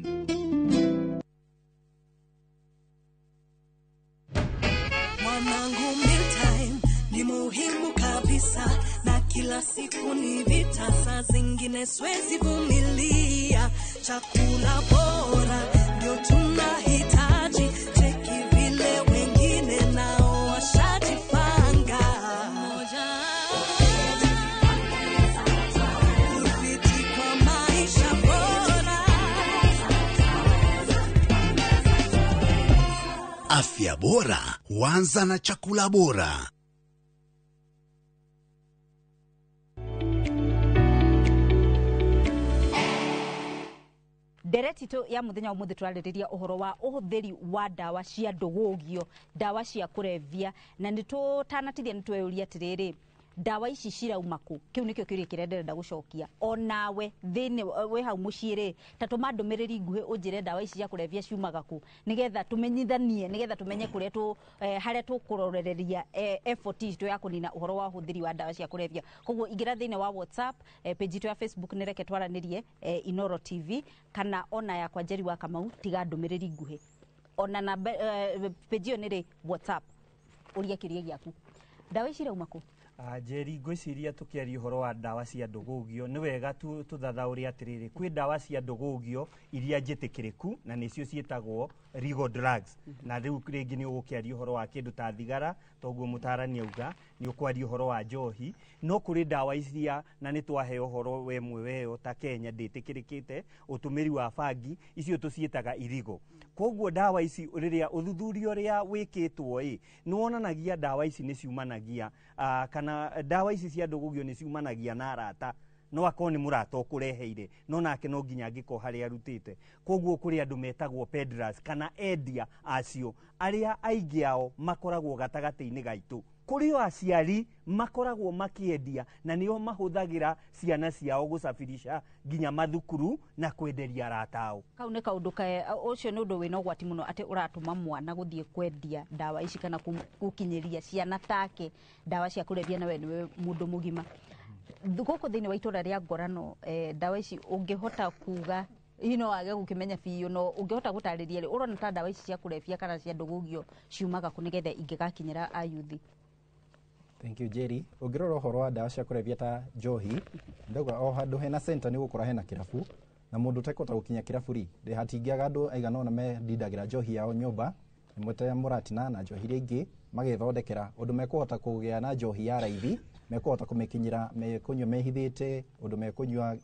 Mwanangu, mealtime ni muhimu kabisa, na kila siku ni vita, saa zingine siwezi vumilia. Chakula bora ndio tunahitaji, cheki vile wengine nao washajipanga. Urafiki kwa maisha bora. Afya bora huanza na chakula bora. Ndereti tu ya muthenya umuthi twarĩrĩria ũhoro wa ũhũthĩri wa ndawa cia ndũgũgio, ndawa cia kũrebia, na nĩ tũtanatithia nĩ tweyũria atĩrĩrĩ, ndawa ici cirauma kũ? Kĩu nĩkĩo kĩũria kĩrĩa ndĩrenda gũcokia. Onawe thĩinĩ wĩ hau mũciĩ rĩ, ta tũma ndũmĩrĩri nguhĩ ũnjĩre ndawa ici cia kũrebia ciumaga kũ, nĩgetha tũmenyithanie, nĩgetha tũmenye kũrĩa tũ harĩa tũkũrorereria effort itũ ya kũnina ũhoro wa ũhũthĩri wa ndawa cia kũrebia. Koguo ingĩra thĩinĩ wa WhatsApp, page itũ ya Facebook nĩ reke twaranĩrie, Inoro TV, kana ona yakwa Njeri wa Kamau, tiga ndũmĩrĩri nguhĩ. Ona na page ĩyo nĩ rĩ WhatsApp, ũria kĩũria gĩaku. Ndawa ici irauma kũ? Njeri, ngwĩciria tũkĩaria ũhoro wa ndawa cia ndũgũgio nĩ wega tũthathaũre atĩrĩrĩ, kwĩ ndawa cia ndũgũgio iria njĩtĩkĩrĩku na nĩcio ciĩtagwo legal drugs. Na rĩu rĩngĩ nĩ ũgũkĩaria ũhoro wa kĩndũ ta thigara, toguo mũtarani auga, nĩ ũkwaria ũhoro wa njohi. No kũrĩ ndawa icia, na nĩ twaheo ũhoro we mweyo ta Kenya ndĩtĩkĩrĩkĩte ũtũmĩri wa bangi, icio tũciĩtaga irigo. Koguo ndawa ici rĩrĩa ũthuthuria ũrĩa wĩkĩtwo ĩ, nĩ wonanagia ndawa ici nĩ ciumanagia, kana ndawa ici cia ndũgũgio nĩ ciumanagia na arata. No akorwo nĩ mũrata ũkũreheire, no nake no nginya angĩkorwo harĩa arutĩte. Koguo kũrĩ andũ metagwo peddlers kana endia acio, arĩa aingĩ ao makoragwo gatagatĩ-inĩ gaitũ. Kũrĩ o aciari makoragwo makĩendia na nĩo mahũthagĩra ciana ciao gũcabirisha nginya mathukuru na kwenderia arata ao. Kau nĩ kaũndũ ũcio nĩ ũndũ wĩna ũgwati mũno, atĩ ũratũma mwana gũthiĩ kwendia ndawa ici kana gũkinyĩria ciana take ndawa cia kũrebia, na we nĩwe mũndũ mũgima. Gũkũ thĩinĩ wa itũra rĩa Ngorano, ndawa ici ũngĩhota kuga hihi no wage gũkĩmenya biũ, no ũngĩhota gũtarĩria rĩ, ũrona ta ndawa ici cia kũrebia kana cia ndũgũgio ciumaga kũ nĩgetha ingĩgakinyĩra ayuthi? Thank you Jerry. Ũngĩrora ũhoro wa ndawa cia kũrebia ta njohi, ndauga o handũ hena center nĩ ũgũkora hena kĩrabu, na mũndũ ũtekũhota gũkinya kĩrabu rĩ, hatingĩaga andũ aigana ũna mendindagĩra njohi yao nyũmba, ĩmwe ta ya mũratina na njohi iria ingĩ magethondekera ũndũ mekũhota kũgĩa na njohi ya raithi Mekũhota kũmĩkinyĩra, mekũnyua mehithĩte, ũndũ mekũnyua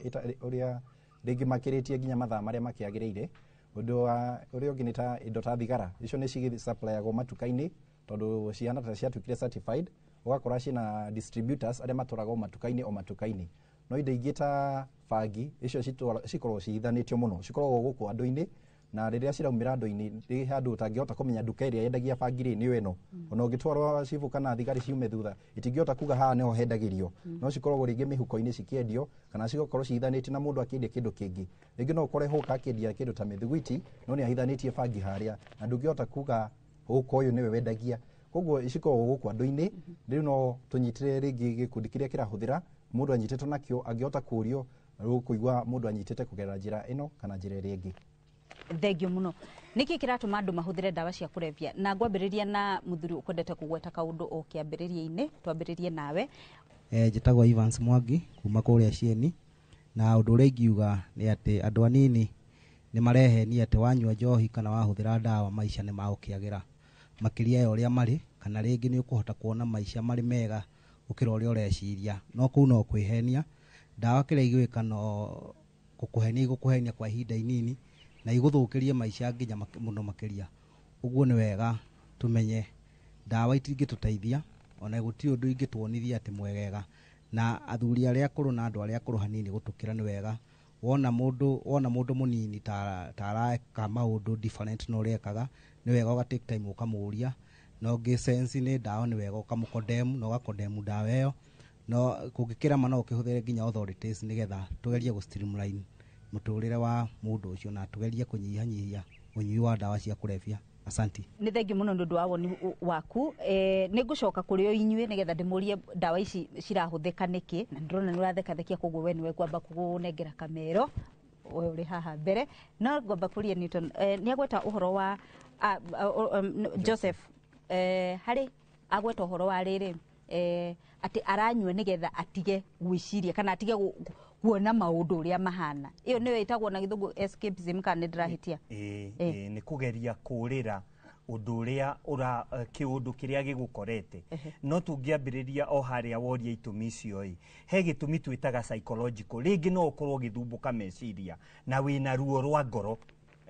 ũrĩa rĩngĩ makĩrĩtie nginya mathaa marĩa makĩagĩrĩire. Ũndũ wa ũrĩa ũngĩ nĩ ta indo ta thigara, icio nĩ cigĩsupplyagwo matuka-inĩ tondũ cihana ta ciatuĩkire certified, ũgakora ciĩna distributors arĩa matwaragwo matuka-inĩ o matuka-inĩ. No indo ingĩ ta bangi icio cikoragwo cihithanĩtio mũno, cikoragwo gũkũ andũ-inĩ, na rĩrĩa ciraumĩra andũ-inĩ nĩ handũ ũtangĩhota kũmenya nduka ĩrĩa yendagia bangi rĩ nĩyo ĩno. Ona ũngĩtwarwo cibũ kana thigari ciume thutha, itingĩhota kuga haha nĩho hendagĩrio. No cikoragwo rĩngĩ mĩhuko-inĩ cikĩendio, kana cigakorwo cihithanĩtie na mũndũ akĩendia kĩndũ kĩngĩ. Rĩngĩ no ũkore hũka akĩendia kĩndũ ta mĩthiguiti, no nĩ ahithanĩtie bangi harĩa, na ndũngĩhota kuga hũka ũyũ nĩwe wendagia. Koguo cikoragwo gũkũ andũ-inĩ. Rĩu no tũnyitĩre rĩngĩ gĩkundi kĩrĩa kĩrahũthĩra, mũndũ anyitĩtwo nakĩo angĩhota kũũrio, ũkũigua mũndũ anyitĩte kũgerera njĩra ĩno kana njĩra ĩrĩa ĩngĩ. Thengio mũno. Nĩkĩ kĩratũma andũ mahũthĩre ndawa cia kũrebia? Na ngwambĩrĩria na mũthuri ũkwendete kũgweta kaũndũ o kĩambĩrĩria-inĩ, twambĩrĩrie nawe. Njĩtagwo Evans Mwangi kuma kũrĩa Cieni, na ũndũ ũrĩa ingiuga nĩ atĩ andũ anini nĩ marehenia atĩ wanyua njohi kana wahũthĩra ndawa maica nĩ magũkĩagĩra makĩria ya ũrĩa marĩ, kana rĩngĩ nĩ ũkũhota kuona maica marĩ mega gũkĩra ũrĩa ũreciria. No kũu no kwĩhenia. Ndawa kĩrĩa igwĩka no gũkũhenia, igũkũhenia kwa ihinda inini na igũthũkĩrie maica nginya mũno makĩria. Ũguo nĩ wega tũmenye ndawa itingĩtũteithia, ona gũtirĩ ũndũ ingĩtuonithia atĩ mwegega. Na athuri arĩa akũrũ na andũ arĩa akũrũ hanini gũtũkĩra nĩ wega wona mũndũ mũnini ta areka maũndũ different na ũrĩa ekaga, nĩ wega ũga take time ũkamũria, na ũngĩ sense nĩ ndawa nĩ wega ũkamũkondemu na ũgakondemu ndawa ĩyo, no kũngĩkĩrama no ũkĩhũthĩre nginya authorities nĩgetha tũgerie gũ streamline mũtũrĩre wa mũndũ ũcio na tũgerie kũnyihanyihia ũnyui wa ndawa cia kũrebia. Asanti. Nĩ thengiũ mũno nĩ ũndũ wa woni waku. Nĩ ngũcoka kũrĩ o inyuĩ nĩgetha ndĩmũrie ndawa ici cirahũthĩka nĩkĩ, na ndĩrona nĩ ũrathekathekia, koguo we nĩwe ngwamba kũgũnengera kamero, we ũrĩ haha mbere. No ngwamba kũria Newton, nĩ agweta ũhoro wa Joseph, harĩ agweta ũhoro wa rĩrĩ, atĩ aranyua nĩgetha atige gwĩciria kana atige kuona maũndũ ũrĩa mahana. Ĩyo nĩyo ĩtagwo na gĩthũngũ escapism, kana nĩ ndĩrahĩtia? Nĩ kũgeria kũũrĩra ũndũ ũrĩa ũra kĩũndũ kĩrĩa gĩgũkorete. No tũngĩambĩrĩria o harĩa woria itũmi icio ĩ, he gĩtũmi twĩtaga psychological. Rĩngĩ no ũkorwo ũgĩthumbũka meciria na wĩna ruo rwa ngoro,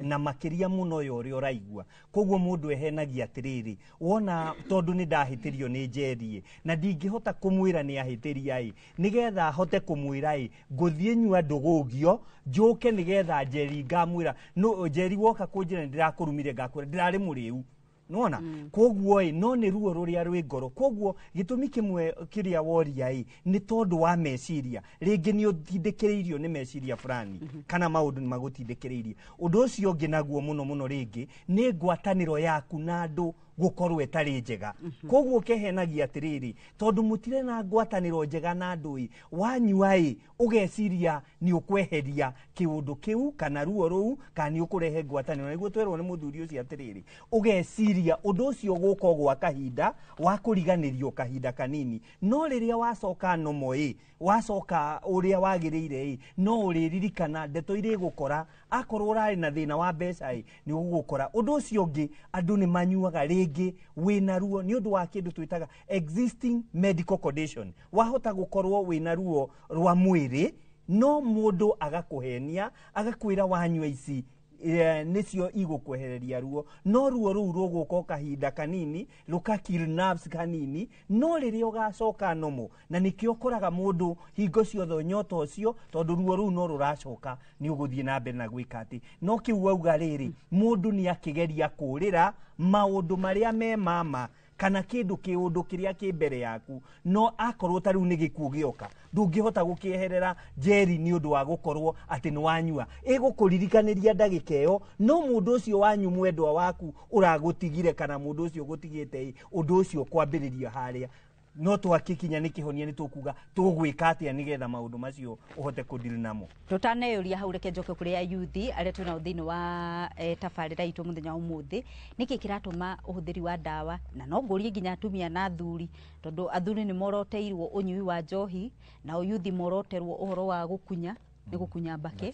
na makĩria mũno ya ũrĩa ũraigua. Koguo mũndũ ehenagia atĩrĩrĩ, wona tondũ nĩ ndahĩtĩrio nĩ Njeri na ndingĩhota kũmwĩra nĩ ahĩtĩria ĩ, nĩgetha ahote kũmwĩra ĩ, ngũthiĩ nyua ndũgũgio njũke nĩgetha Njeri ngamwĩra, no Njeri woka kũnjĩra nĩ ndĩrakũrumire, ngakwĩra ndĩrarĩ mũrĩu. Nĩwona? Koguo ĩ, no nĩ ruo rũrĩa rwĩ ngoro. Koguo gĩtũmi kĩmwe kĩrĩa woria ĩ, nĩ tondũ wa meciria. Rĩngĩ nĩ ũtindĩkĩrĩirio nĩ meciria fulani, kana maũndũ nĩ magũtindĩkĩrĩirie. Ũndũ ũcio ũngĩ naguo mũno mũno rĩngĩ nĩ ngwatanĩro yaku na andũ gũkorwo ĩtarĩ njega. Koguo ũkehenagia atĩrĩrĩ, tondũ mũtirĩ na ngwatanĩro njega na andũ ĩ, wanyua ĩ, ũgeciria nĩ ũkweheria kĩũndũ kĩu kana ruo rũu, kana nĩ ũkũrehe ngwatanĩro. Nĩguo twerwo nĩ mũthuri ũcio atĩrĩrĩ, ũgeciria ũndũ ũcio gũka gwa kahinda wa kũriganĩrio kahinda kanini, no rĩrĩa wacoka nomo ĩ, wacoka ũrĩa wagĩrĩire ĩ, no ũrĩririkana ndeto irĩgũkora. Akorwo ũrarĩ na thĩna wa mbeca ĩ, nĩ ũgũgũkora. Ũndũ ũcio ũngĩ, andũ nĩ manyuaga rĩngĩ wĩna ruo nĩ ũndũ wa kĩndũ twĩtaga existing medical condition. Wahota gũkorwo wĩna ruo rwa mwĩrĩ, no mũndũ agakũhenia agakwĩra wanyua ici nĩcio igũkwehereria ruo, no ruo rũu rũgũka kahinda kanini, rũka kill nerves kanini, no rĩrĩa ũgacoka nomo. Na nĩkĩo ũkoraga mũndũ hingo ciothe nyota ũcio, tondũ ruo rũu no rũracoka, nĩ ũgũthiĩ na mbere na gwĩka atĩ. No kĩu wauga rĩrĩ, mũndũ nĩ akĩgeria kũũrĩra maũndũ marĩa me mama kana kĩndũ kĩũndũ kĩrĩa kĩ mbere yaku, no akorwo ta rĩu nĩ gĩkuũ gĩoka, ndũngĩhota gũkĩeherera Njeri nĩ ũndũ wa gũkorwo atĩ nĩ wanyua. Ĩgũkũririkanĩria ndagĩka ĩyo, no mũndũ ũcio wanyu mwendwa waku ũragũtigire kana mũndũ ũcio ũgũtigĩte ĩ, ũndũ ũcio kwambĩrĩria harĩa. No twakikinya nĩ kĩhonia nĩ tũkuga tũgwĩka atĩa nĩgetha maũndũ macio ũhote kũdeal namo. Tũtaneyũria hau, reke njoke kũrĩ ayuthi arĩa twĩnao thĩinĩ wa tabarĩra itũ mũthenya wa ũmũthĩ. Nĩkĩ kĩratũma ũhũthĩri wa ndawa, na no ngũrie nginya atumia na athuri, tondũ athuri nĩ moroteirwo ũnyui wa njohi, nao yuthi moroterwo ũhoro wa gũkunya, nĩ gũkunya mbakĩ,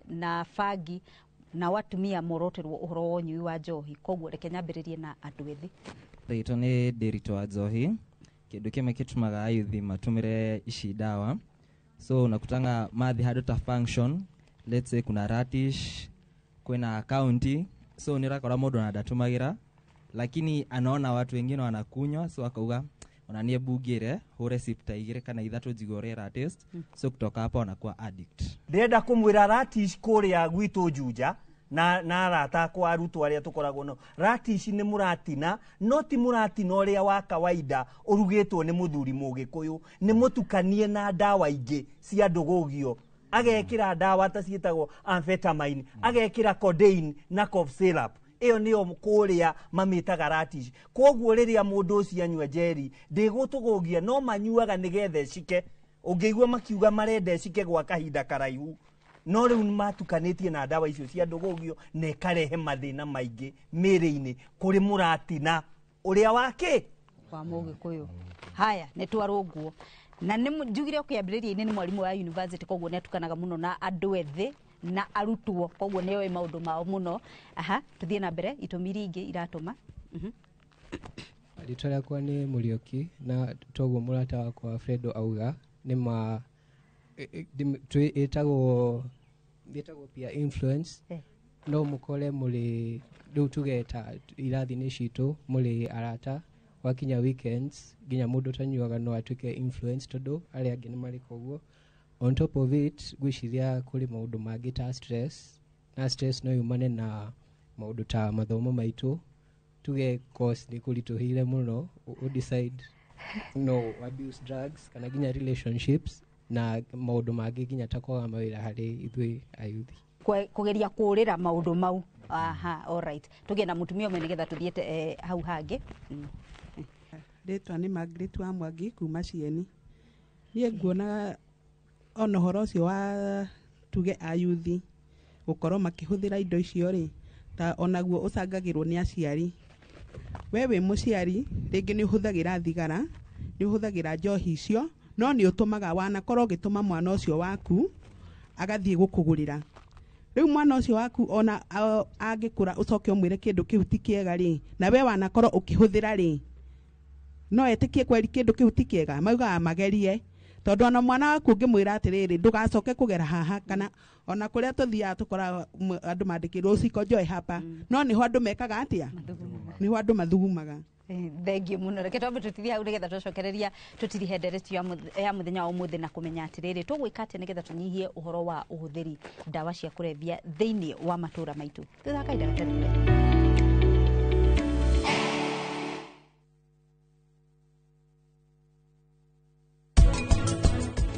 na bangi, nao atumia moroterwo ũhoro wa ũnyui wa njohi. Koguo reke nyambĩrĩrie na andũ ethĩ. Rĩtwa nĩ Ndĩritũ wa Njohi. Kindu kimwe gitumaga ayuthi matumire ici ndawa, so unakutanga mathi handu ta function, let's say kuna ratish, kwina county, so nirakora mundu na ndatumagira lakini anaona watu wengine wanakunywa, so akauga ona nie bugire hure sip ta igire kana ithatu njigore artist. So kutoka hapo anakuwa addict. Ndĩrenda kũmwĩra ratish kũrĩa gwitũ Juja na arata akwa arutwo arĩa tũkoragwo nao, ratish nĩ mũratina, no ti mũratina ũrĩa wa kawaida ũrugĩtwo nĩ mũthuri mũgĩkũyũ, nĩ mũtukanie na ndawa ingĩ cia ndũgũgio, agekĩra ndawa ta ciĩtagwo amphetamine, agekĩra codeine na cough syrup. Ĩyo nĩyo kũrĩa mamĩtaga ratish. Koguo rĩrĩa mũndũ ũcio anyua njeri ndĩgũtũgũgia, no manyuaga nĩgetha ĩcike. Ũngĩigua makiuga marenda ĩcike gwa kahinda karaihu, no rĩu nĩmatukanĩtie na ndawa icio cia ndũgũgio na ĩkarehe mathĩna maingĩ mĩĩrĩ-inĩ kũrĩ mũratina ũrĩa wa kĩ wa mũgĩkũyũ. Haya, nĩ twarũngwo na nĩ njugire kĩambĩrĩria-inĩ nĩ mwarimũ wa university, koguo nĩ atukanaga mũno na andũ ethĩ na arutwo, koguo nĩ oĩ maũndũ mao mũno. Aha, tũthiĩ na mbere, itũmi iria ingĩ iratũma. Rĩtwa rĩakwa nĩ Mũriũki, na toguo mũrata wakwa Fredo auga nĩ ma ĩtagwo peer influence. No mũkore mũrĩ rĩu tuge ta irathi-inĩ citũ mũrĩ arata, wakinya weekends nginya mũndũ ũtanyuaga no atuĩke influence tondũ arĩa angĩ nĩ marĩ koguo. On top of it, ngwĩciria kũrĩ maũndũ mangĩ ta stress, na stress no yumane na maũndũ ta mathomo maitũ, tuge course nĩ kũritũhĩire mũno, u decide no abuse drugs kana nginya relationships na maũndũ mangĩ nginya ta kwaga mawĩra harĩ ithuĩ ayuthi, kũgeria kũũrĩra maũndũ mau. Aha, all right, tũgĩe na mũtumia ũmwe nĩgetha tũthiĩte hau hangĩ. Rĩtwa nĩ Margaret wa Mwangi kuma Cieni. Niĩ nguona ona ũhoro ũcio wa tuge ayuthi gũkorwo makĩhũthĩra indo icio rĩ, ta onaguo ũcangagĩrwo nĩ aciari. We wĩ mũciari rĩngĩ nĩ ũhũthagĩra thigara, nĩ ũhũthagĩra njohi icio, no nĩ ũtũmaga wanakorwo ũgĩtũma mwana ũcio waku agathiĩ gũkũgũrĩra. Rĩu mwana ũcio waku ona angĩkũra ũcoke ũmwĩre kĩndũ kĩu ti kĩega rĩ, na we wanakorwo ũkĩhũthĩra rĩ, no etĩkie kweri kĩndũ kĩu ti kĩega, maugaga magerie. Tondũ ona mwana waku ũngĩmwĩra atĩrĩrĩ ndũgacoke kũgera haha, kana ona kũrĩa tũthiaga tũkoraga andũ mandĩkĩrwo usikonjoe hapa, no nĩho andũ mekaga atĩa, nĩho andũ mathugumaga. Thengiũ mũno. Reke twambe tũtithie hau nĩgetha twacokereria tũtirihe ndereti ya mũthenya wa ũmũthĩ na kũmenya atĩrĩrĩ tũgwĩka atĩa nĩgetha tũnyihie ũhoro wa ũhũthĩri ndawa cia kũrebia thĩinĩ wa matũra maitũ. Thutha wa kahinda gatarĩ kũraihu.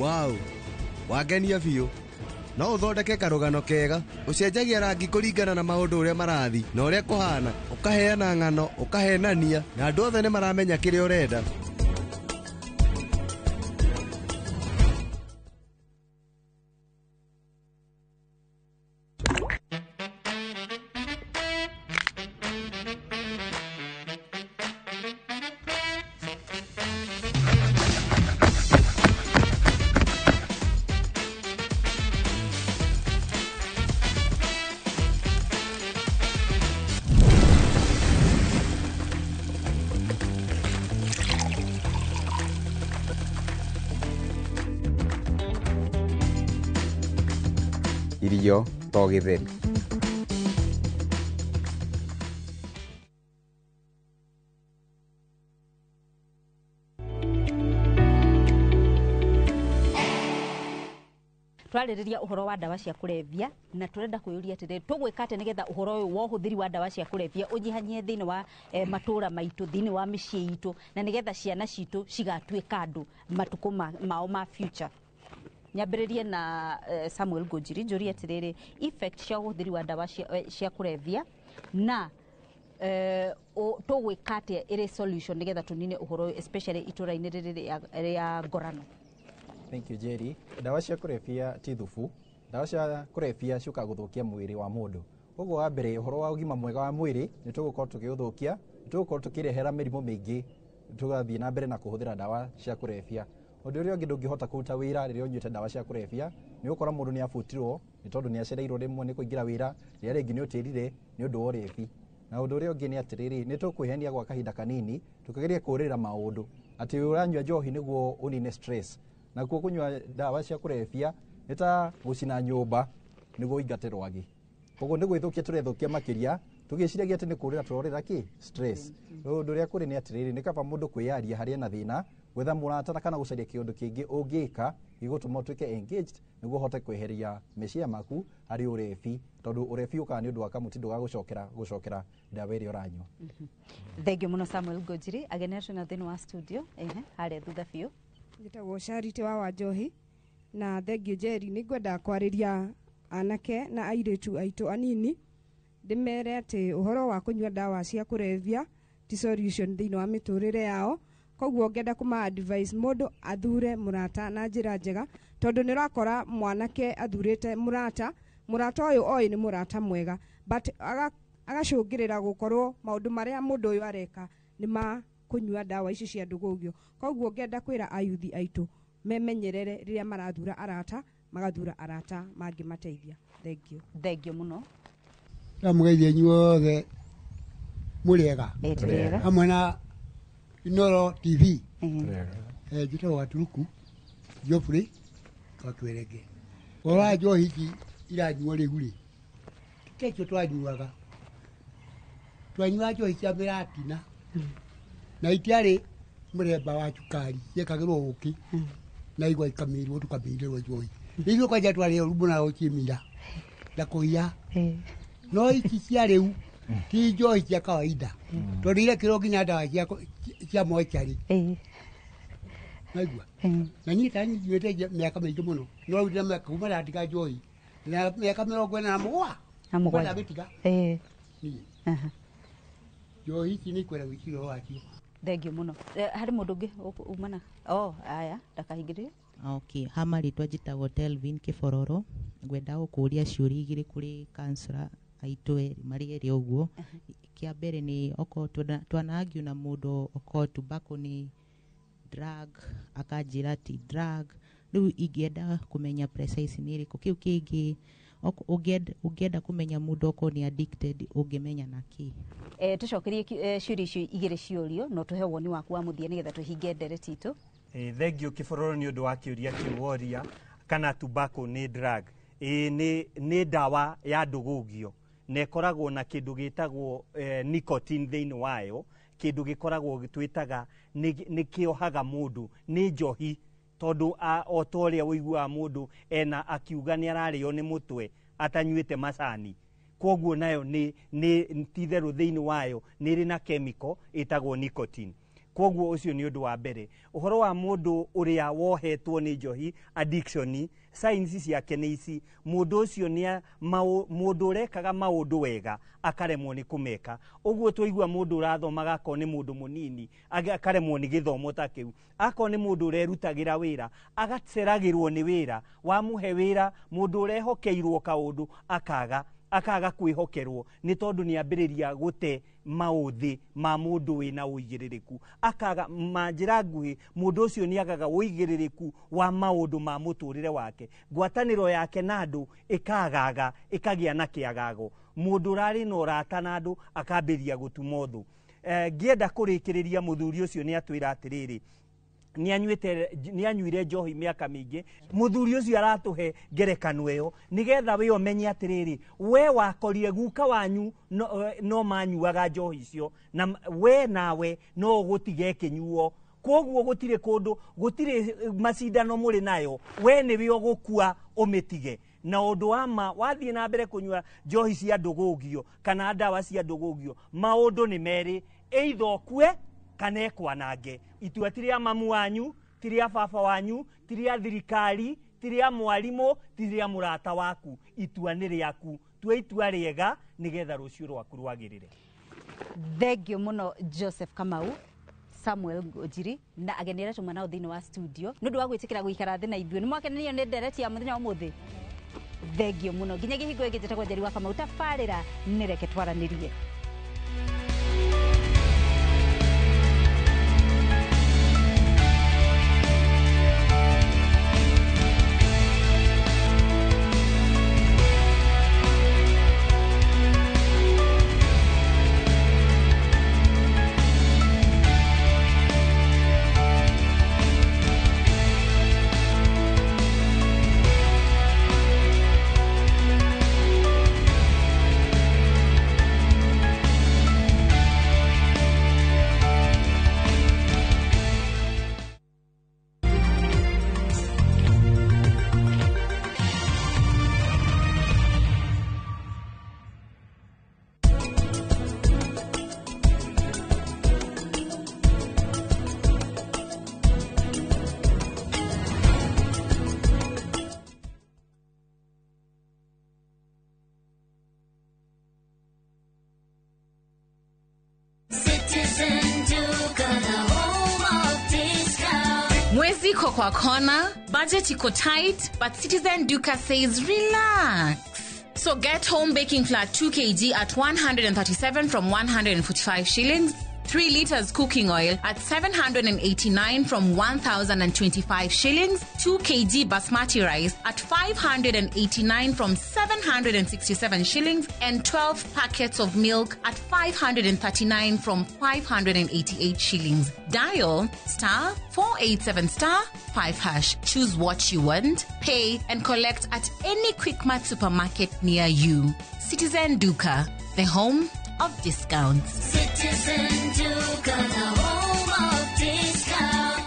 Wow, wangenia biũ. No ũthondeke karũgano kega, ũcenjagia rangi kũringana na maũndũ ũrĩa marathi na ũrĩa kũhana, ũkaheana ng'ano, ũkahenania, na andũ othe nĩ maramenya kĩrĩa ũrenda. Irio to gĩtheri. Twarĩrĩria ũhoro wa ndawa cia kũrebia na tũrenda kwĩyũria atĩrĩrĩ tũgwĩka atĩa nĩgetha ũhoro ũyũ wa ũhũthĩri wa ndawa cia kũrebia ũnyihanyihie thĩinĩ wa matũra maitũ, thĩinĩ wa mĩciĩ itũ, na nĩgetha ciana citũ cigatuĩka andũ matukũ mao ma future. Nyambĩrĩrie na Samuel Ngũnjiri, njũrie atĩrĩrĩ effect cia ũhũthĩri wa ndawa cia kũrebia na tũgwĩka atĩa ĩrĩ solution nĩgetha tũnine ũhoro ũyũ especially itũra-inĩ rĩrĩ rĩa Ngorano. Thank you, Jerry. Ndawa cia kũrebia ti thubu. Ndawa cia kũrebia ciũkaga gũthũkia mwĩrĩ wa mũndũ. Koguo wa mbere ũhoro wa ũgima mwega wa mwĩrĩ nĩ tũgũkorwo tũkĩũthũkia, nĩ tũgũkorwo tũkĩrehera mĩrimũ mĩingĩ tũgathiĩ na mbere na kũhũthĩra ndawa cia kũrebia. Ũndũ ũrĩa ũngĩ ndũngĩhota kũruta wĩra rĩrĩa ũnyuĩte ndawa cia kũrebia, nĩ ũgũkora mũndũ nĩ abutirwo nĩ tondũ nĩ acereirwo rĩmwe nĩ kũingĩra wĩra, rĩrĩa rĩngĩ nĩ ũtĩrire nĩ ũndũ wa ũrebi. Na ũndũ ũrĩa ũngĩ nĩ atĩrĩrĩ, nĩ tũkwĩhenia gwa kahinda kanini tũkĩgeria kũũrĩra maũndũ. Atĩ ũranyua njohi nĩguo ũnine stress, nakuo kũnyua ndawa cia kũrebia nĩ ta gũcina nyũmba nĩguo ũingate rwagĩ. Koguo nĩ gwĩthũkia tũrethũkia makĩria tũgĩciragia atĩ nĩ kũrĩra tũrorĩra kĩ stress. Ũndũ ũrĩa kũrĩ nĩ atĩrĩrĩ, nĩ kaba mũndũ kwĩyaria harĩa na thĩna, gwetha mũrata kana gũcaria kĩũndũ kĩngĩ ũngĩka gĩgũtũma ũtuĩke engaged nĩguo ũhote kweheria meciria maku harĩ ũrebi, tondũ ũrebi ũkaga nĩ ũndũ wa kamũtindo ga gũcokera gũcokera ndawa ĩrĩa ũranyua. Thengio mũno Samuel Ngũnjiri. Ageni acio na thĩinĩ wa studio ehe harĩa thutha biũ. Njĩtagwo Charity wa Wanjohi na thengio Njeri. Nĩ ngwenda kwarĩria anake na airĩtu aitũ anini, ndĩmere atĩ ũhoro wa kũnyua ndawa cia kũrebia ti solution thĩinĩ wa mĩtũrĩre yao. Koguo ngenda kũma advice mũndũ athure mũrata na njĩra njega, tondũ nĩ ũrakora mwanake athurĩte mũrata, mũrata ũyũ oĩ nĩ mũrata mwega, but agacũngĩrĩra gũkorwo maũndũ marĩa mũndũ ũyũ areka nĩ ma kũnyua ndawa ici cia ndũgũgio. Koguo ngenda kwĩra ayuthi aitũ memenyerere rĩrĩa marathura arata, magathura arata mangĩmateithia. Thank you. Thengio mũno. Ndamũgeithia inyuothe mũrĩega Tũrĩega. Hamwe na Inoro TV. Njĩtagwo Gaturuku Geoffrey wa Kĩwerenge. Ũhoro wa njohi ici iranyuo rĩu rĩ, ti ta icio twanyuaga. Twanyuaga njohi cia mĩratina na itiarĩ mũthemba wa cukari, ciekagĩrwo ũkĩ na igwa ikamĩirwo tũkamĩirĩrwo njohi. Ithuĩ kwanja twarĩ oru mũno gũciĩmira na kũiya, no ici cia rĩu ti njohi cia kawaida, tondũ irekĩrwo nginya ndawa cia mocarĩ. Naigua na niĩ ta nyuĩte mĩaka mĩingĩ mũno, no rĩu ndĩna mĩaka kuma ndatiga njohi na mĩaka 47. Na mũgwanja. Ndamĩtiga niĩ. Njohi ici nĩ ikwenda gwĩciria ũhoro wacio. Thengio mũno. Harĩ mũndũ ũngĩ umana oh aya ndakahingĩrĩrie. Okay, ha marĩtwa njĩtagwo Telvin Kĩbororo. Ngwenda gũkũria ciũria igĩrĩ kũrĩ kansura aitũ erĩ marĩ erĩ ũguo. Kĩa mbere nĩ okorwo twana argue na mũndũ okorwo tobacco nĩ drug, akanjĩra ti drug. Rĩu ingĩenda kũmenya precise nĩ ĩrĩkũ. Kĩu kĩngĩ ũngĩenda kũmenya mũndũ okorwo nĩ addicted ũngĩmenya na kĩ? Tũcokerie ciũria icio igĩrĩ ciũrio no tũhe woni waku wa mũthia nĩgetha tũhinge ndereti itũ. Thengio Kĩbororo nĩ ũndũ wa kĩũria kĩu woria kana tobacco nĩ drug. Nĩ ndawa ya ndũgũgio na ĩkoragwo na kĩndũ gĩtagwo nicotine thĩinĩ wayo, kĩndũ gĩkoragwo twĩtaga nĩ kĩohaga mũndũ, nĩ njohi, tondũ o ta ũrĩa ũiguaga mũndũ ena akiuga nĩ ararĩo nĩ mũtwe atanyuĩte macani. Koguo nayo nĩ ti-itherũ thĩinĩ wayo nĩ ĩrĩ na chemical ĩtagwo nicotine. Koguo ũcio nĩ ũndũ wa mbere. Ũhoro wa mũndũ ũrĩa wohetwo nĩ njohi addiction, signs ciake nĩ ici. Mũndũ ũcio nĩ mũndũ ũrekaga maũndũ wega akaremwo nĩ kũmeka. Ũguo twaigua mũndũ ũrathomaga akorwo nĩ mũndũ mũnini akaremwo nĩ gĩthomo ta kĩu, akorwo nĩ mũndũ ũrerutagĩra wĩra agaceragĩrwo nĩ wĩra, wamũhe wĩra mũndũ ũrehokeirwo kaũndũ akaga kwĩhokerwo nĩ tondũ nĩ ambĩrĩria gũte maũthĩ ma mũndũ wĩna ũigĩrĩrĩku, akaga ma njĩra nguhĩ mũndũ ũcio nĩ agaga ũigĩrĩrĩku wa maũndũ ma mũtũrĩre wake, ngwatanĩro yake na andũ ĩkagaga ĩkagĩa na kĩagago, mũndũ ũrarĩ na ũrata na andũ akambĩrĩria gũtuma ũthũ. Ngĩenda kũrĩkĩrĩria mũthuri ũcio nĩ atwĩra atĩrĩrĩ, nĩ anyuire njohi mĩaka mĩingĩ. Mũthuri ũcio aratũhe ngerekano ĩyo nĩgetha we ũmenye atĩrĩrĩ, we wakorire guka wanyu no manyuaga njohi icio, na we nawe no ũgũtiga ĩkĩnyuo. Koguo gũtirĩ kũndũ, gũtirĩ macindano mũrĩ nayo, we nĩwe ũgũkua ũmĩtige. Na ũndũ wa ma wathiĩ na mbere kũnyua njohi cia ndũgũgio kana ndawa cia ndũgũgio, maũndũ nĩ merĩ, either ũkue kana ĩkwanange. Itua ti rĩa mamu wanyu, ti rĩa baba wanyu, ti rĩa thirikari, ti rĩa mwarimũ, ti rĩa mũrata waku. Itua nĩ rĩaku. Tua itua rĩega nĩgetha rũciũ rwaku rwagĩrĩre. Thengio mũno Joseph Kamau, Samuel Ngũnjiri na ageni arĩa tuma nao thĩinĩ wa studio nĩ ũndũ wa gwĩtĩkĩra gũikara thĩ na ithuĩ. Nĩ mwakenanio nĩ ndereti ya mũthenya wa ũmũthĩ? Thengio mũno. Nginya kĩhingo gĩkĩ njĩtagwo Njeri wa Kamau, tabarĩra nĩ reke twaranĩrie. Mandazi iko kwa kona, budget iko tight, but Citizen Duka says relax. So get home baking flour 2 kg at 137 from 145 shillings, 3 liters cooking oil at 789 from 1,025 shillings, 2 kg basmati rice at 589 from 767 shillings, and 12 packets of milk at 539 from 588 shillings. Dial star 487 star 5 hash. Choose what you want, pay, and collect at any Quickmart supermarket near you. Citizen Duka, the home of discounts. Citizen Duka, the home of discounts.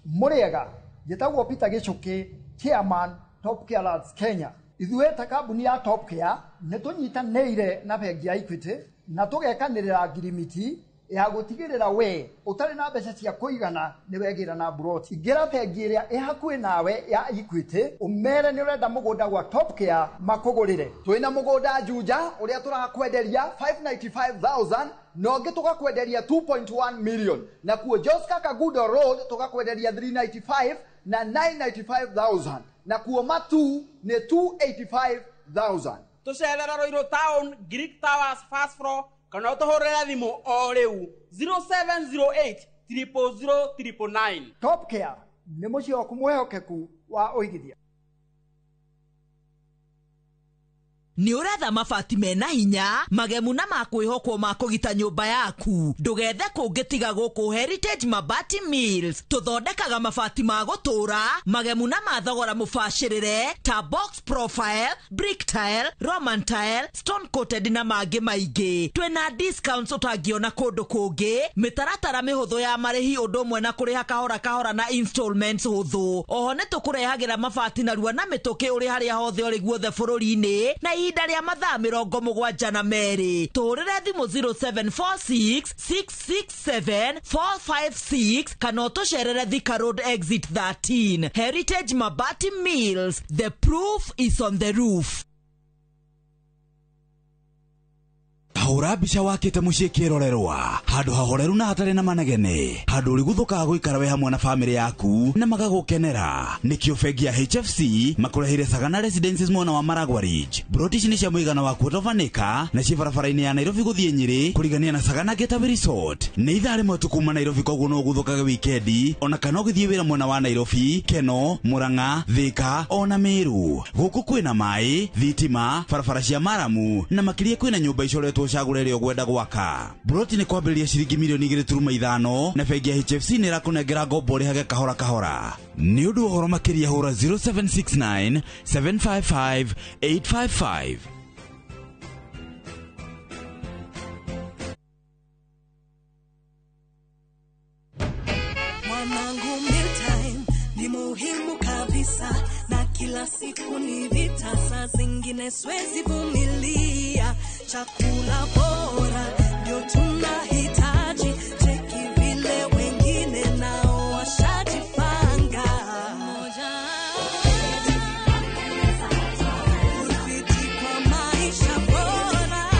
Muriega njĩtagwo Peter Gĩchũkĩ, chairman Top Care Lads Kenya. Ithuĩ ta kambuni ya Top Care nĩ tũnyitanĩire na bengi ya Equity na tũgekanĩrĩra ngirimiti ya gũtigĩrĩra we ũtarĩ na mbeca cia kũigana nĩ wegĩra na mburoti. Ingĩra bengi ĩrĩa ĩ hakuhĩ nawe ya Equity ũmere nĩ ũrenda mũgũnda gwa Top Care makũgũrĩre. Twĩna mũgũnda Juja ũrĩa tũrakwenderia 595,000 na ũngĩ tũgakwenderia 2.1 million, na kuo Joska Kagudo Road tũgakwenderia 395 na 995,000, na kuo Matu nĩ 285,000. Tũcerera Ruiru Town, Greek Towers first floor, kana ũtũhũrĩre thimũ o rĩu 0708 000 999. Top Care nĩ mũciĩ waku mwĩhokeku wa ũigithia. Nĩ ũretha mabati mena hinya magemu na makwĩhokwo ma kũgita nyũmba yaku. Ndũgethe kũngĩ tiga gũkũ Heritage Mabati Mills. Tũthondekaga mabati ma gũtũra magemu na ma thogora mũbacĩrĩre ta box profile, brick tile, roman tile, stone coated na mangĩ maingĩ. Twĩna discounts ũtangĩona kũndũ kũngĩ, mĩtaratara mĩhũthũ ya marĩhi ũndũ ũmwe na kũrĩha kahora kahora na installments hũthũ. Oho nĩ tũkũrehagĩra mabati narua na mĩtũkĩ ũrĩ harĩa hothe ũrĩ guothe bũrũri-inĩ na ihinda rĩa mathaa 72. Tũhũrĩre thimũ 0746 667 456 kana ũtũcerere Thika Road exit 13. Heritage Mabati Mills, the proof is on the roof. Hũra mbica wakĩte mũciĩ kĩrorerwa handũ hahoreru na hatarĩ na manegene, handũ ũrĩguthũkaga gũikara we hamwe na bamĩrĩ yaku na magagũkenera. Nĩkĩo bengi ya HFC makũreheire Sagana Residences mwena wa Maragwa Ridge. Broti ici nĩ cia mũigana wa quarter of an acre na ciĩ barabara-inĩ ya Nairobi gũthiĩ Nyĩrĩ kũrigania na Sagana Getaway Resort. Nĩ ithaa rĩmwe tu kuma Nairobi, koguo no ũguthũkage wikendi ona kana ũgĩthiĩ wĩra mwena wa Nairobi, Keno, Murang'a, Thika ona Meru. Gũkũ kwĩna maĩ, thitima, barabara cia maramu na makĩria kwĩna nyũmba icoretwo cagũre ĩrĩa ũgwenda gwaka. Broti nĩ kwambĩrĩria ciringi milioni 2.5 na bengi ya HFC nĩ ĩrakũnengera ngombo ũrĩhage kahora kahora. Nĩ ũndũ wa ũhoro makĩria hũra 0769 755 855. Mwanangu, mealtime ni muhimu kabisa, na kila siku ni vita, saa zingine siwezi vumilia. Chakula bora ndio tunahitaji, cheki vile wengine nao washajipanga. Ufiti kwa maisha bora.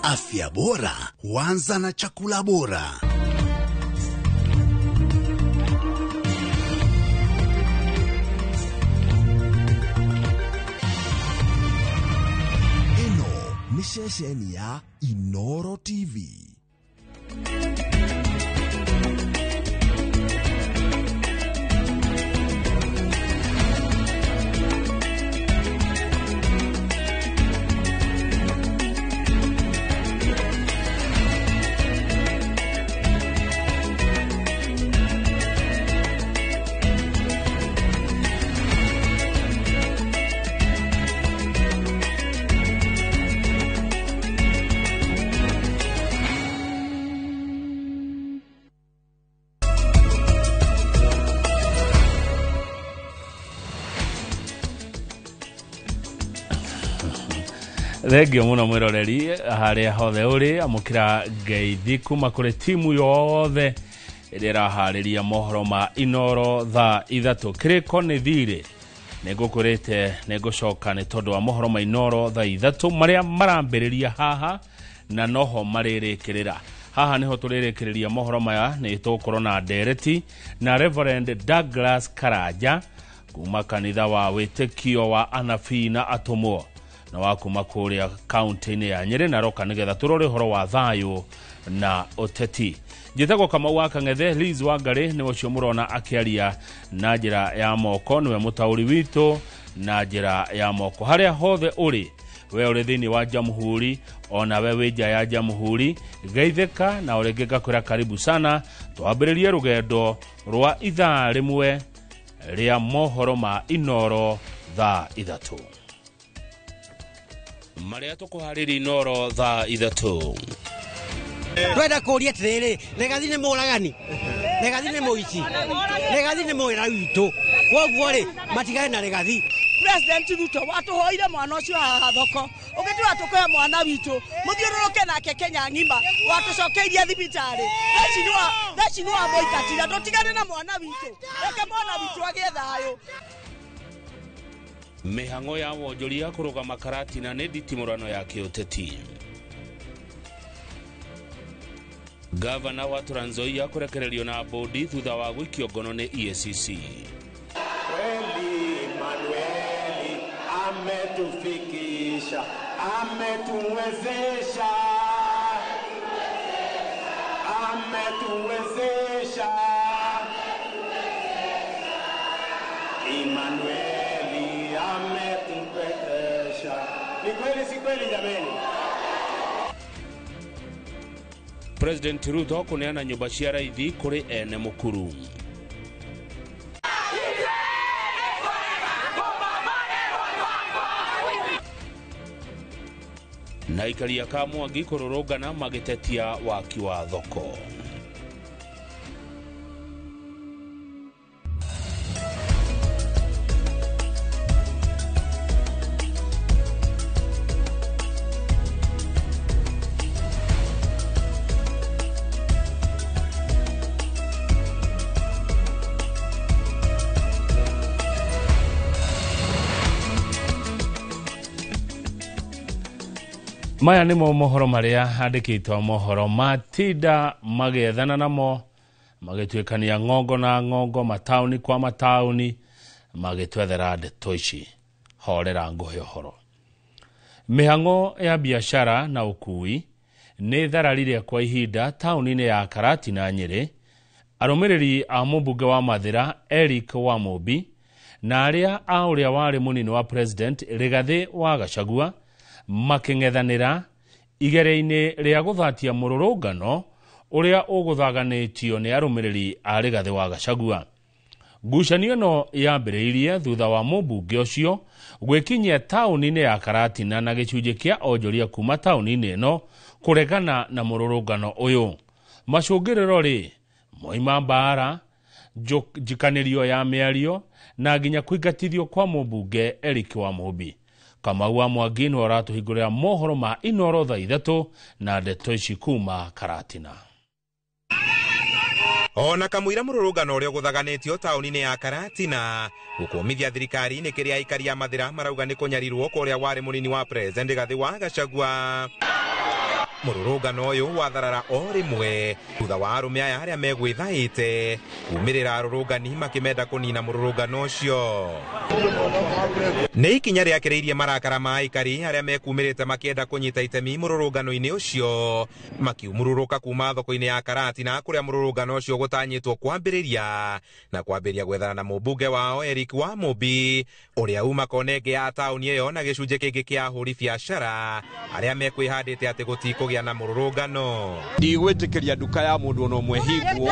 Afya bora huanza na chakula bora. Nĩ ceceni ya Inoro TV. Thengio muno mwiroreri haria hothe uri, amukira ngeithi kuma kuri timu yothe ĩrĩa ĩraharĩria mohoro ma Inoro thaa 3. Kĩrĩko nĩ thirĩ Nĩ ngũkwĩrĩte nĩ ngũcoka nĩ tondũ wa mohoro ma Inooro thaa 3 marĩa marambĩrĩria haha na noho marĩrĩkĩrĩra. Haha niho tũrĩrĩkĩrĩria mohoro maya. Nĩ tũgũkorwo na ndereti na Reverend Douglas Karanja kuma kanitha wa wĩtĩkio wa anabii na atũmwo na wa kuma kũrĩa kaunti-inĩ ya Nyĩrĩ na Roka, nĩgetha tũrore ũhoro wa thayũ na ũteti. Njĩtagwo Kamau wa Kang'ethe. Liz Wangarĩ nĩ ũcio mũrona akĩaria na njĩra ya moko, nĩwe mũtaũri witũ na njĩra ya moko. Harĩa hothe ũrĩ, we ũrĩ thĩinĩ wa jamhuri ona we wĩ nja ya jamhuri, geithĩka na ũrĩngĩ ngakwĩra karibu sana. Twambĩrĩrie rũgendo rwa ithaa rĩmwe rĩa mohoro ma Inooro thaa 3 marĩa tũkũharĩria Inooro thaa 3. Twenda kũria atĩrĩrĩ, Legathi nĩ mũragani, Legathi nĩ mũici, Legathi nĩ mwĩra witũ, koguo rĩ matigane na Legathi. President Ruto watuhoire mwana ũcio haha thoko, ũgĩtua tũkũhe mwana witũ mũthiũrũrũke nake Kenya ng'ima, watũcokeirie thibitarĩ. Theci nĩ wamũingatire, tũtigane na mwana witũ, reke mwana witũ agĩe thayũ. Mĩhang'o ya wonjoria kũrũgama Karatina nĩ nditimũrano ya kĩũteti. Gavana wa Trans Nzoia kũrekererio na bodi thutha wa gũikio ngono nĩ EACC. Kweli Manueli ametufikisha, ametuwezesha, ametuwezesha. Emmanueli ametuwezesha. Ni kweli si kweli jameni? President Ruto kũneana nyũmba cia raithi kũrĩ ene mũkuru. Na aikaria ka Mwangi kũrũrũngana magĩtetia waki wa thoko. Maya nĩmo mohoro marĩa andĩkĩtwo mohoro matinda magĩethana namo, magĩtuĩkania ng'ongo na ng'ongo, mataũni kwa mataũni, magĩtwethera ndeto ici. Horera ngũhe ũhoro. Mĩhang'o ya biacara na ũkui nĩ thararire kwa ihinda taũni-inĩ ya Karatina Nyĩrĩ. Arũmĩrĩri a mũmbunge wa Mathĩra Eric Wamũmbi na arĩa a ũrĩa warĩ mũnini wa president Rigathĩ wa Gachagua makĩng'ethanĩra igeria-inĩ rĩa gũthatia mũrũrũngano ũrĩa ũgũthaganĩtio nĩ arũmĩrĩri a Rigathĩ wa Gachagua. Ngucanio ĩno yambĩrĩirie thutha wa mũmbunge ũcio gwĩkinyia taũni-inĩ ya Karatina na gĩcunjĩ kĩa onjoria kuma taũni-inĩ ĩno kũregana na mũrũrũngano ũyũ. Macũngĩrĩro rĩ moima mbara, njikanĩrio ya mĩario na nginya kũingatithio kwa mũmbunge Eric Wamũmbi. Kamau wa Mwangi nĩwe ũratũhingũrĩra mohoro ma Inooro thaa 3 na ndeto ici kuma Karatina. Ona kamũira mũrũrũngano ũrĩa ũgũthaganĩtio taũni-inĩ ya Karatina gũkũmithia thirikari nĩ kĩrĩa aikari a Mathĩra marauga nĩ kũnyarirwo kwa ũrĩa warĩ mũnini wa president Rigathĩ wa Gachagua. Mũrũrũngano ũyũ watharara o rĩmwe thutha wa arũme aya arĩa megwĩthaĩte kumĩrĩra arũrũngani makĩmenda kũnina mũrũrũngano ũcio. Nĩ ikinya rĩakĩrĩirie marakara ma aikari arĩa mekumĩrĩte makĩenda kũnyita itemi mũrũrũngano-inĩ ũcio, makiumũrũrũka kuma thoko-inĩ ya Karatina kũrĩa mũrũrũngano ũcio gũtanyĩtwo kwambĩrĩria na kwambĩrĩria gwethana na mũmbunge wao Eric Wamũmbi ũrĩa uma kona ĩngĩ ya taũni ĩyo na gĩcunjĩ kĩngĩ kĩa ahũri biacara arĩa mekwĩhandĩte atĩ gũtikũgĩa na mũrũrũngano. Ndigwĩtĩkĩria nduka ya mũndũ ona ũmwe hingwo.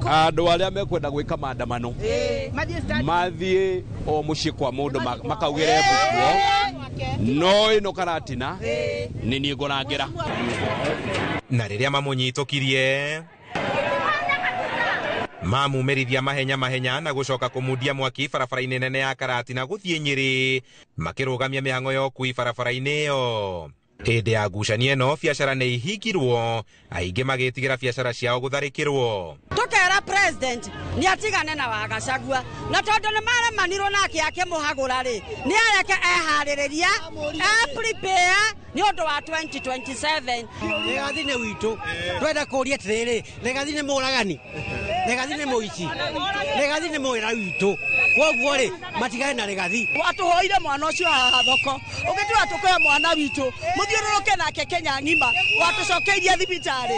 Andũ arĩa mekwenda gwĩka maandamano mathiĩ o mũciĩ kwa mũndũ makaugĩre mbukuo, no ĩno Karatina nĩ niĩ ngũrangĩra. Na rĩrĩa mamũnyitũkirie mamumĩrithia mahenya mahenya na gũcoka kũmundia mwaki barabara-inĩ nene ya Karatina gũthiĩ Nyĩrĩ, makĩrũgamia mĩhang'o ya ũkui barabara-inĩ ĩyo. Hĩndĩ ya ngucanio ĩno biacara nĩ ihingirwo, aingĩ magĩtigĩra biacara ciao gũtharĩkĩrwo. Tukera president ni atigane na Wagacagua, na tondu ni maremanirwo nake akĩmũhagũra rĩ, nĩ areke eharĩrĩria, e prepare nĩ ũndũ wa 2027. Rigathi nĩ witũ, twenda kũria atĩrĩrĩ, Rigathi nĩ mũragani, Rigathi nĩ mũici, Rigathi nĩ mwĩra witũ, koguo rĩ matigane na Rigathi. Watũhoire mwana ũcio haha thoko, ũgĩtua tũkũhe mwana witũ, mũthiũrũrũke nake Kenya ng'ima, watũcokeirie thibitarĩ.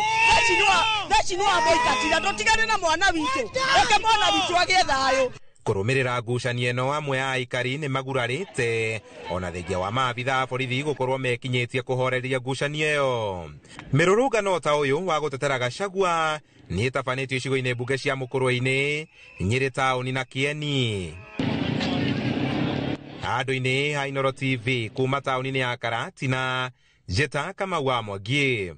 Theci nĩ wamũingatire, ndũtigane na mwana witũ, reke mwana witũ agĩe thayũ. Kũrũmĩrĩra ngucanio ĩno amwe a aikari nĩ magurarĩte ona thengia wa maabitha a borithi gũkorwo mekinyĩtie kũhoreria ngucanio ĩyo. Mĩrũrũngano ta ũyũ wa gũtetera Gachagua nĩ ĩtabanĩtio icigo-inĩ mbunge cia Mũkũrwe-inĩ, Nyĩrĩ taũni na Kĩeni. Handũ-inĩ ha Inooro TV kuma taũni-inĩ ya Karatina, Njĩta Kamau wa Mwangi.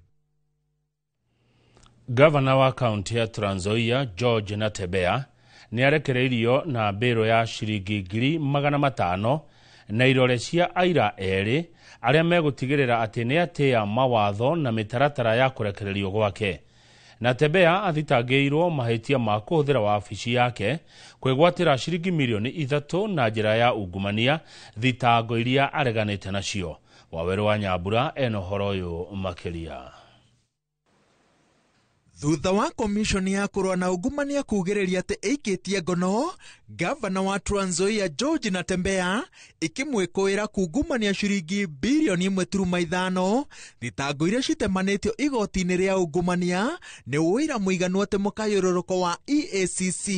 Gavana wa kaunti ya Trans Nzoia George Natembeya nĩ arekereirio na mbĩrũ ya ciringi 500,000 na irore cia aira erĩ arĩa megũtigĩrĩra atĩ nĩ atĩa mawatho na mĩtaratara ya kũrekererio gwake. Natembeya athitangĩirwo mahĩtia ma kũhũthĩra wabici yake kwĩgwatĩra ciringi mirioni 3 na njĩra ya ungumania, thitango iria areganĩte nacio. Wawerũ wa Nyambura ena ũhoro ũyũ makĩria. Thutha wa komishoni ya kũrũa na ungumania kugĩrĩria atĩ ĩikĩtie ngono gavana wa Trans Nzoia George Natembeya ĩkĩmwĩkũĩra kungumania ciringi birioni 1.5 thitango iria citemanĩtio igoti-inĩ rĩa ungumania nĩ ũira mũiganu atĩ mũkayũrũrũko wa EACC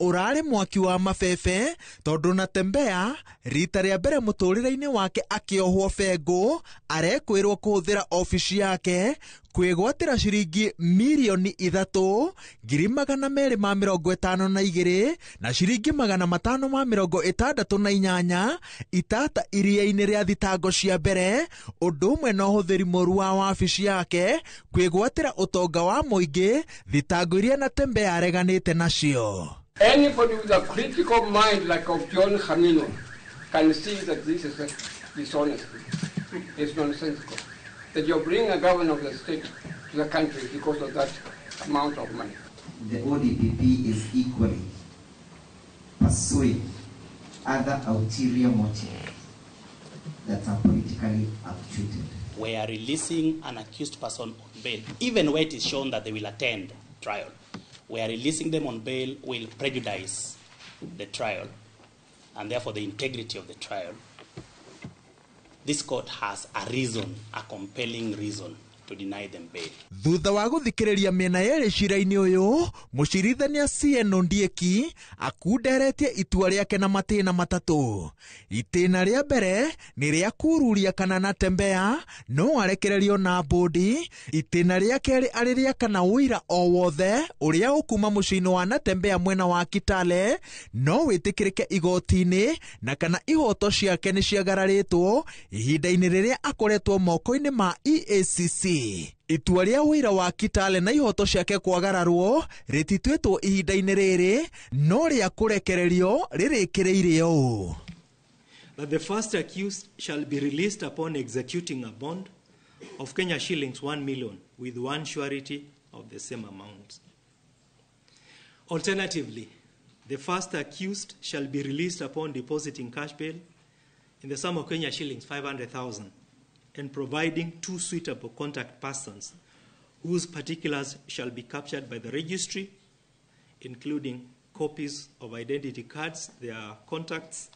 ũrarĩ mwaki wa mabebe tondũ Natembeya rita rĩa mbere mũtũrĩre-inĩ wake akĩohwo bengũ arekwĩrwo kũhũthĩra obici yake kwĩgwatĩra ciringi mirioni 3 252 na ciringi 568 itata iria-inĩ rĩa thitango cia mbere ũndũ ũmwe na ũhũthĩri mũru wa wabici yake kwĩgwatĩra ũtonga wa mũingĩ thitango iria Natembeya areganĩte nacio. Anybody with a critical mind like of John Khamino can see that this is dishonesty. It's nonsensical. That you bring a governor of the state to the country because of that amount of money. The ODPP is equally pursuing other ulterior motives that are politically actuated. We are releasing an accused person on bail, even where it is shown that they will attend trial. We are releasing them on bail will prejudice the trial and therefore the integrity of the trial. This court has a reason, a compelling reason to deny them bail. Thutha wa gũthikĩrĩria mĩena yerĩ cira-inĩ ũyũ, mũcirithania CN Ondieki akunderetie itua rĩake na matĩna matatũ. Itĩna rĩa mbere nĩ rĩa kururia kana Natembeya no arekererio na bũndi. Itĩna rĩa kerĩ arĩ rĩa kana ũira o wothe ũrĩa ũkuma mũciĩ-inĩ wa Natembeya mwena wa Kitale no wĩtĩkĩrĩke igoti-inĩ na kana ihoto ciake nĩ ciagararĩtwo ihinda-inĩ rĩrĩa akoretwo moko-inĩ ma EACC. Itua rĩa ũira wa Kitale na ihoto ciake kwagararwo rĩtituĩtwo ihinda-inĩ rĩrĩ no rĩa kũrekererio rĩrĩkĩrĩire ũũ. That the first accused shall be released upon executing a bond of Kenya shillings 1 million with one surety of the same amount. Alternatively, the first accused shall be released upon depositing cash bail in the sum of Kenya shillings 500,000 and providing 2 suitable contact persons whose particulars shall be captured by the registry, including copies of identity cards, their contacts,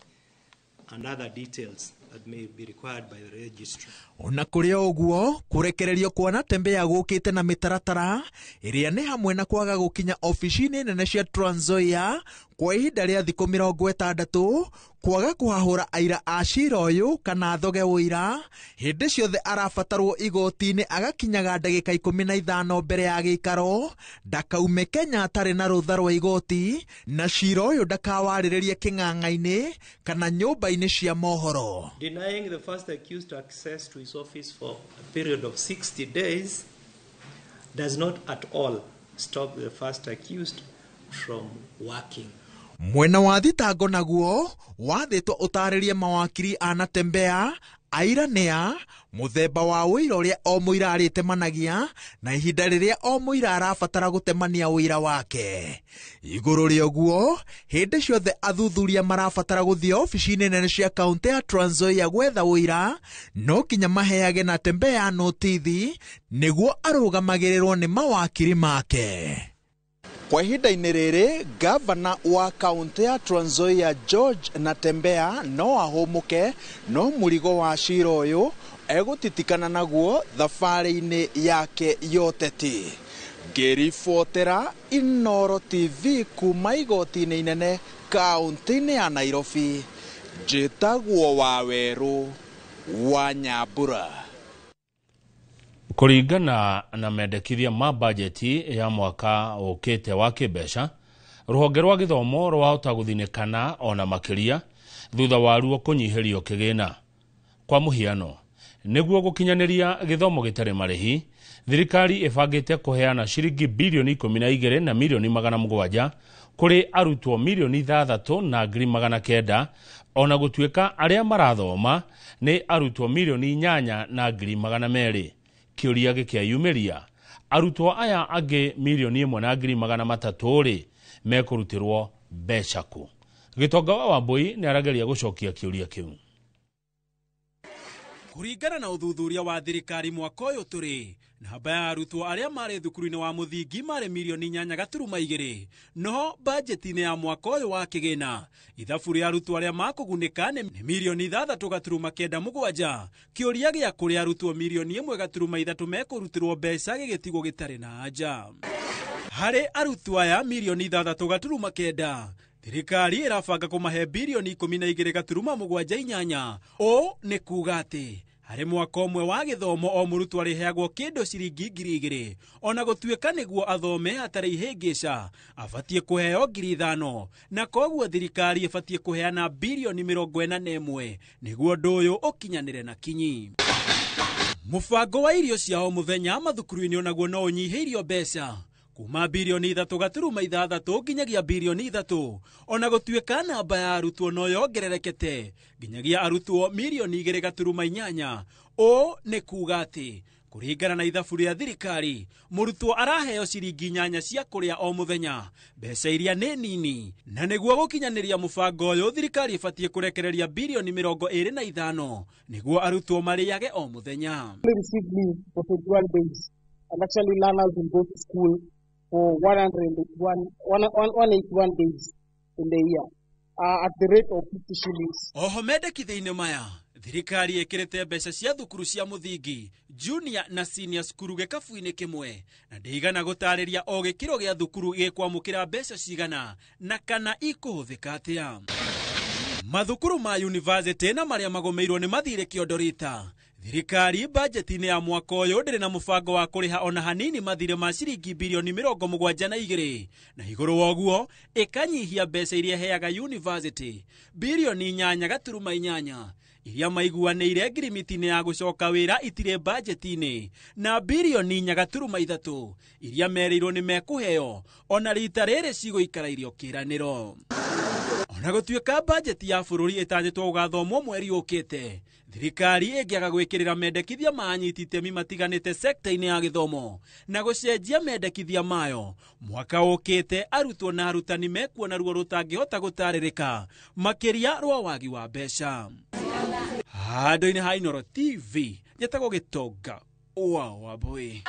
and other details that may be required by the registry. Ona kũrĩ ũguo kũrekererio kwa Natembeya gũkĩte na mĩtaratara ĩrĩa nĩ hamwe na kwaga gũkinya obici-inĩ nene cia Trans Nzoia kwa ihinda rĩa thikũ 60, kwaga kũhahũra aira a cira ũyũ kana thoge ũira hĩndĩ ciothe arabatarwo igoti-inĩ agakinyaga ndagĩka 15 mbere ya gĩikaro, ndakaume Kenya atarĩ na rũtha rwa igoti na cira ũyũ ndakawarĩrĩrie kĩng'ang'a-inĩ kana nyũmba-inĩ cia mohoro. Denying the first accused access to his office for a period of 60 days does not at all stop the first accused from working. Mwena wa thitango naguo wathĩtwo ũtarĩrie mawakiri a Natembeya Aira nĩa, mũthemba wa ũira ũrĩa o mũira arĩtemanagia na ihinda rĩrĩa o mũira arabatara gũtemania ũira wake. Igũrũ rĩa ũguo, hĩndĩ ciothe athuthuria marabatara gũthiĩ obici-inĩ nene cia kaũntĩ ya Trans Nzoia gwetha ũira, no nginya maheage Natembeya notithi nĩguo arũgamagĩrĩrwo nĩ mawakiri make. Kwa ihinda-inĩ rĩrĩ, gavana wa kaũntĩ ya Trans Nzoia George Natembeya no ahũmũke, no mũrigo wa cira ũyũ egũtitikana naguo thabarĩ-inĩ yake ya ũteti. Ngĩribotera Inooro TV kuma igoti-inĩ inene kaũntĩ-inĩ ya Nairobi, njĩtagwo Wawerũ wa Nyambura. Kũringana na mendekithia ma bajeti ya mwaka ũkĩte wa kĩmbeca, rũhonge rwa gĩthomo rwahota gũthinĩkana ona makĩria thutha waruo kũnyihĩrio kĩgĩna. Kwa mũhiano, nĩguo gũkinyanĩria gĩthomo gĩtarĩ marĩhi, thirikari ĩbangĩte kũheana ciringi bilioni 12 na milioni 700 kũrĩ arutwo milioni 6 na ngiri 900, ona gũtuĩka arĩa marathoma nĩ arutwo milioni 8 na ngiri 200. Kĩũria gĩkĩyumĩria, arutwo aya angĩ milioni 1 na ngiri 300 rĩ mekũrutĩrwo mbeca kũ? Gĩtonga wa Wambui nĩ arageria gũcokia kĩũria kĩu. Kũringana na ũthuthuria wa thirikari mwaka ũyũ tũrĩ, namba ya arutwo arĩa marĩ thukuru-inĩ wa mũthingi marĩ milioni 8.2, no bajeti-inĩ ya mwaka ũyũ wa kĩgĩna ithabu rĩa arutwo arĩa makũgunĩka nĩ milioni 6.97. Kĩũria gĩa kũrĩa arutwo milioni 1.3 mekũrutĩrwo mbeca gĩgĩtigwo gĩtarĩ na anja. Harĩ arutwo aya milioni 6.9, thirikari ĩrabanga kũmahe bilioni 12.78. Ũũ nĩ kuuga atĩ harĩ mwaka ũmwe wa gĩthomo o mũrutwo arĩheagwo kĩndũ ciringi 2,000, ona gũtuĩka nĩguo athome hatarĩ ihĩngĩca abatiĩ kũheo 5,000, na koguo thirikari ĩbatiĩ kũheana bilioni 41 nĩguo ũndũ ũyũ ũkinyanĩre na kinyi. Mũbango wa irio cia o mũthenya mathukuru-inĩ onaguo no ũnyihĩirio mbeca kuma bilioni 3.6 nginyagia bilioni 3, ona gũtuĩka namba ya arutwo no yongererekete nginyagia arutwo milioni 2.8. Ũũ nĩ kuuga atĩ kũringana na ithabu rĩa thirikari, mũrutwo araheo ciringi 8 cia kũrĩa o mũthenya, mbeca iria nĩ nini, na nĩguo gũkinyanĩria mũbango ũyũ thirikari ĩbatiĩ kũrekereria bilioni 25 nĩguo arutwo marĩage o mũthenya. And actually learners will go to school for 181 days in the year at the rate of 50 shillings. Oho mendekithia-inĩ maya, thirikari ĩkĩrĩte mbeca cia thukuru cia mũthingi, junior na senior cukuru gĩkabu-inĩ kĩmwe, na ndĩigana gũtarĩria o gĩkĩro gĩa thukuru gĩkwamũkĩra mbeca cigana na kana ikũhũthĩka atĩa. Mathukuru ma university na marĩa magũmĩirwo nĩ mathirĩ kĩondo rita. Thirikari bajeti-inĩ ya mwaka ũyũ ndĩrĩ na mũbango wa kũrĩha ona hanini mathirĩ ma ciringi bilioni 72, na igũrũ wa ũguo ĩkanyihia mbeca iria ĩheaga university bilioni 8.8 iria maiguanĩire ngirimiti-inĩ ya gũcoka wĩra itirĩ bajeti-inĩ, na bilioni 4.3 iria merĩirwo nĩ mekũheo ona rita rĩrĩ cigũikara irio kĩranĩro. Ona gũtuĩka bajeti ya bũrũri ĩtanyĩtwo gũgathomwo mweri ũkĩte, thirikari ĩngĩaga gwĩkĩrĩra mendekithia ma anyiti itemi matiganĩte sekta-inĩ ya gĩthomo na gũcenjia mendekithia mayo, mwaka ũkĩte arutwo na arutani mekuona ruo rũtangĩhota gũtarĩrĩka makĩria rwa wagi wa mbeca. Handũ-inĩ ha Inooro TV, njĩtagwo Gĩtonga wa Wambui.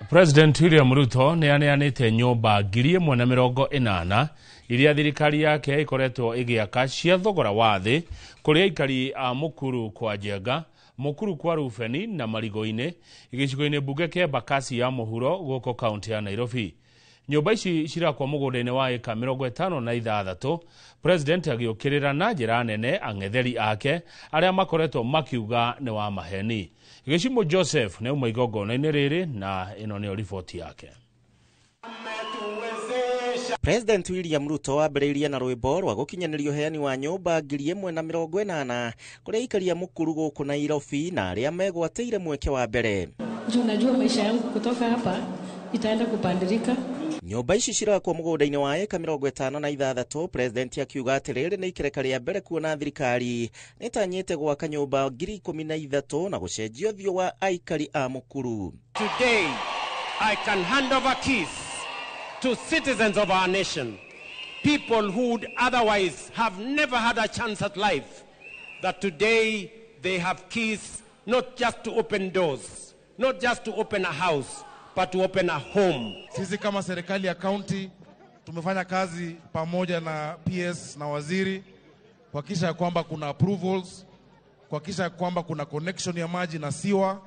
President William Ruto nĩ aneanĩte nyũmba 1,080 iria thirikari yake ĩkoretwo ĩgĩaka cia thogora wa thĩ kũrĩ aikari a Mukuru kwa Njenga, Mukuru kwa Rubeni na Marigo-inĩ gĩcigo-inĩ mbunge kĩa Embakasi ya mũhuro gũkũ kaunti ya Nairobi. Nyũmba ici cirakwo mũgũnda-inĩ wa ĩka 56. President agĩũkĩrĩra na njĩra nene ang'etheri ake arĩa makoretwo makiuga nĩ wa maheni. Gĩcimo Joseph nĩ auma igongona-inĩ rĩrĩ na ĩno nĩyo riboti yake. President William Ruto ambĩrĩirie na rwĩmbo rwa gũkinyanĩria ũheani wa nyũmba 1,080 kũrĩ aikari a Mukuru gũkũ Nairobi na arĩa megwatĩire mweke wa mbere. Juu najua maisha yangu kutoka hapa itaenda kubadilika. Nyũmba ici cirakwo mũgũnda-inĩ wa ĩka 56. President akiuga atĩ rĩrĩ nĩ ikereka rĩa mbere kuona thirikari nĩtanyĩte gwaka nyũmba 13,000 na gũcenjia ũthiũ wa aikari a Mukuru. Today, I can hand over keys to citizens of our nation, people who would otherwise have never had a chance at life, that today they have keys not just to open doors, not just to open a house, but to open a home. Sisi kama serikali ya county tumefanya kazi pamoja na PS na waziri kuhakikisha kwamba kuna approvals, kuhakikisha kwamba kuna connection ya maji na siwa.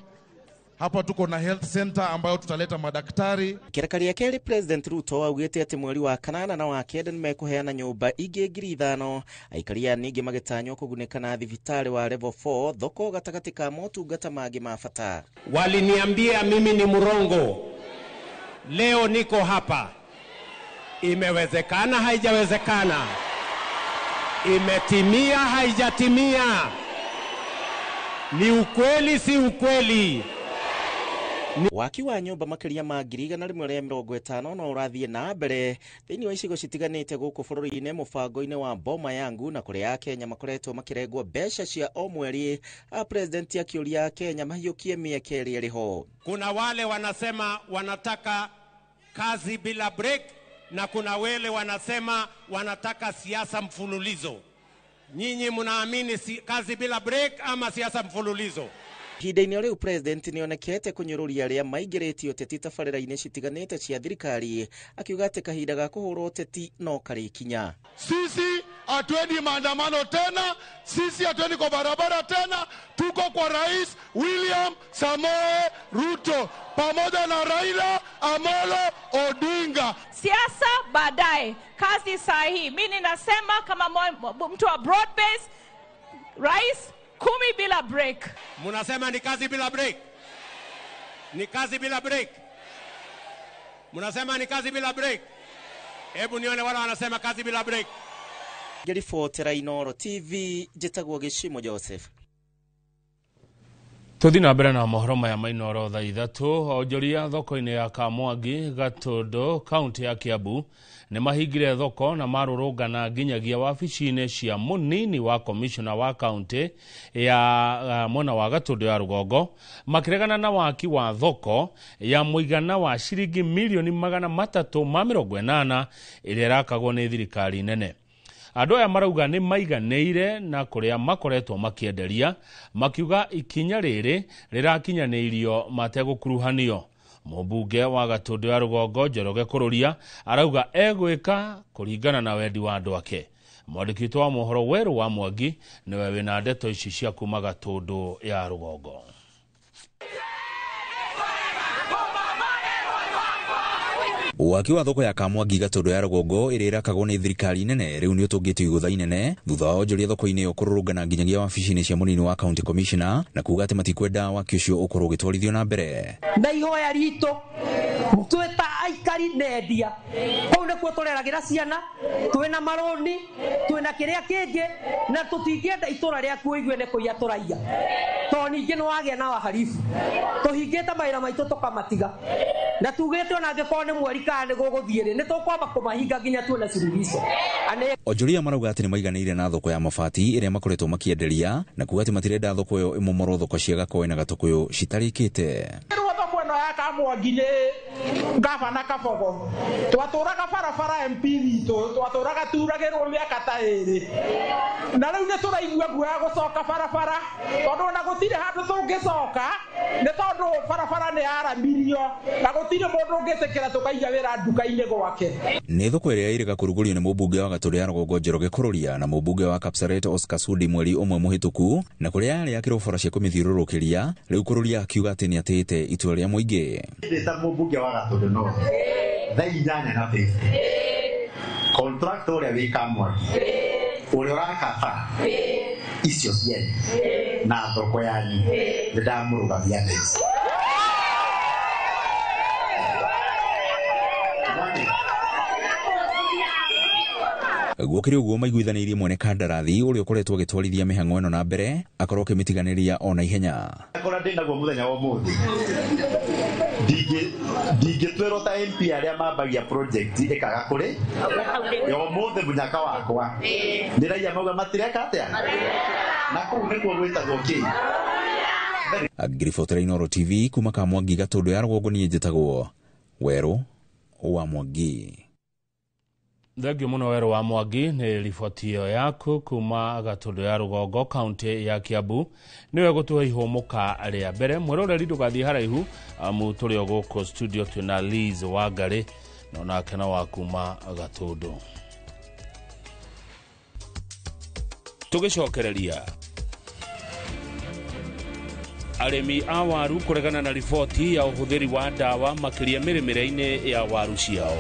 Hapa tuko na health center ambayo tutaleta madaktari. Ikereka rĩa kerĩ, President Ruto augĩte atĩ mweri wa kanana na wa kenda nĩmekũheana nyũmba ingĩ 5,000. Aikari aya ningĩ magĩtanywo kũgunĩka na thibitarĩ wa level 4, thoko gatagatĩ ka motungata mangĩ ma bata. Waliniambia mimi ni mrongo. Leo niko hapa. Imewezekana, haijawezekana? Imetimia, haijatimia? Ni ukweli, si ukweli? Waki wa nyũmba makĩria ma 150,000 no ũrathiĩ na mbere thĩinĩ wa icigo citiganĩte gũkũ bũrũri-inĩ mũbango-inĩ wa Boma Yangu, na kũrĩa Akenya makoretwo makĩrengwo mbeca cia o mweri. President akĩũria Akenya mahiũkie mĩeke ĩrĩa ĩrĩ ho. Kuna wale wanasema wanataka kazi bila break na kuna wale wanasema wanataka siasa mfululizo. Nyinyi mnaamini kazi bila break ama siasa mfululizo? Ihinda-inĩ rĩu President nĩonekete kũnyũrũria arĩa maingĩrĩtie ũteti tabarĩra-inĩ citiganĩte cia thirikari, akiuga atĩ kahinda ga kũhũrwo ũteti no karĩkinya. Sisi hatuendi maandamano tena, sisi hatuendi kwa barabara tena, tuko kwa Rais William Samoei Ruto pamoja na Raila Amolo Odinga. Siasa baadaye, kazi saa hii. Mimi ninasema kama mtu wa broad base, Rais 10 bila break. Munasema ni kazi bila break? Ni kazi bila break? Munasema ni kazi bila break? Hebu nione wale wanasema kazi bila break. Ngĩribotera Inooro TV, njĩtagwo Gĩcimo Joseph. Tũthiĩ na mbere na mohoro maya ma Inooro thaa 3. Onjoria thoko-inĩ ya Kamwangi, Gatũndũ, kaunti ya Kiambu nĩ mahingire thoko na marũrũngana nginyagia wabici-inĩ cia mũnini wa komishona wa kaunti ya mwena wa Gatũndũ ya rũgongo, makĩregana na waki wa thoko ya mũigana wa ciringi milioni 380 ĩrĩa ĩrakagwo nĩ thirikari nene. Andũ aya marauga nĩ maiganĩire na kũrĩa makoretwo makĩenderia, makiuga ikinya rĩrĩ rĩrakinyanĩirio mategũkuruhanio. Mũmbunge wa Gatũndũ ya rũgongo Njoroge Kũrũria arauga egwĩka kũringana na wendi wa andũ ake. Mwandĩki witũ wa mohoro Werũ wa Mwangi nĩwe wĩna ndeto ici cia kuma Gatũndũ ya rũgongo. Waki wa thoko ya Kamwangi Gatũndũ ya rũgongo ĩrĩa ĩrakagwo nĩ thirikari nene rĩu nĩ ũtũngĩtio igũtha inene thutha wa onjoria thoko-inĩ ĩyo kũrũrũngana nginyagia wabici-inĩ cia mũnini wa county commissioner na kuga atĩ matikwenda waki ũcio ũkorwo ũgĩtwarithio na mbere. Na ihoya ritũ twĩ ta aikari na endia kũu nĩkuo tũreragĩra ciana, twĩna marũni, twĩna kĩrĩa kĩngĩ, na tũtingĩenda itũra rĩaku ũigue nĩ kũiya tũraiya, tondũ ningĩ nĩ wagĩa na waharibu. Tũhingĩte mawĩra maitũ tũkamatiga, na tugĩte ona angĩkorwo nĩ mweri kana nĩ gũgũthiĩ rĩ, nĩ tũkwamba kũmahinga nginya tuone suluhisho. Onjoria marauga atĩ nĩ maiganĩire na thoko ya mabati ĩrĩa makoretwo makĩenderia na kuga atĩ matirenda thoko ĩyo ĩmomorwo thoko cia Gakoe na Gatũkũyũ citarĩkĩte. Thoko ĩno ya Kamwangi nĩ gavana Kabogo, twatũraga barabara MP witũ, twatũraga turagĩrwo mĩaka ta ĩrĩ, na rĩu nĩ tũraigua guoya gũcoka barabara tondũ ona gũtirĩ handũ tũngĩcoka nĩ tondũ barabara nĩ yaramirio na gũtirĩ mũndũ ũngĩtĩkĩra tũkaiga wĩra nduka-inĩ gwake. Nĩ thoko ĩrĩa ĩrĩga kũrugũrio nĩ mũmbunge wa Gatũndũ ya rũgongo Njoroge Kũrũria na mũmbunge wa Kapseret Oscar Sudi mweri ũmwe mũhĩtũku, na kũrĩa yarĩ akĩrwo bara cia kũmĩthiũrũrũkĩria. Rĩu Kũrũria akiuga atĩ nĩ atĩĩte itua rĩa mũingĩ. Ndĩ ta mũmbunge wa Gatũndũ North thaa 8:50 contractor ũrĩa wĩ Kamwangi ũrĩa ũrakaba icio cianyu na thoko yanyu nĩ ndamũrũgamia thaa ici. Gũkĩrĩ ũguo maiguithanĩirie mwene kandarathi ũrĩa ũkoretwo agĩtwarithia mĩhang'o ĩno na mbere akorwo akĩmĩtiganĩria ona ihenya. Kora ndĩ naguo mũthenya wa ũmũthĩ ndingĩtwĩrwo ta MP arĩa mambagia project ĩkaga kũrĩ ya ũmũthĩ mũnyaka wakwa nĩ raia mauga matireka atĩa na kũu nĩkuo gwĩtagwo kĩ. Ngiribotera Inooro TV kuma Kamwangi Gatũndũ ya rũgongo, niĩ njĩtagwo Werũ wa Mwangi. Thengio muno Werũ wa Mwangi nĩ riboti ĩyo yaku kuma Gatũndũ ya rũgongo kaunti ya Kiambu. Nĩwe gũtũhe ihũmũka rĩa mbere. Mwĩroreri ndũgathiĩ haraihu amu tũrĩ o gũkũ studio twĩna Liz Wangarĩ no nake na wa kuma Gatũndũ. Tũgĩcokereria arĩmi a waru kũregana na riboti ya ũhũthĩri wa ndawa makĩria mĩrĩmĩre-inĩ ya waru ciao.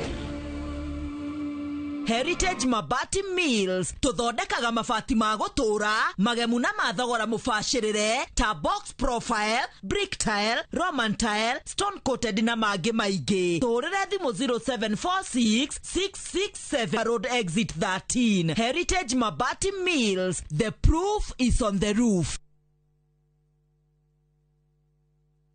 Heritage Mabati Mills tũthondekaga mabati ma gũtũũra magemu na ma thogora mũbacĩrĩre ta box profile, brick tile, Roman tile, stone coated na mangĩ maingĩ. Tũhũrĩre thimũ 0746 667 Road Exit 13. Heritage Mabati Mills, the proof is on the roof.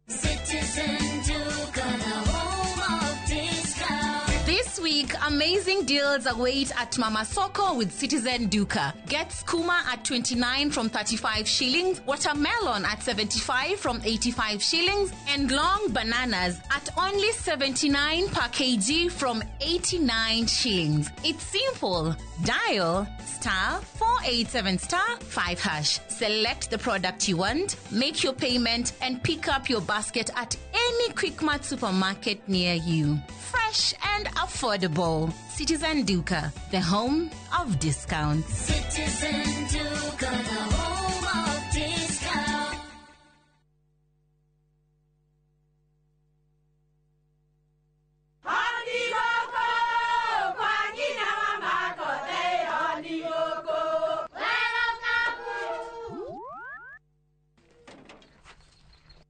Citizen Duka, the home of discount. This week, amazing deals await at Mama Soko with Citizen Duka. Get skuma at 29 from 35 shillings, watermelon at 75 from 85 shillings, and long bananas at only 79 per kg from 89 shillings. It's simple. Dial *487 *5#. Select the product you want, make your payment, and pick up your basket at any Quickmart supermarket near you. Fresh and affordable. Citizen Duka, the home of discounts. Citizen Duka, the home of discounts.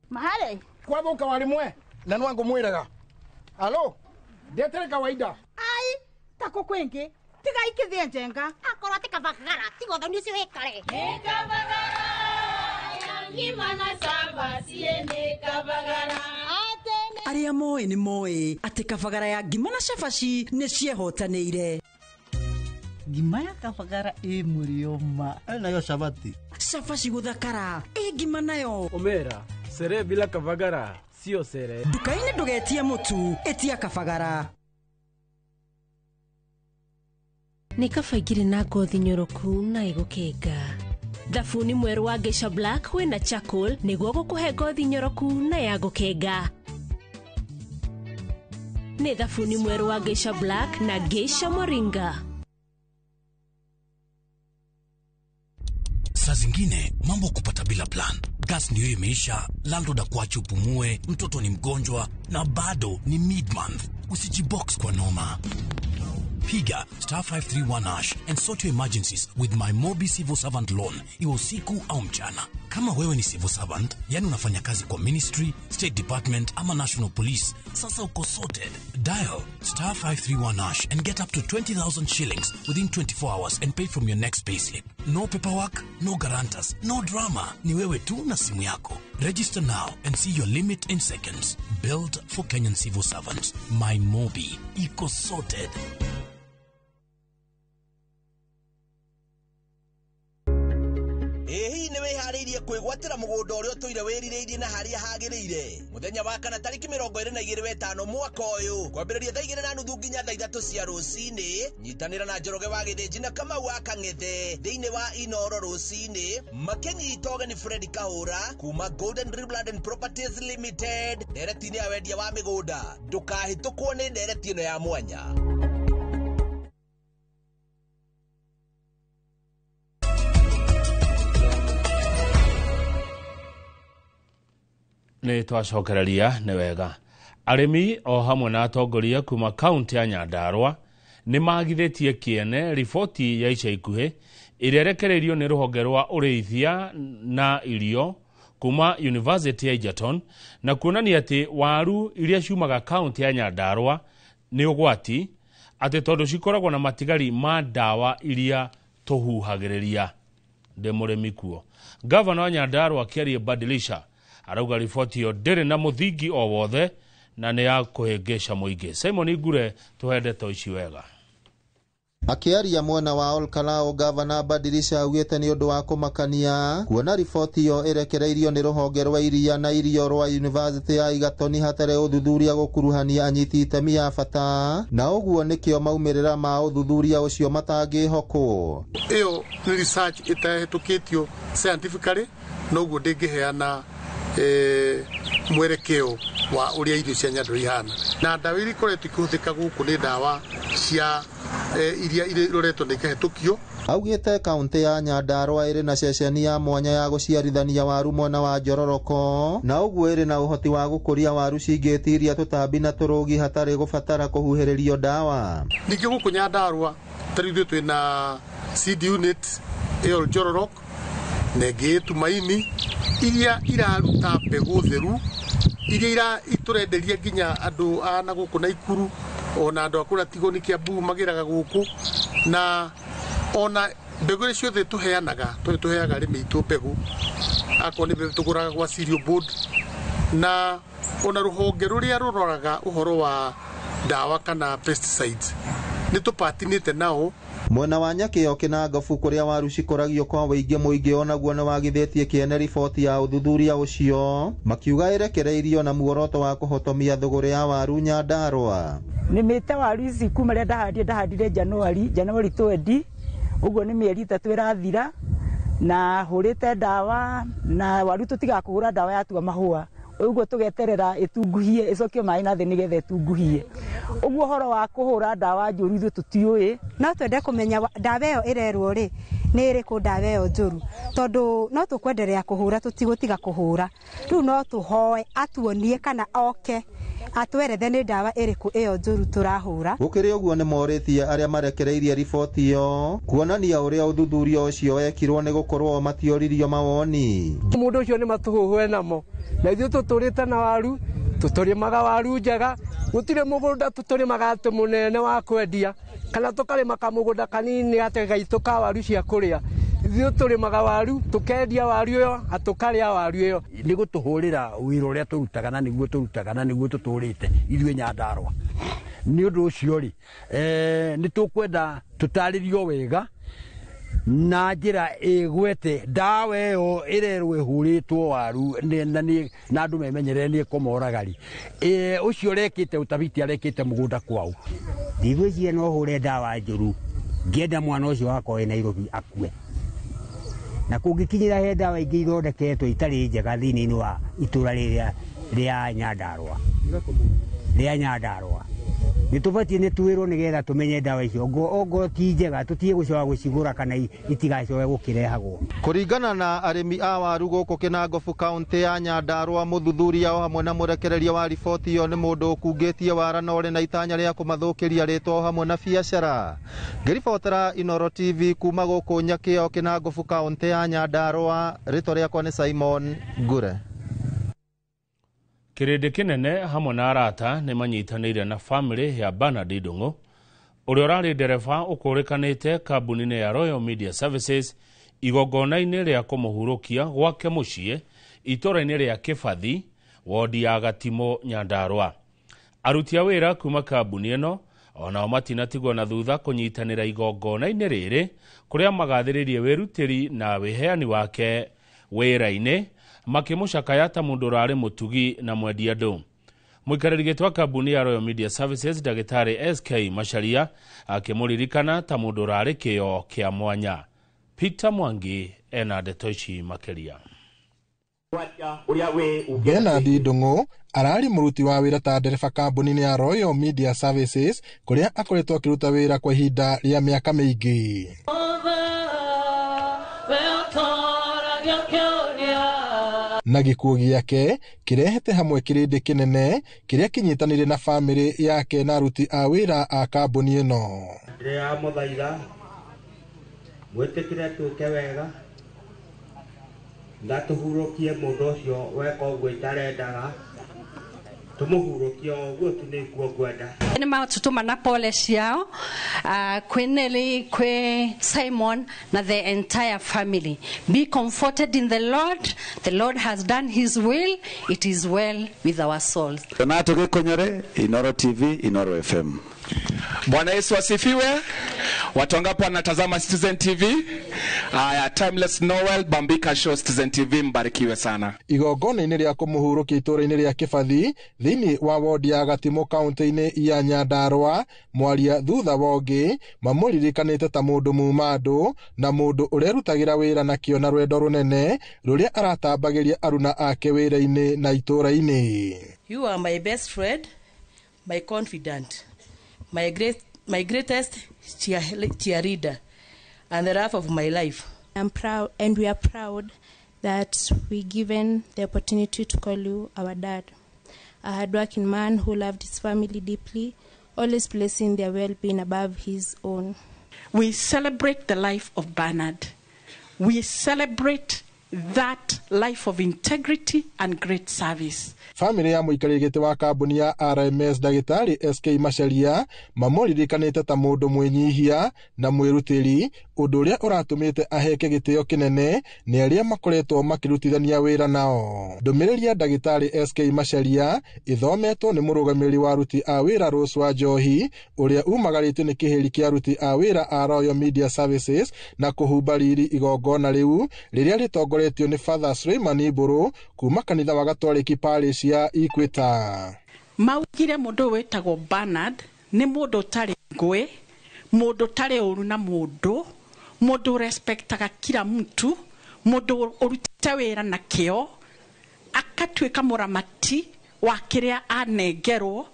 Mahale kwathuka warimwe na nwangu mwiraga alo ndetere kawaida ai tako kwingi tiga ikithie njenga akorwo ti kabagara tiga ũthoni ũcio wĩkare Arĩa moĩ nĩ moĩ atĩ kabagara ya ngima na cabaci nĩ ciehotanĩire. Ngima ya kabagara ĩ mũrĩo ma nayo cabaci cabaci gũthakara ĩ ngima nayo Omera sere bila kabagara sio sere. Nduka-inĩ ndũgetie mũtu, ĩtia kabagara. Nĩ kaba ingĩrĩ na ngothi nyoroku na ĩgũkenga. Thabuni mwerũ wa Geisha Black wĩna charcoal nĩguo gũkũhe ngothi nyoroku na ya gũkenga. Nĩ thabuni mwerũ wa Geisha Black na Geisha Moringa. Saa zingine mambo kupata bila plan. Gas ndiyo imeisha, landlord akuache upumue, mtoto ni mgonjwa na bado ni mid-month. Usijibox kwa noma. Piga *531# and sort your emergencies with my Mobi Civil Servant Loan, iwe usiku au mchana. Kama wewe ni civil servant, yani unafanya kazi kwa ministry, state department ama national police, sasa uko sorted. Dial *531# and get up to 20,000 shillings within 24 hours and pay from your next payslip. No paperwork, no guarantors, no drama. Ni wewe tu na simu yako. Register now and see your limit in seconds. Built for Kenyan civil servants. My Mobi. Iko sorted. Ĩ hihi nĩ wĩharĩirie kwĩgwatĩra mũgũnda ũrĩa ũtũire wĩrirĩirie na harĩa hagĩrĩire? Mũthenya wa kana tarĩki 25 wetano mwaka ũyũ kwambĩrĩria thaa 2:30 nginya thaa 3 cia rũcinĩ, nyitanĩra na Njoroge wa Gĩthĩnji na Kamau wa Kang'ethe thĩinĩ wa Inooro rũcinĩ makĩnyita ũgeni Fred Kahũra kuma Golden Dream Land and Properties Limited ndereti-inĩ ya wendia wa mĩgũnda. Ndũkahĩtũkwo nĩ ndereti ĩno ya mwanya. Nĩ twacokereria nĩ wega. Arĩmi o hamwe na atongoria kuma kaunti ya Nyandarua nĩ magithĩtie kĩene riboti ya ica ikuhĩ ĩrĩa ĩrekereirio nĩ rũhonge rwa ũrĩithia na irio kuma University ya Egerton na kuonania atĩ waru iria ciumaga kaunti ya Nyandarua nĩ ũgwati. atĩ tondũ cikoragwo na matigari ma ndawa iria tũhuhagĩrĩria. Ndĩ mũrĩmi kuo. Gavana wa Nyandarua Kĩarie Badilisha arauga riboti ĩyo ndĩrĩ na mũthingi o wothe na nĩ ya kũhĩngĩca mũingĩ. Simon Ngure tũhe ndeto ici wega. Akĩaria mwena wa Olkalou, Gavana Badilisha augĩte nĩ ũndũ wa kũmakania kuona riboti ĩyo ĩrekereirio nĩ rũhonge rwa iria na irio rwa University ya Egerton hatarĩ ũthuthuria gũkuruhania anyiti itemi a bata, na ũguo nĩkĩo maumĩrĩra ma ũthuthuria ũcio matangĩhokwo. Ĩyo nĩ research ĩtahĩtũkĩtio scientifically, noguo ndĩngĩheana mwerekeo wa ũrĩa irio cia Nyandarua ihana. Na ndawa iria ikoretwo ikĩhũthĩka gũkũ nĩ ndawa cia iria iroretwo na ikahĩtũkio. Augĩte kaunti ya Nyandarua ĩrĩ na ceceni ya mwanya ya gũciarithania waru mwena wa Njororoko, na ũguo ĩrĩ na ũhoti wa gũkũria waru cingĩtiria tũtambi na tũrũgi hatarĩ gũbatara kũhuhĩrĩrio ndawa. Ningĩ gũkũ Nyandarua ta rĩu ithuĩ twĩna seed unit ĩyo Njororoko na ĩngĩ ĩ Tumaini iria iraruta mbegũ theru iria itũrenderia nginya andũ a na gũkũ Naikuru ona andũ a kũrĩa Tigoni Kiambu magĩraga gũkũ, na ona mbegũ iria ciothe tũheanaga tondũ tũheaga arĩmi aitũ mbegũ, akorwo nĩ mbegũ tũgũraga gwa Cereal Board, na ona rũhonge rũrĩa rũroraga ũhoro wa ndawa kana pesticides nĩ tũpatinĩte nao. Mwena wa Nyakĩo Kĩnangobu kũrĩa waru cikũragio kwa wĩingĩ mũingĩ onaguo nĩ wagithĩtie kĩene riboti ya ũthuthuria ũcio, makiuga ĩrekereirio na muoroto wa kũhotomia thũgũrĩ ya waru Nyandarua. Nĩmĩte waru ici kuma rĩrĩa ndahandire January 20, ũguo nĩ mĩeri 3 ĩrathira, na hũrĩte ndawa na waru tũtigaga kũhũra ndawa yatua mahũa, ũguo tũgeterera ĩtunguhie ĩcokio maĩ na thĩ nĩgetha ĩtunguhie. Ũguo ũhoro wa kũhũra ndawa njũru ithuĩ tũtiũĩ. No twende kũmenya ndawa ĩyo ĩrerwo rĩ nĩ ĩrĩkũ ndawa ĩyo njũru, tondũ no tũkwenderea kũhũra tũtigũtiga kũhũra. Rĩu no tũhoe atuonie kana oke atwerethe nĩ ndawa ĩrĩkũ ĩyo njũru tũrahũra. Gũkĩrĩ ũguo nĩ morĩtie arĩa marekereirie riboti ĩyo kuonania ũrĩa ũthuthuria ũcio wekirwo nĩ gũkorwo matioririo mawoni. Mũndũ ũcio nĩ matũhũhwe namo, na ithuĩ tũtũrĩte na waru, tũtũrĩmaga waru njega, gũtirĩ mũgũnda tũtũrĩmaga atĩ mũnene wa kwendia kana tũkarĩma kamũgũnda kanini atĩ gaitũ ka waru cia kũrĩa. Ithuĩ tũrĩmaga waru, tũkendia waru ĩyo na tũkarĩa waru ĩyo. Nĩ gũtũhũrĩra wĩra ũrĩa tũrutaga na nĩguo tũrutaga na nĩguo tũtũrĩte ithuĩ Nyandarua. Nĩ ũndũ ũcio rĩ, nĩ tũkwenda tũtarĩrio wega na njĩra ĩgwete ndawa ĩyo ĩrerwo ĩhũrĩtwo waru na andũ memenyerere nĩ ĩkũmoraga rĩ, ũcio ũrekĩte ũtabiti arekĩte mũgũnda kwao. Ndigwĩciria no hũre ndawa njũru ngĩenda mwana ũcio wakwa wĩ Nairobi akue, na kũngĩkinyĩra he ndawa ingĩ ithondeketwo itarĩ njega thĩinĩ wa itũra rĩrĩa rĩa Nyandarua nĩ tũbatiĩ nĩ twĩrwo nĩgetha tũmenye ndawa icio ongorwo ti njega tũtige gũcoka gũcigũra kana itigacoke gũkĩrehagwo. Kũringana na arĩmi a waru gũkũ Kĩnangobu kaunti ya Nyandarua, mũthuthuria o hamwe na mũrekereria wa riboti ĩyo nĩ mũndũ ũkungĩtie wara na ũrĩ na itanya rĩa kũmathũkĩria rĩtwa o hamwe na biacara. Ngĩribotera Inooro TV kuma gũkũ Nyakĩo Kĩnangobu kaunti ya Nyandarua, rĩtwa rĩakwa nĩ Simon Ngure. Kĩrĩndĩ kĩnene hamwe na arata nĩ manyitanĩire na famĩlĩ ya Bernard Ndung'u ũrĩa ũrarĩ ndereba ũkũrĩkanĩte kambuni-inĩ ya Royal Media Services igongona-inĩ rĩa kũmũhurũkia gwake mũciĩ itũũra-inĩ rĩa Kĩbathi, wodi ya Gatimo, Nyandarua. Aruti a wĩra kuma kambuni ĩno onao matinatigwo na thutha kũnyitanĩra igongona-inĩ rĩrĩ kũrĩa magathĩrĩrie wĩrutĩri na wĩheani wake wĩra-inĩ makĩmũcakaya ta mũndũ ũrarĩ mũtugi na mwendi andũ. Mũikarĩri gĩtĩ wa kambuni ya Royal Media Services ndagĩtarĩ SK Macharia akĩmũririkana ta mũndũ ũrarĩ kĩo kĩa mwanya. Peter Mwangi ena ndeto ici makĩria. Bernard Ndung'u ararĩ mũruti wa wĩra ta ndereba kambuni-inĩ ya Royal Media Services kũrĩa akoretwo akĩruta wĩra kwa ihinda rĩa mĩaka mĩingĩ. Na gĩkuũ gĩake kĩrehete hamwe kĩrĩndĩ kĩnene kĩrĩa kĩnyitanĩire na famĩlĩ yake na aruti a wĩra a kambuni ĩno. Ndĩramũthaitha mwĩtĩkĩre twĩke wega na tũhurũkie mũndũ ũcio weka ũguo itarendaga Tũmũhurũkie o ũguo tu nĩguo ngwenda. Nĩ matũtũma na pole ciao kwĩ Nelly, kwĩ Simon na the entire family. Be comforted in the Lord. The Lord has done his will. It is well with our souls. Donato Gikonyore, Inoro TV, Inoro FM. Bwana Yesu asifiwe. Watu wangapi wanatazama Citizen TV? Aya, Timeless Noel, Bambika Show, Citizen TV, mbarikiwe sana. Igongona-inĩ rĩa kũmũhurũkia itũũra-inĩ rĩa Kĩbathi thĩinĩ wa wodi ya Gatimũ kaunti-inĩ ya Nyandarua, mwaria thutha wa ũngĩ mamũririkanĩte ta mũndũ muma andũ na mũndũ ũrerutagĩra wĩra na kĩo na rwendo rũnene rũrĩa aratambagĩria aruna ake wĩra-inĩ na itũũra-inĩ. You are my best friend, my confidant, my greatest cheerleader and the love of my life. I'm proud, and we are proud that we given the opportunity to call you our dad. A hardworking man who loved his family deeply, always placing their well-being above his own. We celebrate the life of Bernard. We celebrate that life of integrity and great service. Famĩlĩ ya mũikarĩri gĩtĩ wa kambuni ya RMS Ndagĩtarĩ SK Macharia mamũririkanĩte ta mũndũ mwĩnyihia na mwĩrutĩri, ũndũ ũrĩa ũratũmĩte aheke gĩtĩo kĩnene nĩ arĩa makoretwo makĩrutithania wĩra nao. Ndũmĩrĩri ya Ndagĩtarĩ SK Macharia ĩthometwo nĩ mũrũgamĩrĩri wa aruti a wĩra Rose wa Njohi ũrĩa umagarĩtio nĩ kĩhĩri kĩa aruti a wĩra a Royal Media Services na kũhumba riri igongona rĩu rĩrĩa rĩtongoretio nĩ Father Suleiman Mburu kuma kanitha wa Gatoreki Parish ya Equator. Maugire mũndũ wĩtagwo Bernard nĩ mũndũ ũtarĩ ngũĩ, mũndũ ũtarĩ ũru na mũndũ, mũndũ respektaga kila mtu, mũndũ ũrutĩte wĩra na kĩo, akatuĩka mũramati wa kĩrĩa anengerwo,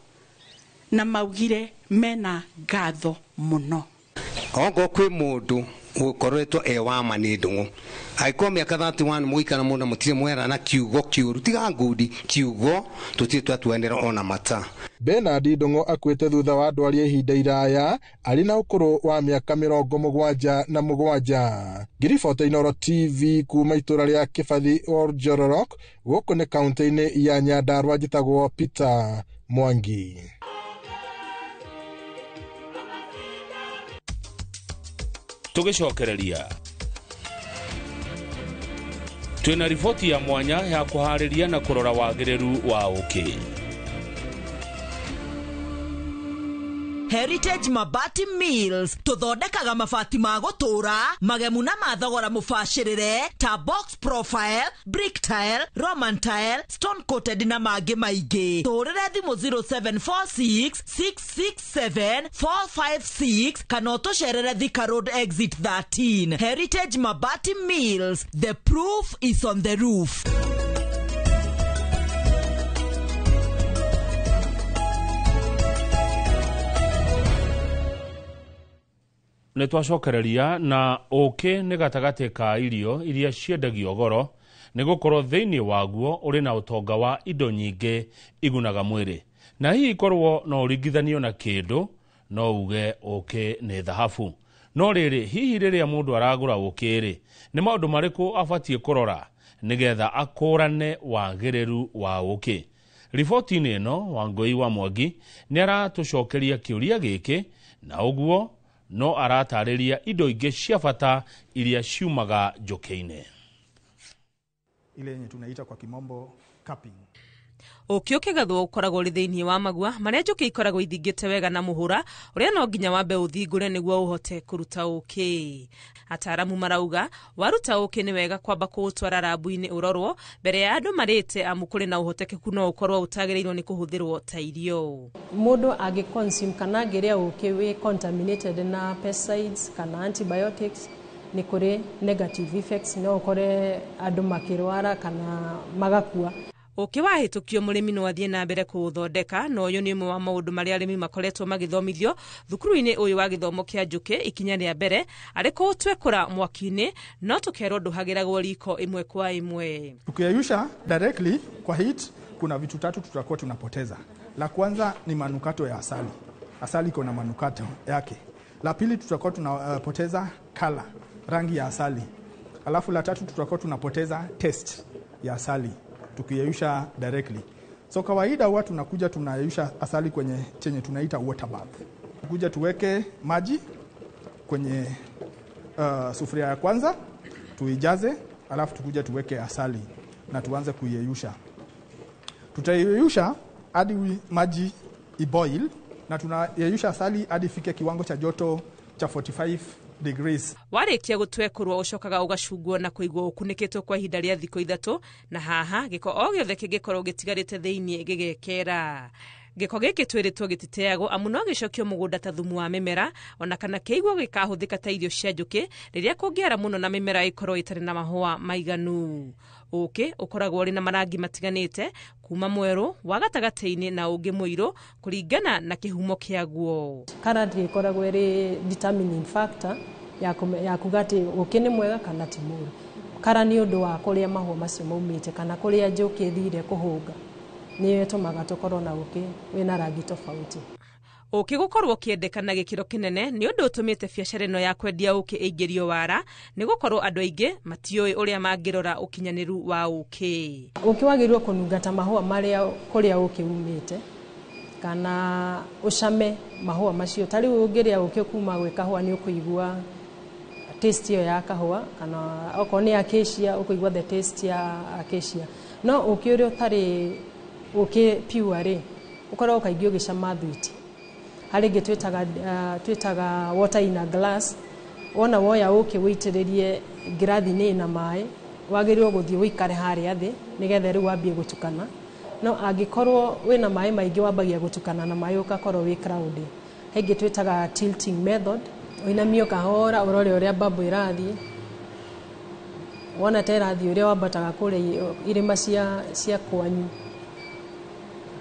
na maugire mena ngatho mũno. Ongo kwĩ mũndũ ũkoretwo e wa ma nĩ Ndung'u angĩkorwo mĩaka 31 mũgũikara mũno mũtirĩ mwera na kiugo kĩũru tiga ngundi kiugo tũtirĩ twatuanĩra ona mata. Bernard Ndung'u akuĩte thutha wa ndwari ya ihinda iraya arĩ na ũkũrũ wa mĩaka 77. Ngiribota Inoro TV kuma itũũra rĩa Kĩbathi Oljororok gũkũ nĩ kaunti-inĩ ya Nyandarua, njĩtagwo Peter Mwangi. Tũgĩcokereria twĩna riboti ya mwanya ya kũharĩria na kũrora wagĩrĩru wa ũkĩ. Heritage Mabati Mills tũthondekaga mabati ma gũtũũra magemu na mathogora mũbacĩrĩre ta box profile, brick tile, Roman tile, stone coated na mangĩ maingĩ. Tũhũrĩre thimũ 0746 667 456 kana ũtũcerere Thika Road exit 13. Heritage Mabati Mills, the proof is on the roof. Nĩ twacokereria na ũkĩ nĩ gatagatĩ ka irio iria ciendagio goro nĩ gũkorwo thĩinĩ waguo ũrĩ na ũtonga wa indo nyingĩ igunaga mwĩrĩ, na hihi korwo no ũringithanio na kĩndũ no uge ũkĩ nĩ thahabu. No rĩrĩ, hihi rĩrĩa mũndũ aragũra ũkĩ rĩ, nĩ maũndũ marĩkũ abatiĩ kũrora nĩgetha akũrane wagĩrĩru wa ũkĩ? Riboti-inĩ ĩno Wangũi wa Mwangi nĩ aratũcokeria kĩũria gĩkĩ na ũguo no aratarĩria indo ingĩ cia bata iria ciumaga njũkĩ-inĩ. Ile yenye tunaita kwa kimombo capping. Ũkĩ ũkĩgethwo ũkoragwo ũrĩ thĩinĩ wa magua marĩa njũkĩ ikoragwo ithingĩte wega na mũhũra ũrĩa no nginya wambe ũthingũre nĩguo ũhote kũruta ũkĩ. Ataaramu marauga waruta ũkĩ nĩ wega kwamba kũũtwara rabu-inĩ ũrorwo mbere ya andũ marĩte, amu kũrĩ na ũhotekeku no ũkorwo ũtagĩrĩirwo nĩ kũhũthĩrwo ta irio. Mũndũ angĩ consume kana angĩrĩa ũkĩ wĩ contaminated na pesticides kana antibiotics nĩ kũrĩ negative effects, no ũkore andũ makĩrwara kana magakua. Ũkĩ wahĩtũkio mũrĩmi no athiĩ na mbere kũũthondeka, na ũyũ nĩ ũmwe wa maũndũ marĩa arĩmi makoretwo magĩthomithio thukuru-inĩ ũyũ wa gĩthomo kĩa njũkĩ. Ikinya rĩa mbere arĩ kũũtwekũra mwaki-inĩ, no tũkerwo ndũhagĩragwo riko ĩmwe kwa ĩmwe. Tukiyayusha directly kwa heat, kuna vitu tatu tutakuwa tunapoteza. La kwanza ni manukato ya asali. Asali iko na manukato yake. La pili tutakuwa tunapoteza color, rangi ya asali. Alafu la tatu tutakuwa tunapoteza taste ya asali tukiyeyusha directly. So kawaida huwa tunakuja tunayeyusha asali kwenye chenye tunaita water bath. Kuja tuweke maji kwenye sufuria ya kwanza, tuijaze, alafu tukuja tuweke asali na tuanze kuiyeyusha. Tutaiyeyusha hadi maji iboil, na tunayeyusha asali hadi ifike kiwango cha joto cha 45 degrees. Warĩkia gũtwekurwo ũcokaga ũgacungwo na kũigwo ũkunĩkĩtwo kwa ihinda rĩa thikũ 3, na haha gĩko o gĩothe kĩngĩkorwo gĩtigarĩte thĩinĩ gĩgekera. Gĩko gĩkĩ twĩrĩtwo gĩtiteagwo amu no gĩcokio mũgũnda ta thumu wa mĩmera, ona kana kĩigwo gĩkahũthĩka ta irio cia njũkĩ rĩrĩa kũngĩara mũno na mĩmera ĩkorwo ĩtarĩ na mahũa maiganu. Ũkĩ ũkoragwo ũrĩ na marangi matiganĩte kuma mwerũ, wa gatagatĩ-inĩ na ũngĩ mũirũ kũringana na kĩhumo kĩaguo. Currently ĩkoragwo ĩrĩ determining factor ya kuga atĩ ũkĩ nĩ mwega kana ti mũru. Kara nĩ ũndũ wa kũrĩa mahũa macio maumĩte kana kũrĩa njũkĩ ĩthire kũhũnga, nĩyo ĩtũmaga tũkorwo na ũkĩ wĩna rangi tofauti. Ũkĩ gũkorwo ũkĩendeka na gĩkĩro kĩnene nĩ ũndũ ũtũmĩte biacara ĩno ya kwendia ũkĩ ĩingĩrio wara, nĩ gũkorwo andũ aingĩ matiũĩ ũrĩa mangĩrora ũkinyanĩru wa ũkĩ. Ũkĩ wagĩrĩirwo kũnunga ta mahũa marĩa kũrĩa ũkĩ umĩte, kana ũcame mahũa macio. Ta rĩu ũngĩrĩa ũkĩ kuma gwĩ kahũa nĩ ũkũigua taste ĩyo ya kahũa, kana okorwo nĩ acacia ũkũigua the taste ya acacia. No ũkĩ ũrĩa ũtarĩ ũkĩ pure rĩ, ũkoragwo kaingĩ ũgĩcama thwiti. Harĩ ĩngĩ twĩtaga water in a glass. Wona woya ũkĩ wĩitĩrĩrie ngirathi-inĩ ĩna maĩ, wagĩrĩirwo gũthiĩ ũikare harĩa thĩ nĩgetha rĩu wambie gũtukana. No angĩkorwo wĩna maĩ maingĩ wambagia gũtukana na maĩ ũgakorwo wĩ cloudy. He ĩngĩ twĩtaga tilting method, ũinamie kahora ũrore ũrĩa bubble ĩrathiĩ. Wona ta ĩrathiĩ ũrĩa wambataga kũrĩa irĩma cia kwanyu,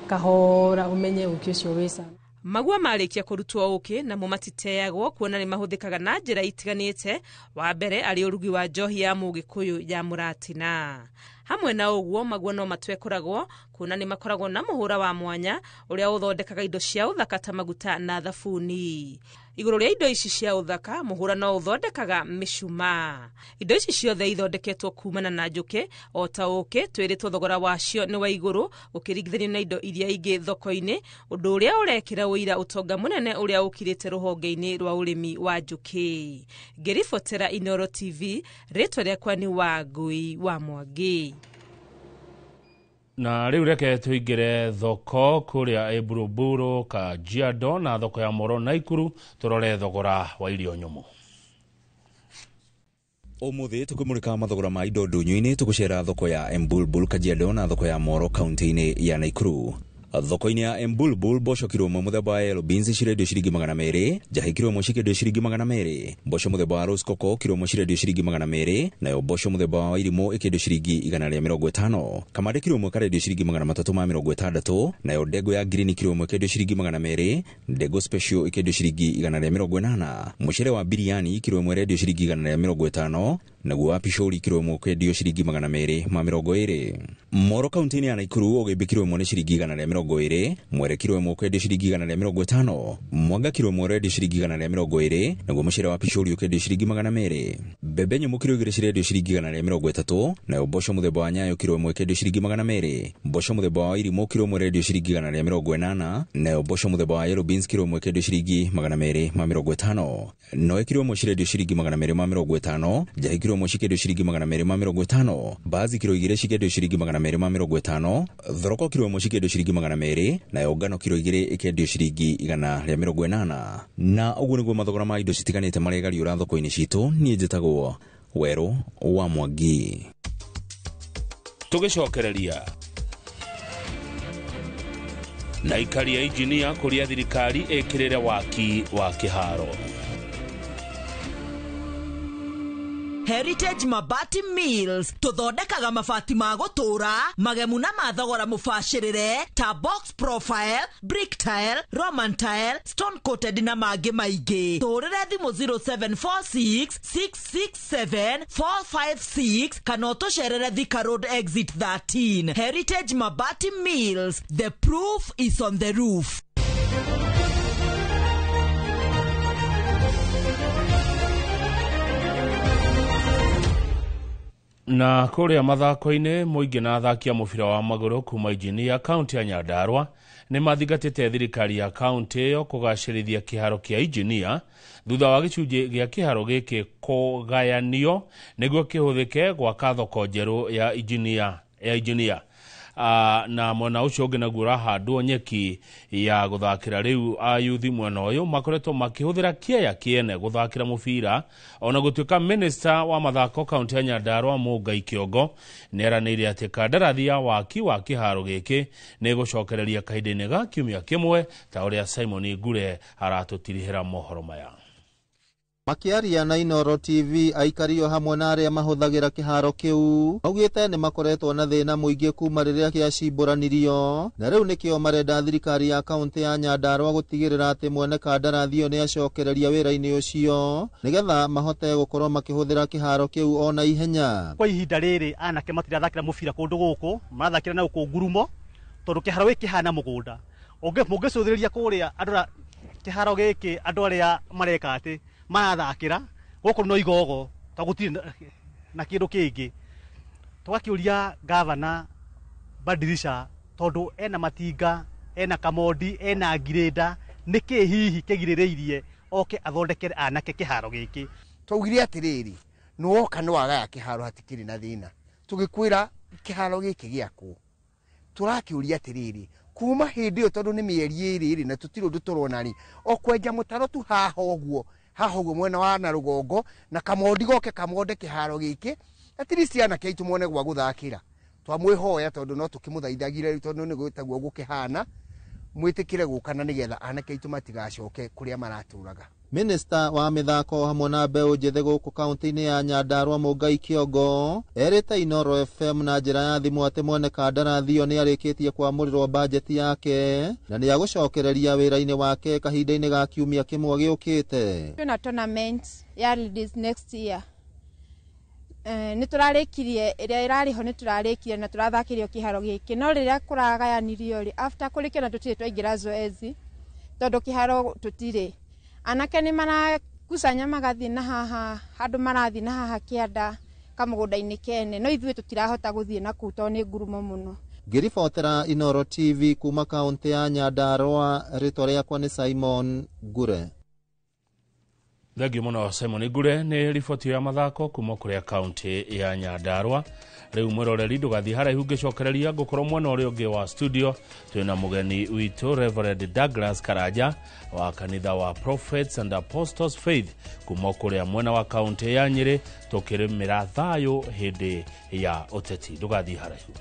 kahora ũmenye ũkĩ ũcio wĩ sawa. Magua marĩkia kũrutwo ũkĩ namo matiteagwo kuona nĩ mahũthĩkaga na njĩra itiganĩte. Wa mbere arĩ ũrugi wa njohi ya mũgĩkũyũ ya mũratina. Hamwe na ũguo magua no matwekũragwo kuona nĩ makoragwo na mũhũra wa mwanya ũrĩa ũthondekaga indo cia ũthaka ta maguta na thabuni. Igũrũ rĩa indo ici cia ũthaka, mũhũra no ũthondekaga mĩcumaa. Indo ici ciothe ithondeketwo kumana na njũkĩ. O ta ũkĩ twĩrĩtwo thogora wacio nĩ wa igũrũ ũkĩringithanio na indo iria ingĩ thoko-inĩ, ũndũ ũrĩa ũrekĩra ũira ũtonga mũnene ũrĩa ũkirĩte rũhonge-inĩ rwa ũrĩmi wa njũkĩ. Ngĩribotera Inooro TV, rĩtwa rĩakwa nĩ Wangui wa Mwangi. Na rĩu reke tũingĩre thoko kũrĩa Emburuburu, Kajiado na thoko ya Moro Naikuru, tũrore thogora wa irio nyũmũ. Ũmũthĩ tũkĩmũrĩka mathogora ma indo ndũnyũ-inĩ, tũgũcera thoko ya Embulbul Kajiado na thoko ya Moro kaunti-inĩ ya Naikuru. Thoko-inĩ ya Embulbul, mboco kiro 1 mũthemba wa yellow beans cirendio ciringi 200, njahĩ kiro 1 cikĩendio ciringi 200, mboco mũthemba wa rose coco kiro 1 cirendio ciringi 200, nayo mboco mũthemba wa irimũ ĩkĩendio ciringi 150, kamande kiro 1 karendio ciringi 360, nayo ndengũ ya green kiro 1 ĩkĩendio ciringi 200, ndengũ special ĩkĩendio ciringi 180, mũcere wa biriani kiro 1 rendio ciringi 150, naguo wa pishori kiro 1 ũkĩendio ciringi 220. Moro kaunti-inĩ ya Naikuru ũgĩmbi kiro 1 nĩ ciringi 120, mwere kiro 1 ũkĩendio ciringi 150, mwanga kiro 1 ũrendio ciringi 120, naguo mũcere wa pishori ũkĩendio ciringi 200, mbembe nyũmũ kiro 2 cirendio ciringi 130, nayo mboco mũthemba wa nyayo kiro 1 ĩkĩendio ciringi 200, mboco mũthemba wa irimũ kiro 1 ũrendio ciringi 180, nayo mboco mũthemba wa yellow beans kiro 1 ĩkĩendio ciringi 250, noe kiro 1 cirendio ciringi 250, njahĩ kiro 1 cikĩendio ciringi 250, mbaazi kiro 2 cikĩendio ciringi 250, thoroko kiro 1 cikĩendio ciringi 200, nayo ngano kiro 2 ĩkĩendio ciringi 180. Na ũguo nĩguo mathogora ma indo citiganĩte maregariũra thoko-inĩ citũ. Niĩ njĩtagwo Werũ wa Mwangi. Tũgĩcokereria na ikaria injinia kũrĩa thirikari ĩkĩrĩre waki wa kĩharo. Heritage Mabati Mills tũthondekaga mabati ma gũtũra magemu na mathogora mũbacĩrĩre ta box profile, brick tile, Roman tile, stone coated na mangĩ maingĩ. Tũhũrĩre thimũ 0746 667 456 kana ũtũcerere Thika Road exit 13. Heritage Mabati Mills, the proof is on the roof. Na kũrĩa mathako-inĩ, mũingĩ na athaki a mũbira wa magũrũ kuma Injinia kaunti ya Nyandarua nĩ mathingatĩte thirikari ya kaunti ĩyo kũgacĩrithia kĩharo kĩa Injinia thutha wa gĩcunjĩ gĩa kĩharo gĩkĩ kũgayanio nĩguo kĩhũthĩke gwaka thoko njerũ ya Injinia ya Injinia. Na mwena ũcio ũngĩ naguo ũrahandwo nyeki ya gũthakĩra. Rĩu ayuthi mwena ũyũ makoretwo makĩhũthĩra kĩeya kĩene gũthakĩra mũbira, ona gũtuĩka minista wa mathako kaunti ya Nyandarua Mũngai Kĩongo nĩ eranĩire atĩ kandarathi ya waki wa kĩharo gĩkĩ nĩ ĩgũcokereria kahinda-inĩ ga kiumia kĩmwe, ta ũrĩa Simon Ngure aratũtirihĩra mohoro maya. Makiaria na Inoro TV, aikario hamwe na arĩa mahũthagĩra kĩharo kĩu maugĩte nĩ makoretwo na thĩna mũingĩ kuma rĩrĩa gĩacimbũranirio, na rĩu nĩkĩo marenda thirikari ya kaunti ya Nyandarua gũtigĩrĩra atĩ mwene kandarathi ĩyo nĩ acokereria wĩra-inĩ ũcio nĩgetha mahote gũkorwo makĩhũthĩra kĩharo kĩu ona ihenya. Kwa ihinda rĩrĩ anake matirathakĩra mũbira kũndũ gũkũ, marathakĩra na gũkũ ngurumo tondũ kĩharo gĩkĩ kĩhana mũgũnda. Ũngĩcũthĩrĩria kũrĩa andũ kĩharo gĩkĩ, andũ arĩa mareka atĩ marathakĩra gũkũ no igogo ta gũtirĩ na kĩndũ kĩngĩ. Tũgakĩũria gavana Badirisha tondũ ena matinga, ena kamondi, ena ngirĩnda, nĩkĩ hihi kĩgirĩrĩirie oke athondekere anake kĩharo gĩkĩ? Twaugire atĩrĩrĩ, nĩwoka nĩwagaya kĩharo hatikĩrĩ na thĩna, tũgĩkwĩra kĩharo gĩkĩ gĩakwo. Tũrakĩũria atĩrĩrĩ, kuma hĩndĩ ĩyo tondũ nĩ mĩeri ĩrĩ rĩ na tũtirĩ ũndũ tũrona rĩ, o kwenja mũtaro tu haha ũguo, haha ũguo mwena wa na rũgongo, na kamondi goke kamonde kĩharo gĩkĩ, at least anake aitũ mone gwa gũthakĩra. Twamwĩhoya tondũ no tũkĩmũthaithagire rĩu tondũ nĩ gwĩtagwo gũkĩhana, mwĩtĩkĩre gũka na nĩgetha anake aitũ matigacoke kũrĩa maratũraga. Minista wa mĩthako hamwe na mbeũ njĩthĩ gũkũ kaunti-inĩ ya Nyandarua Mũngai Kĩongo erĩte Inoro FM na njĩra ya thimũ atĩ mwene kandarathi ĩyo nĩ arĩkĩtie kwamũrĩrwo bajeti yake na nĩ agũcokereria wĩra-inĩ wake kahinda-inĩ ga kiumia kĩmwe gĩũkĩte. Twĩna tournament ya ladies next year. Nĩ tũrarĩkirie ĩrĩa ĩrarĩ ho, nĩ tũrarĩkirie na tũrathakĩrio kĩharo gĩkĩ, no rĩrĩa kũragayanirio rĩ, after kũrĩkia na tũtirĩ twaingĩra zoezi tondũ kĩharo tũtirĩ. Anake nĩ marakusanya magathiĩ na haha handũ marathiĩ na haha kĩanda kamũgũnda-inĩ kene, no ithuĩ tũtirahota gũthiĩ na kũu tondũ nĩ ngurumo mũno. Ngĩribotera Inoro TV kuma kaunti ya Nyandarua, rĩtwa rĩakwa nĩ Simon Ngure. Thengiũ mũno Simon Ngure nĩ riboti ya mathako kuma kũrĩa kaunti ya Nyandarua. Rĩu mwĩroreri ndũgathiĩ haraihu, ngĩcokereria ngũkorwo mwena ũrĩa ũngĩ wa studio twĩna mũgeni witũ Reverend Douglas Karanja wa kanitha wa Prophets and Apostles Faith kuma kũrĩa mwena wa kaunti ya Nyĩrĩ, tũkĩrĩmĩra thayũ hĩndĩ ya ũteti. Ndũgathiĩ haraihu.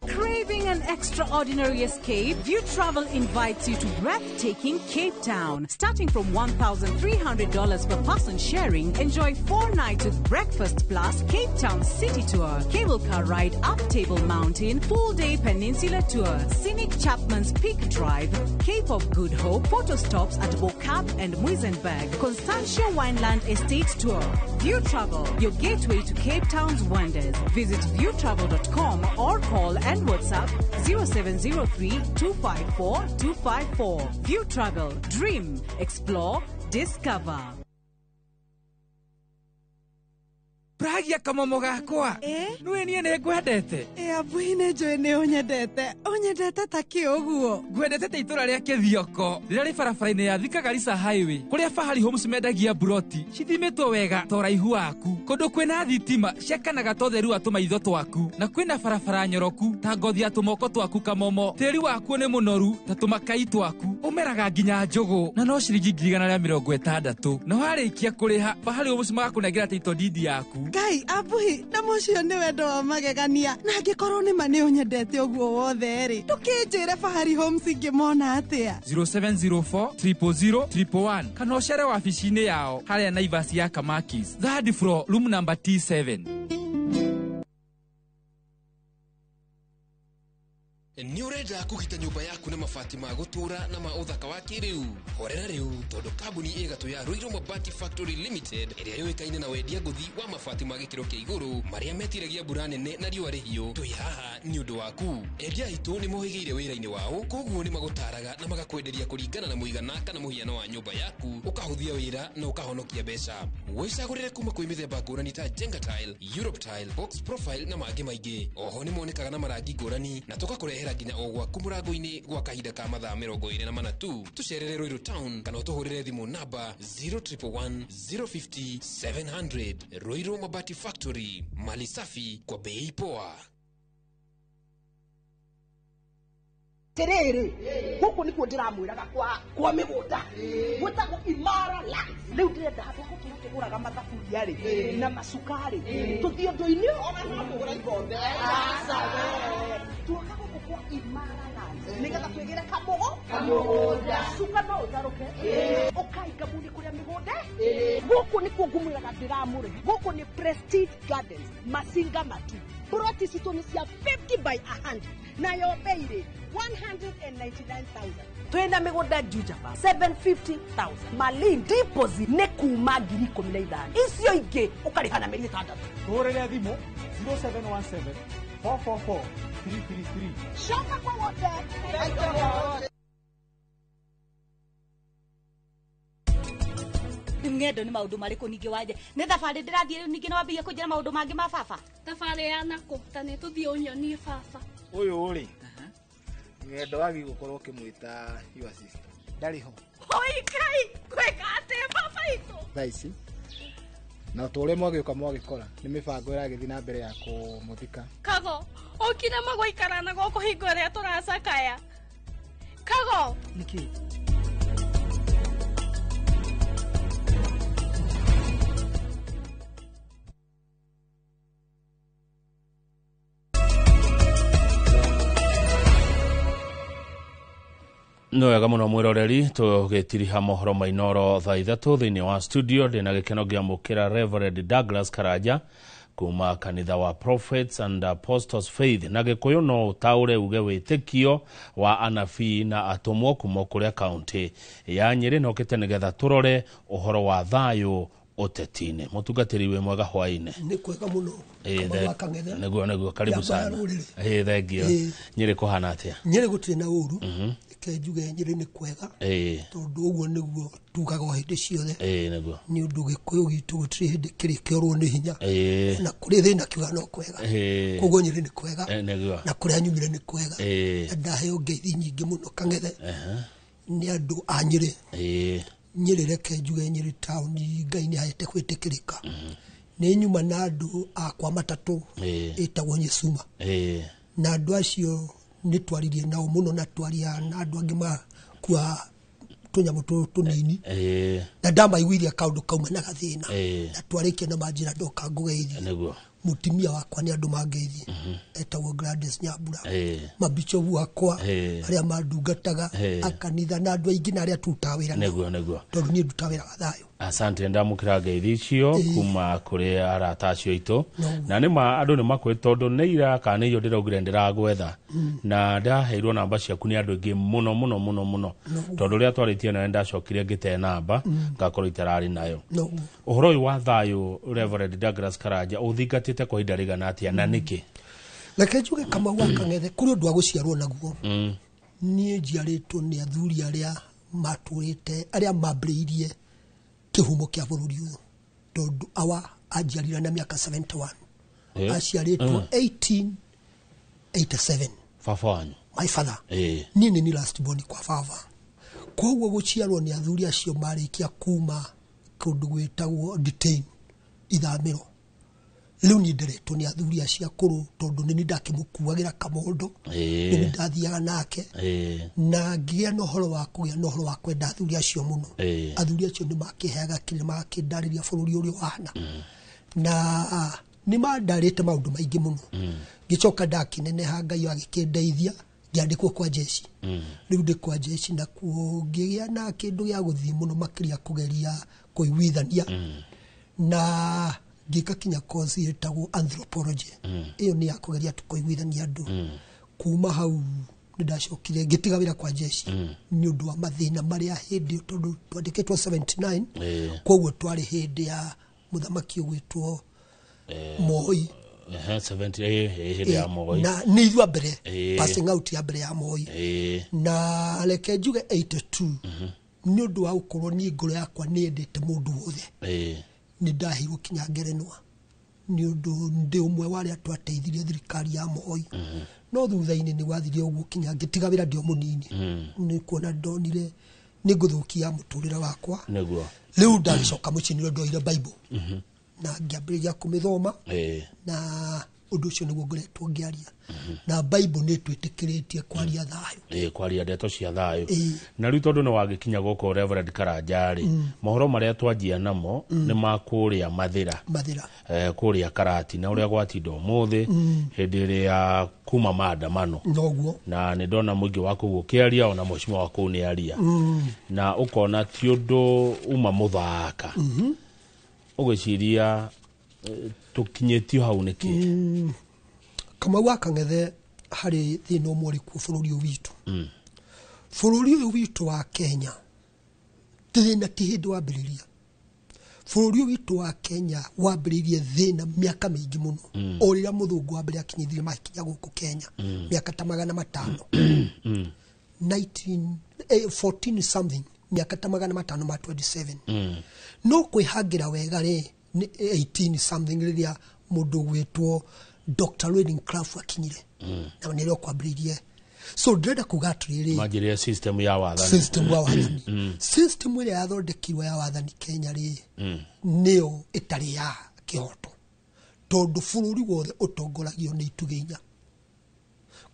Craving an extraordinary escape? View Travel invites you to breathtaking Cape Town. Starting from $1,300 per person sharing, enjoy 4 nights with breakfast plus Cape Town City Tour, cable car ride up Table Mountain, full-day peninsula tour, scenic Chapman's Peak Drive, Cape of Good Hope, photo stops at Bo-Kaap and Muizenberg, Constantia Wineland Estate Tour. View Travel, your gateway to Cape Town's wonders. Visit viewtravel.com or call and WhatsApp 0703 254 254. View Travel. Dream, explore, discover. Pragia kamomo gakwa. Nĩwe niĩ nĩ ngwendete. Abuhi nĩ njũĩ nĩ ũnyendete. Ũnyendete ta kĩ ũguo? Ngwendete ta itũra rĩa Kĩthioko rĩrĩa rĩ barabara-inĩ ya Thika Garissa Highway, kũrĩa Fahari Homes mendagia buroti cithimĩtwo wega ta ũraihu waku, kũndũ kwĩna thitima ciakanaga ta ũtheru wa tũmaitho twaku, na kwĩna barabara nyoroku ta ngothi ya tũmoko twaku kamomo. Tĩri wakuo nĩ mũnoru ta tũmakai twaku, ũmeraga nginya njũgũ na no ciringi 160,000. Na warĩkia kũrĩha Fahari Homes magakũnengera title deed yaku. Ngai abuhi na mũcio nĩ wendo wa magegania, na angĩkorwo nĩ ma nĩ ũnyendete ũguo wothe rĩ, ndũkĩnjĩre Fahari Homes ingĩmona atĩa? 0704 000 111 kana ũcere wabici-inĩ yao harĩa Naivas ya Kamakis, third floor, room number T7. Nĩ ũrenda kũgita nyũmba yaku na mabati ma gũtũũra na ma ũthaka wa kĩrĩu? Horera rĩu, tondũ kambuni ĩgatũ ya Ruiru Mabati Factory Limited ĩrĩa yũĩkaine na wendia ngũthi wa mabati ma gĩkĩro kĩa igũrũ marĩa metiragia mbura nene na riũa rĩhiũ, twĩ haha nĩ ũndũ waku. Endia aitũ nĩ mohĩgĩire wĩra-inĩ wao, koguo nĩ magũtaraga na magakwenderia kũringana na mũigana kana mũhiano wa nyũmba yaku, ũkahũthia wĩra na ũkahonokia mbeca. Wĩcagũrĩre kuma kwĩ mĩthemba ngũrani ta Jenga Tile, Europe Tile, Box Profile na mangĩ maingĩ. Oho nĩ monekaga na marangi ngũrani na tũgakũrehera nginya o gwaku mũrango-inĩ gwa kahinda ka mathaa 24 tu. Tũcerere Ruiru Town kana ũtũhũrĩre thimũ namba 0111 050 700. Ruiru Mabati Factory, mali safi kwa bei poa. Tiriri guku nikuo ndiramwiraga kwa migunda gwitagwo Imara Lands. Riu ndirenda handu ha gutura tuguraga mathaburia ri na macukari tuthie undu-ini ona no tugura ikombe. Aca we tuoka guku kwa Imara Lands nigetha twigire kamugunda cuka no utharuke ukainga muni kuria migunda. Guku nikuo ngumwiraga ndiramure. Guku ni Prestige Gardens Masinga Matu. Ploti citũ nĩ cia 50 by 100 nayo bei rĩ 199,000. Twĩna mĩgũnda Juja Farm 750,000. Malindi deposit nĩ kuma 15,000. Icio ingĩ ũkarĩha na mĩeri 6. Tũhũrĩre thimũ 0717 444 333. Coka kwa wote. Ng'endo nĩ maũndũ marĩkũ ningĩ wanje nĩ thabarĩ ndĩrathiĩ rĩu ningĩ nĩwambĩrĩria kũnjĩra maũndũ mangĩ ma baba. Thabarĩ ya nakũ ta nĩ tũthiĩ ũnyonie baba. Ũyũ rĩ ng'endo wagi gũkorwo ũkĩmwĩta your sister ndarĩ ho. Oi Ngai, gwĩka atĩa baba itũ thaa ici? Na ta ũrĩa mwagĩũka mwagĩkora nĩ mĩbango ĩragĩthiĩ na mbere ya kũmũthika. Kago ũkire magũikara na gũkũ hingo ĩrĩa tũracakaya. Kago nĩkĩ? Nĩ wega mũno mwĩroreri, tũgĩtiriha mohoro ma Inooro thaa 3 thĩinĩ wa studio. Ndĩna gĩkeno ngĩamũkĩra Reverend Douglas Karanja kuma kanitha wa Prophets and Apostles Faith, na Gĩkũyũ no ũtaũre uge wĩtĩkio wa anabii na atũmwo kuma kũrĩa kaunti ya Nyĩrĩ, na ũkĩte nĩgetha tũrore ũhoro wa thayũ ũteti-inĩ. Mũtungatĩri wĩ mwega hwaĩ-inĩ. Nĩ kwega mũno. Nĩguo nĩguo, karibu sana. Thengio. Nyĩrĩ kũhana atĩa? Nyĩrĩ gũtirĩ na ũru. Reke njuge Nyĩrĩ nĩ kwega tondũ ũguo nĩguo tugaga o hĩndĩ ciothe. Nĩguo. Nĩ ũndũ Gĩkũyũ gitũ gũtirĩ hĩndĩ kĩrĩ kĩorwo nĩ hinya. Na kũrĩ thĩna kiuga no kwega. Koguo Nyĩrĩ nĩ kwega. Nĩguo. Na kũrĩa nyumire nĩ kwega. Na ndaheo ngeithi nyingĩ mũno Kang'ethe nĩ andũ a Nyĩrĩ. Nyĩrĩ reke njuge Nyĩrĩ taũni Ngai nĩ ahete gwĩtĩkĩrĩka. Nĩ nyuma na andũ akwa matatũ ĩtagwo Nyĩcuma. Na andũ acio nĩ twaririe nao mũno na twaria na andũ angĩ makua tũnyamũ tũnini. Na ndamaiguithia kaũndũ kauma na gathĩna. Na twarĩkia na manjĩra ndoka ngũgeithie. Nĩguo. Mũtumia wakwa nĩ andũ mangeithie etagwo Gladys Nyambura. Mabicobu akwa arĩa mandungataga akanitha na andũ aingĩ na arĩa turutaga wĩra nao. Nĩguo nĩguo. Tondũ niĩ ndutaga wĩra wa thayũ. Asante, ndamũkĩra ngeithi icio kuma kũrĩ arata acio aitũ. Na nĩ ma andũ nĩ makwĩ tondũ nĩ ira kana nĩ irio ndĩraugire ndĩragwetha. Na ndaheirwo namba ciaku nĩ andũ aingĩ mũno mũno mũno mũno. Tondũ rĩrĩa twarĩtie nawe ndacokire ngĩte namba ngakorwo itararĩ nayo. Ũhoro ũyũ wa thayũ Reverend Douglas Karanja ũthingatĩte kwa ihinda rĩigana atĩa na nĩkĩ? Reke njuge Kamau wa Kang'ethe kũrĩ ũndũ wa gũciarwo naguo. Niĩ njiarĩtwo nĩ athuri arĩa matũrĩte arĩa mambĩrĩirie kĩhumo kĩa bũrũri ũyũ tondũ awa anjiarire na mĩaka 71. Aciarĩtwo 1887. Baba wanyu? My father. Niĩ nĩ last born kwa baba. Koguo gũciarwo nĩ athuri acio marĩkia kuma kũndũ gwĩtagwo detain ithamĩro. Rĩu niĩ nderetwo nĩ athuri acio akũrũ tondũ nĩ niĩ ndakĩmũkuagĩra kamondo. Nĩ niĩ ndathiaga nake. Na ngĩgĩa na ũhoro wa kũgĩa na ũhoro wa kwenda athuri acio mũno. Athuri acio nĩ makĩheaga kĩrĩa makĩndarĩria bũrũri ũrĩa ũhana. Na nĩ mandarĩte maũndũ maingĩ mũno. Ngĩcoka ndakĩneneha Ngai agĩkĩndeithia ngĩandĩkwo kwa jeshi. Rĩu ndĩ kwa jeshi nakuo ngĩgĩa na kĩndũ gĩa gũthiĩ mũno makĩria kũgeria kũiguithania. Na ngĩka kinya course ĩtagwo anthropology. Ĩyo nĩ ya kũgeria tu kũiguithania andũ. Kuma hau nĩ ndacokire ngĩtiga wĩra kwa jeshi nĩ ũndũ wa mathĩna marĩa hĩndĩ ĩyo, tondũ twandĩkĩtwo 79, koguo twarĩ hĩndĩ ya mũthamaki ũgwĩtwo Moi. Ehe, 70, hĩndĩ ya Moi. Na nĩ ithuĩ a mbere passing out ya mbere ya Moi. Na reke njuge 82, nĩ ũndũ wa gũkorwo niĩ ngoro yakwa nĩ yendete mũndũ wothe, nĩ ndaheirwo kinya ngerenwa nĩ ũndũ ndĩ ũmwe wa arĩa twateithirie thirikari ya Moi. No thutha-inĩ nĩ gwathire ũguo kinya ngĩtiga wĩra ndĩ o mũnini, nĩ kuona ndonire nĩ ngũthũkia mũtũrĩre wakwa. Nĩguo. Rĩu ndagĩcoka mũciĩ nĩrĩo ndoire Bible na ngĩambĩrĩria kũmĩthoma, na ũndũ ũcio nĩguo ngoretwo ngĩaria, na Bible nĩ ĩtwĩtĩkĩrĩtie kwaria thayũ. Kwaria ndeto cia thayũ. Na rĩu tondũ nĩ wagĩkinya gũkũ, Reverend Karanja rĩ, mohoro marĩa twanjia namo nĩ ma kũrĩa Mathĩra. Mathĩra. Kũrĩa Karati na ũrĩa gwatinda ũmũthĩ hĩndĩ ĩrĩa kuma maandamano. Noguo. Na nĩ ndona mũingĩ wa kũu ũkĩaria, ona mheshimiwa wa kũu nĩ aria, na ũkona ti ũndũ uma mũthaka. Ũgwĩciria tũkinyĩtio hau nĩkĩ? Kamau wa Kang'ethe, harĩ thĩna ũmwe ũrĩ kuo bũrũri ũyũ witũ. Bũrũri ũyũ witũ wa Kenya, thĩna ti hĩndĩ wambĩrĩria. Bũrũri ũyũ witũ wa Kenya wambĩrĩirie thĩna mĩaka mĩingĩ mũno, o rĩrĩa mũthũngũ wa mbere akinyithirie makinya gũkũ Kenya, mĩaka ta 500, 19, 14 something, mĩaka ta 527. No kwĩhangĩra wega rĩ, nĩ 18 something rĩrĩa mũndũ gwĩtwo Dr. Craft akinyire, na nĩrĩo kwambĩrĩirie. So ndĩrenda kuga atĩrĩrĩ, manjĩrĩre system ya wathani. System wa wathani. System ĩrĩa yathondekirwo ya wathani Kenya rĩ, nĩyo ĩtarĩ ya kĩhoto, tondũ bũrũri wothe ũtongoragio nĩ itugĩ inya.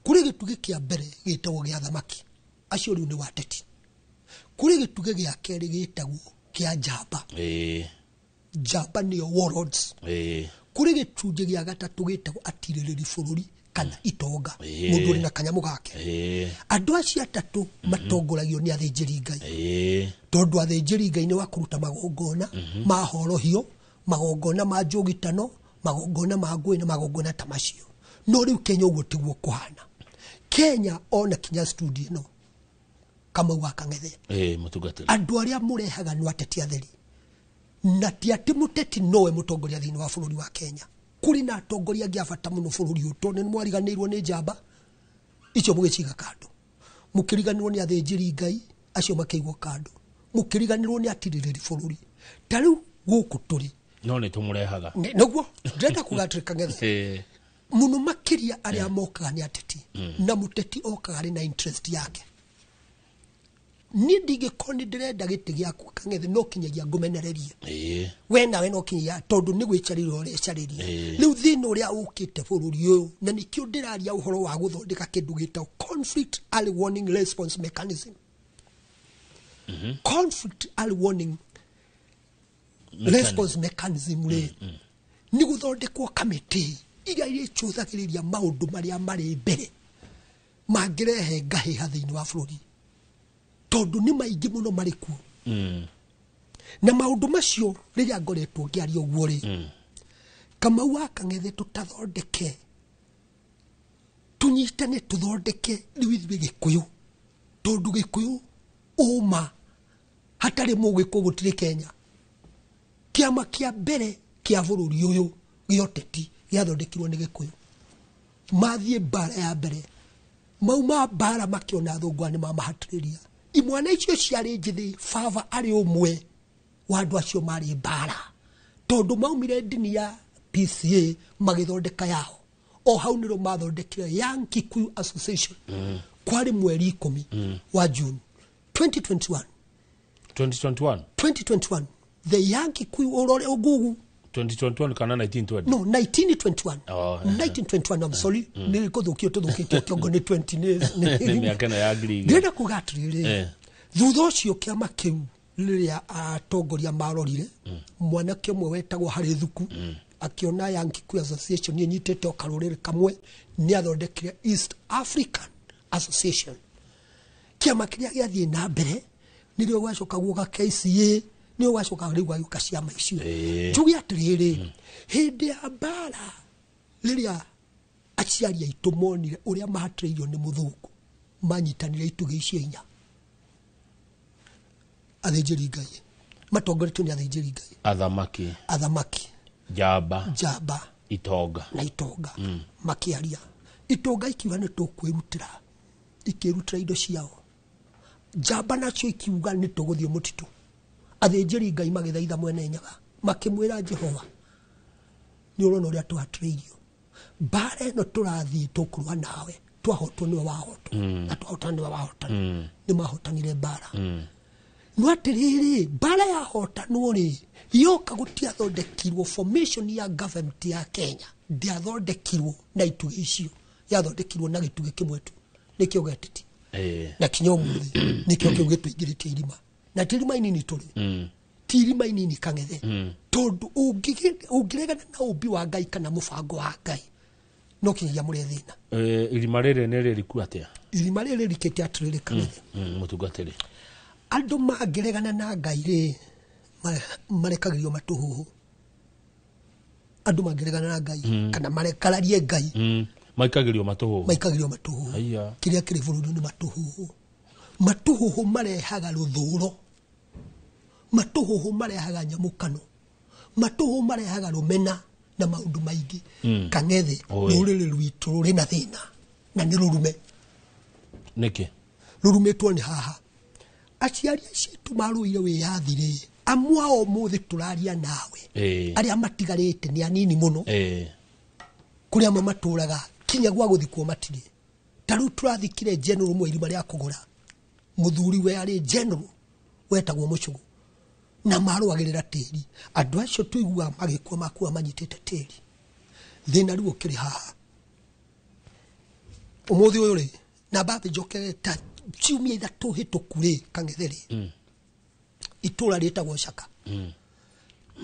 Kũrĩ gĩtugĩ kĩa mbere gĩtagwo gĩa thamaki, acio rĩu nĩ wateti. Kũrĩ gĩtugĩ gĩa kerĩ gĩtagwo kĩa njamba, njamba nĩyo warlords. Kũrĩ gĩcunjĩ gĩa gatatũ gĩtagwo atirĩrĩri bũrũri kana itonga, mũndũ ũrĩ na kanyamũ gake. Andũ acio atatũ matongoragio nĩ athĩnjĩri Ngai, tondũ athĩnjĩri Ngai nĩ wa kũruta magongona ma horohio, magongona ma njũgitano, magongona ma ngũĩ na magongona ta macio. No rĩu Kenya ũguo tiguo kũhana. Kenya ona kinya studio ĩno, Kamau wa Kang'ethe, Mũtungatĩri, andũ arĩa mũrehaga nĩ ateti atheri, na ti atĩ mũteti nowe mũtongoria thĩinĩ wa bũrũri wa Kenya. Kũrĩ na atongoria angĩ a bata mũno bũrũri ũyũ, tondũ nĩ mwariganĩirwo nĩ njamba icio mũgĩciga kando, mũkĩriganĩrwo nĩ athĩnjĩri Ngai acio makĩigwo kando, mũkĩriganĩrwo nĩ atirĩrĩri bũrũri. Ta rĩu gũkũ tũrĩ, no nĩ tũmũrehaga. Nĩguo ndĩrenda kuga atĩrĩ, Kang'ethe, mũno makĩria arĩa mokaga nĩ ateti, na mũteti okaga arĩ na interest yake. Niĩ ndingĩkorwo nĩ ndĩrenda gĩtĩ gĩaku, Kang'ethe, no kinyagia ngũmenererie. We nawe no kinyagia, tondũ nĩ gwĩcarĩria ũrecarĩria. Rĩu thĩna ũrĩa ũkĩte bũrũri ũyũ, na nĩkĩo ndĩraria ũhoro wa gũthondeka kĩndũ gĩtagwo conflict early warning response mechanism. Conflict early warning response mechanism rĩ, nĩ gũthondekwo kamĩtĩ iria irĩcũthagĩrĩria maũndũ marĩa marĩ mbere mangĩrehe ngahĩha thĩinĩ wa bũrũri, tondũ nĩ maingĩ mũno marĩ kuo. Na maũndũ macio rĩrĩa ngoretwo ngĩaria ũguo rĩ, Kamau wa Kang'ethe, tũtathondeke, tũnyitane, tũthondeke rĩu ithuĩ Gĩkũyũ, tondũ Gĩkũyũ ũma hatarĩ mũgĩkũyũ gũtirĩ Kenya. Kĩama kĩa mbere kĩa bũrũri ũyũ gĩa ũteti gĩathondekirwo nĩ Gĩkũyũ. Mathiĩ mbara ya mbere, mauma mbara makĩona athũngũ aya nĩ mamahatĩrĩria. Imwana icio ciarĩ njĩthĩ, baba arĩ ũmwe wa andũ acio marĩ mbara, tondũ maumire ndini ya PCA magĩthondeka yao. O hau nĩrĩo mathondekire Young Kikuyu Association. Kwarĩ mweri 10 wa June 2021. 2021. 2021, the Young Kikuyu, ũrore Google. 2021 kana 1920? No, 1921. Oh, 1921, I'm sorry, nĩ kũthũkio tũthũkĩtio kĩongo nĩ 20 nĩ mĩaka ĩno ya 2000. Ndĩrenda kuga atĩrĩrĩ, thutha ũcio kĩama kĩu rĩrĩa atongoria marorire, mwanake ũmwe wetagwo Harĩ Thuku akĩona Young Kikuyu Association ĩnyitĩte o karũrĩrĩ kamwe, nĩ athondekire East African Association. Kĩama kĩrĩa gĩathiĩ na mbere nĩrĩo gwacoka guoka KCA, nĩrĩo gwacoka rĩu gwagĩũka ciama icio. Njuge atĩrĩrĩ, hĩndĩ ya mbara rĩrĩa Aciari aitũ monire ũrĩa mahatĩrĩirio nĩ mũthũngũ, manyitanire itugĩ icio inya, athĩnjĩri Ngai matongoretio nĩ athĩnjĩri Ngai, athamaki, athamaki, njamba, njamba itonga na itonga. Makĩaria, itonga ikiuga nĩ tũkwĩrutĩra, ikĩrutĩra indo ciao. Njamba nacio ikiuga nĩ tũgũthiĩ mũtitũ. Athĩnjĩri Ngai magĩthaitha Mwene Nyaga, makĩmwĩra, Jehova, nĩ ũrona ũrĩa tũhatĩrĩirio, mbara ĩno tũrathiĩ tũkũrũa nawe, twahotwo nĩwe wahotwo, na twahotana nĩwe wahotana. Nĩ mahotanire mbara. No atĩrĩrĩ, mbara yahotanwo rĩ, yoka gũtiathondekirwo formation ya government ya Kenya, ndĩathondekirwo na itugĩ icio, yathondekirwo na gĩtugĩ kĩmwe tu, nĩkĩo gĩateti. Na kinya ũmũthĩ nĩkĩo kĩu gĩtũingĩrĩtie irima, na ti irima inini tũrĩ, ti irima inini, Kang'ethe, tondũ ũngĩregana na ũmbi wa Ngai kana mũbango wa Ngai, no kinyagia mũrĩ thĩna. Irima rĩrĩ nĩ rĩriku atĩa? Irima rĩrĩ rĩrikĩte atĩrĩrĩ, Kang'ethe, Mũtungatĩri. Andũ mangĩregana na Ngai rĩ, marekagĩrio matũhũhũ. Andũ mangĩregana na Ngai, kana marekararie Ngai, Maikagĩrio matũhũhũ. Maikagĩrio matũhũhũ. Haiya. Kĩrĩa kĩrĩ bũrũri nĩ matũhũhũ. Matũhũhũ marehaga rũthũro, matũhũhũ marehaga nyamũkano, matũhũhũ marehaga rũmena na maũndũ maingĩ. Kang'ethe, Oi. rũrĩrĩ rwitũ rũrĩ na thĩna na nĩ rũrume. Nĩkĩ? Rũrumĩtwo nĩ haha aciari acio marũire wĩyathi rĩ, amwe ao ũmũthĩ tũraria nawe, arĩa matigarĩte nĩ anini mũno. Kũrĩa amwe matũraga kinya gwa gũthikwo matirĩ. Ta rĩu tũrathikire general ũmwe irima rĩa kũgũra, mũthuri we arĩ general wetagwo Mũcũgũ, na marũagĩrĩra tĩri. Andũ acio tũiguaga magĩkua makua manyitĩte tĩri. Thĩna rĩu ũkĩrĩ haha ũmũthĩ ũyũ rĩ, na mbambe njokere ta ciumia 3 hĩtũku rĩ, Kang'ethe rĩ, itũra rĩtagwo Caka,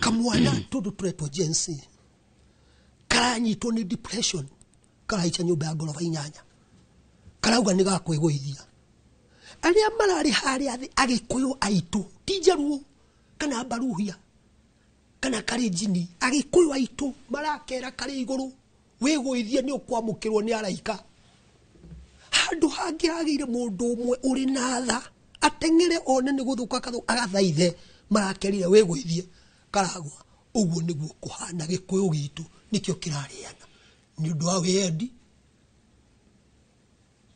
kamwana tũndũ tũretwo Gen Z karanyitwo nĩ depression, karahaica nyũmba ya ngoroba 8, karauga nĩ gakwĩgũithia. Arĩa mararĩ harĩa thĩ, Agĩkũyũ aitũ, ti Njaruo kana Mbaruhia kana Karenjini, Agĩkũyũ aitũ marakera karĩ igũrũ, wĩgũithie nĩ ũkwamũkĩrwo nĩ araika. Handũ hangĩ hagĩire mũndũ ũmwe ũrĩ na tha ateng'ere one nĩ gũthũka kathũ agathaithe, marakerire wĩgũithie, karagwa. Ũguo nĩguo kũhana Gĩkũyũ gitũ, nĩkĩo kĩrarĩana nĩ ũndũ wa wĩyendi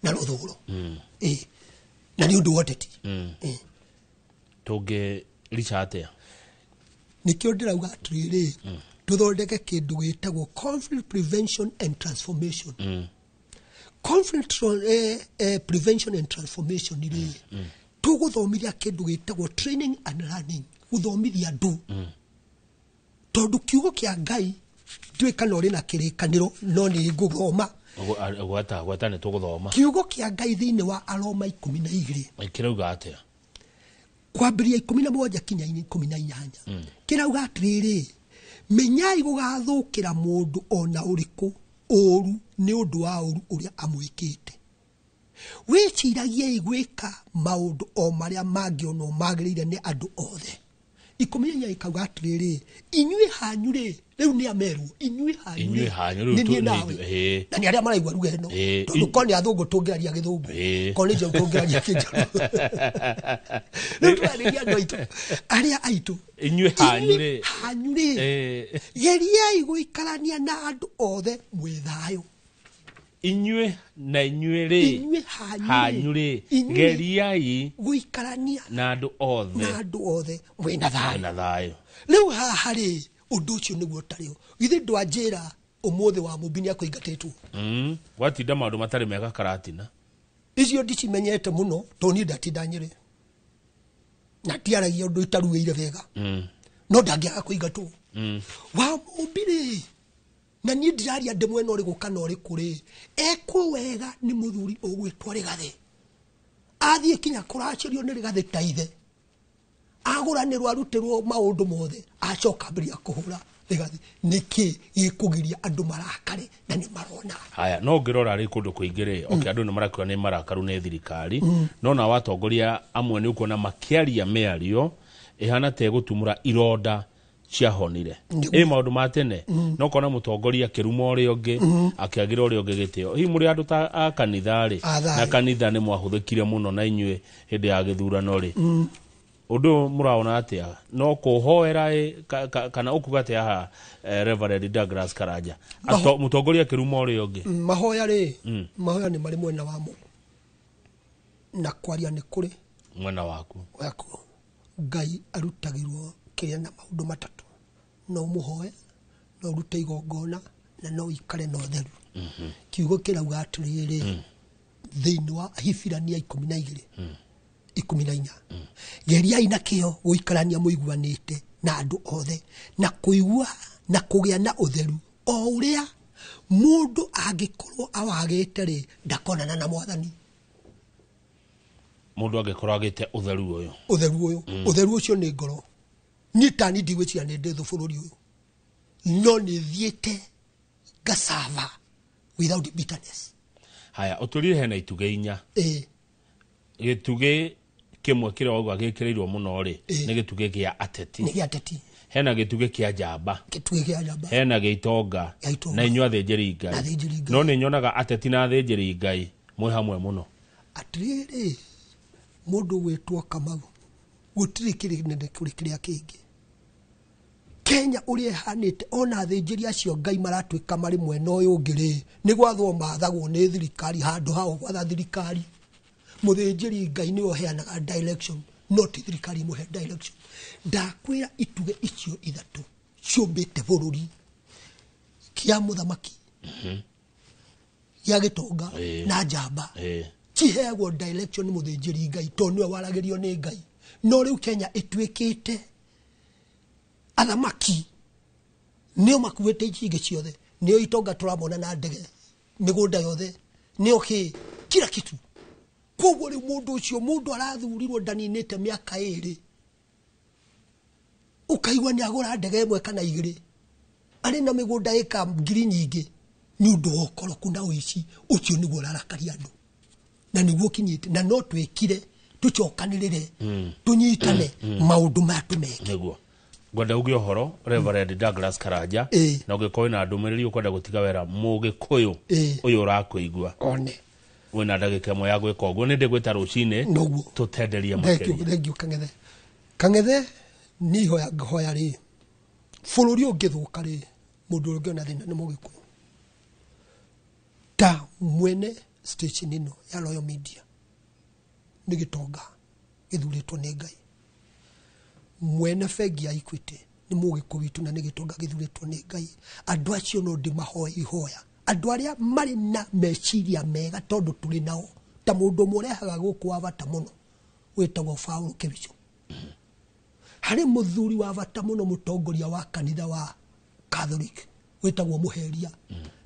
na rũthũro. Ĩ, na nĩ ũndũ wa ũteti. Tũngĩrica atĩa? Nĩkĩo ndĩrauga atĩrĩrĩ, tũthondeke kĩndũ gĩtagwo conflict prevention and transformation. Conflict prevention and transformation rĩ, tũgũthomithia kĩndũ gĩtagwo training and learning, gũthomithia andũ, tondũ kiugo kĩa Ngai ndiũĩ kana ũrĩ na kĩrĩkanĩro, no nĩ ngũthoma. Gweta, gweta, nĩ tũgũthoma. Kiugo kĩa Ngai thĩinĩ wa Aroma 12. Kĩrauga atĩa? Kwambĩrĩria 17 kinya 18. Kĩrauga atĩrĩrĩ, menyai gũgathũkĩra mũndũ ona ũrĩkũ ũru nĩ ũndũ wa ũru ũrĩa amwĩkĩte, wĩciragiei gwĩka maũndũ o marĩa mangĩonwo magĩrĩire nĩ andũ othe. 14 ikauga atĩrĩrĩ, inyuĩ hanyu rĩ, rĩu nĩ amerwo inyuĩ hanyu Inyuĩ rĩ, hanyu rĩu nĩ niĩ nĩ nawe, na nĩ arĩa maraigua ruga ĩno, tondũ korwo nĩ athũngũ tũngĩaria gĩthũngũ, korwo nĩ njaũ tũngĩaria kĩnjaũ. Rĩu tũrarĩria andũ aitũ, arĩa aitũ. Inyuĩ hanyu rĩ. Hanyu rĩ, geriai gũikarania na andũ othe mwĩ thayũ. Inyuĩ na inyuĩ rĩ, Inyuĩ hanyu rĩ, hanyu rĩ, inyuĩ geriai gũikarania na andũ othe na andũ othe mwĩna thayũ. Na thayũ. Rĩu haha rĩ, ũndũ ũcio nĩguo ũtarĩ ho. Githĩ ndwanjĩra ũmũthĩ wa mũmbi nĩ akũingatĩtwo? Gwatinda maũndũ matarĩ mega Karatina. Icio ndicimenyete mũno tondũ niĩ ndatinda Nyĩrĩ na ndiaragia ũndũ itaruĩire wega, no ndangĩaga kũingatwo. Wa mũmbi rĩ, na niĩ ndiraria ndĩ mwena ũrĩkũ kana ũrĩkũ rĩ, ekwo wega nĩ mũthuri ũgwĩtwo Rĩgathĩ, athiĩ kinya kũracĩrio nĩ Rĩgathĩ ta ithe, agũranĩrwo, arutĩrwo maũndũ mothe, acoka ambĩrĩria kũhũra Rĩgathĩ. Nĩkĩ gĩkũgiria andũ marakare na nĩ marona? Haya, no ngĩrora rĩ, kũndũ kũingĩ rĩ, okay, andũ nĩ marakiuga nĩ marakaru nĩ thirikari, no nao atongoria amwe nĩ ũkuona makĩaria mĩario ĩhana ta ĩgũtumũra ironda Ciahonire ĩ maũndũ ma tene. No kona mũtongoria akĩruma ũrĩa ũngĩ, akĩagĩra ũrĩa ũngĩ gĩtĩo. Hihi mũrĩ andũ ta a kanitha rĩ, A thayũ. na kanitha nĩ mwahũthĩkire mũno na inyuĩ hĩndĩ ya gĩthurano rĩ, ũndũ ũyũ mũraona atĩa? No kũhoera ĩ, kana ũkuga atĩa haha, Reverend Douglas Karanja? Mũtongoria akĩruma ũrĩa ũngĩ. Mahoya rĩ, mahoya nĩ marĩ mwena wamo na kwaria nĩ kũrĩ mwena waku. Waku Ngai arutagĩrwo kĩrĩa na maũndũ matatũ: no ũmũhoe, no ũrute igongona, na no ũikare na ũtheru. Kiugo kĩrauga atĩrĩrĩ thĩinĩ wa Ahibirania 12 14: geriai na kĩo gũikarania mũiguanĩte na andũ othe na kũigua na kũgĩa na ũtheru, o ũrĩa mũndũ angĩkorwo awagĩte rĩ, ndakonana na Mwathani. Mũndũ angĩkorwo agĩte ũtheru ũyũ. Ũtheru ũyũ, ũtheru ũcio nĩ ngoro. Niĩ tani ndigwĩciria nĩ ndĩ thũ bũrũri ũyũ, no nĩ thiĩte ngacava without bitterness. Haya, ũtũrire hena itugĩ 4. Ĩĩ. Gĩtugĩ kĩmwe kĩrĩa wauga gĩkĩrĩirwo mũno rĩ, nĩ gĩtugĩ gĩa ateti. Nĩ gĩa ateti. Hena gĩtugĩ kĩa njamba. Gĩtugĩ kĩa njamba. Hena gĩa itonga. Gĩa itonga. Na inyuĩ athĩnjĩri Ngai. Na athĩnjĩri Ngai. No nĩ nyonaga ateti na athĩnjĩri Ngai mwĩ hamwe mũno. Atĩrĩrĩ, mũndũ gwĩtwo Kamau gũtirĩ kĩrĩ nene kũrĩ kĩrĩa kĩngĩ. Kenya ũrĩa ĩhanĩte, ona athĩnjĩri acio Ngai maratuĩka marĩ mwena ũyũ ũngĩ rĩ, nĩ gwathwo mathagwo nĩ thirikari handũ hao gwatha thirikari. Mũthĩnjĩri Ngai nĩwe ũheanaga direction, no ti thirikari ĩmũhe direction. Ndakwĩra itugĩ icio ithatũ ciũmbĩte bũrũri, kĩa mũthamaki, gĩa gĩtonga, na njamba, ciheagwo direction nĩ mũthĩnjĩri Ngai tondũ nĩwe waragĩrio nĩ Ngai. No rĩu Kenya ĩtuĩkĩte athamaki nĩo makuĩte ici ingĩ ciothe, nĩo itonga tũramona na ndege, mĩgũnda yothe nĩo kĩ kila kitu. Koguo rĩu mũndũ ũcio, mũndũ arathurirwo ndaninĩte mĩaka 2, ũkaigua nĩ agũra ndege 1 kana 2, arĩ na mĩgũnda ĩka ngiri nyingĩ, nĩ ũndũ wa ũkoroku na ũici. Ũcio nĩguo ũrarakaria andũ na nĩguo ũkinyĩte, na no twĩkire tũcokanĩrĩre, tũnyitane, maũndũ maya tũmeke. Nĩguo ngwenda uge ũhoro, Reverend Douglas Karanja, na ũngĩkorwo wĩna ndũmĩrĩri ũkwenda gũtiga wera mũgĩkũyũ ũyũ ũrakũigua, one wĩna ndagĩka 1 ya gwĩka ũguo. Nĩ ndĩgwĩta rũcinĩ Noguo. tũtenderie Thank you, makĩria. thank you. Kang'ethe, Kang'ethe, niĩ ihoya ngĩhoya rĩ, bũrũri ũngĩthũka rĩ, mũndũ ũrĩa ũngĩona thĩna nĩ mũgĩkũyũ. Ta mwene station ĩno ya Royal Media nĩ gĩtonga gĩthurĩtwo nĩ Ngai, mwene bengi ya Equity nĩ mũgĩkũyũ witũ na nĩ gĩtonga gĩthurĩtwo nĩ Ngai. Andũ acio no ndĩmahoe ihoya, andũ arĩa marĩ na meciria mega, tondũ tũrĩ nao, ta mũndũ ũmwe ũrehaga gũkũ wa bata mũno wĩtagwo Paul Kericho. Harĩ mũthuri wa bata mũno, mũtongoria wa kanitha wa Catholic wĩtagwo Mũheria,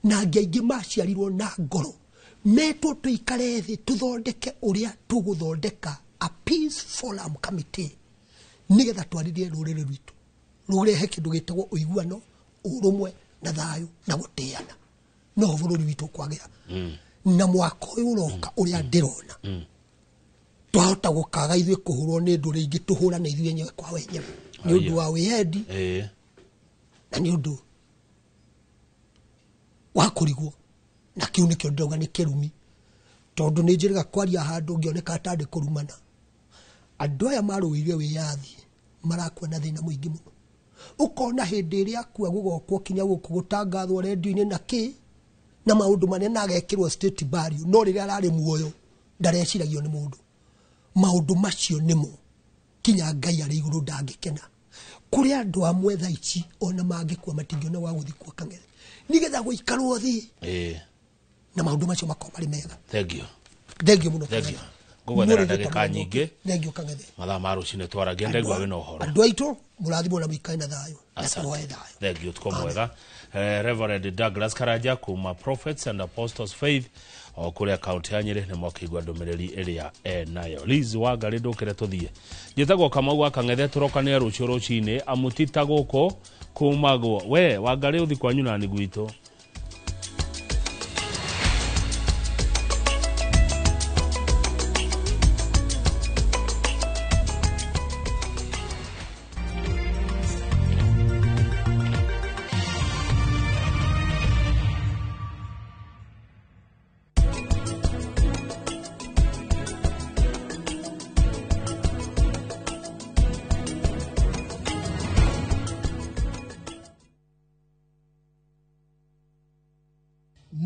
na angĩ aingĩ maciarirwo na ngoro metwo tũikare thĩ tũthondeke ũrĩa tũgũthondeka a peace forum committee, nĩgetha twarĩrie rũrĩrĩ rwitũ rũrehe kĩndũ gĩtagwo ũiguano, ũrũmwe na thayũ na gũtĩana, no bũrũri witũ kwagĩra. Na mwaka ũyũ ũroka ũrĩa ndĩrona, twahota gũkaga ithuĩ kũhũrwo nĩ ndũrĩ ingĩ, tũhũrane ithuĩ enyewe kwa wenyewe nĩ ũndũ wa wĩyendi na nĩ ũndũ wa kũrigwo. Na kĩu nĩkĩo ndĩrauga nĩ kĩrumi, tondũ nĩ njĩrĩga kwaria handũ ngĩoneka ta ndĩ kũrumana. Andũ aya marũĩire wĩyathi marakua na thĩna mũingĩ mũno. Ũkona hĩndĩ ĩrĩa akua gũgokwo kinya gũkũ gũtangathwo rendio-inĩ na kĩ na maũndũ manene, agekĩrwo state burial, no rĩrĩa ararĩ muoyo ndareciragio nĩ mũndũ. Maũndũ macio nĩmo kinya Ngai arĩ igũrũ ndangĩkena. Kũrĩ andũ amwe thaa ici ona mangĩkua matingĩona wa gũthikwo Kang'ethe, nĩgetha gũikarwo thĩ na maũndũ macio makorwo marĩ mega. Thank you. Thank you mũno. Thank you. Kang'ethe. Ngũgwethera Mũrĩgĩta ndagĩka mũno. nyingĩ. Thank you, Kang'ethe. Mathaa ma rũcinĩ twaragia, ndaigua wĩna ũhoro. Andũ aitũ mũrathimwo na mũikare na thayũ na Asante. tũhoe thayũ. Thank you, tuko mwega. Reverend Douglas Karanja kuma Prophets and Apostles Faith o kũrĩa kaunti ya Nyĩrĩ, nĩ mwakĩigua ndũmĩrĩri ĩrĩa enayo. Liz Wangari, ndũkĩre tũthiĩ. Njĩtagwo Kamau wa Kang'ethe, tũrokania rũciũ rũcinĩ amutita gũkũ kumagwo we Wangari ũthi kwanyu nani gwitũ.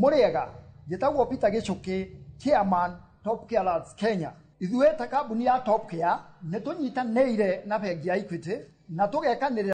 Mũrĩega, njĩtagwo Peter Gĩchũkĩ, chairman Top Care Lads Kenya. Ithuĩ ta kambuni ya Top Care nĩ tũnyitanĩire na bengi ya Equity na tũgekanĩrĩra.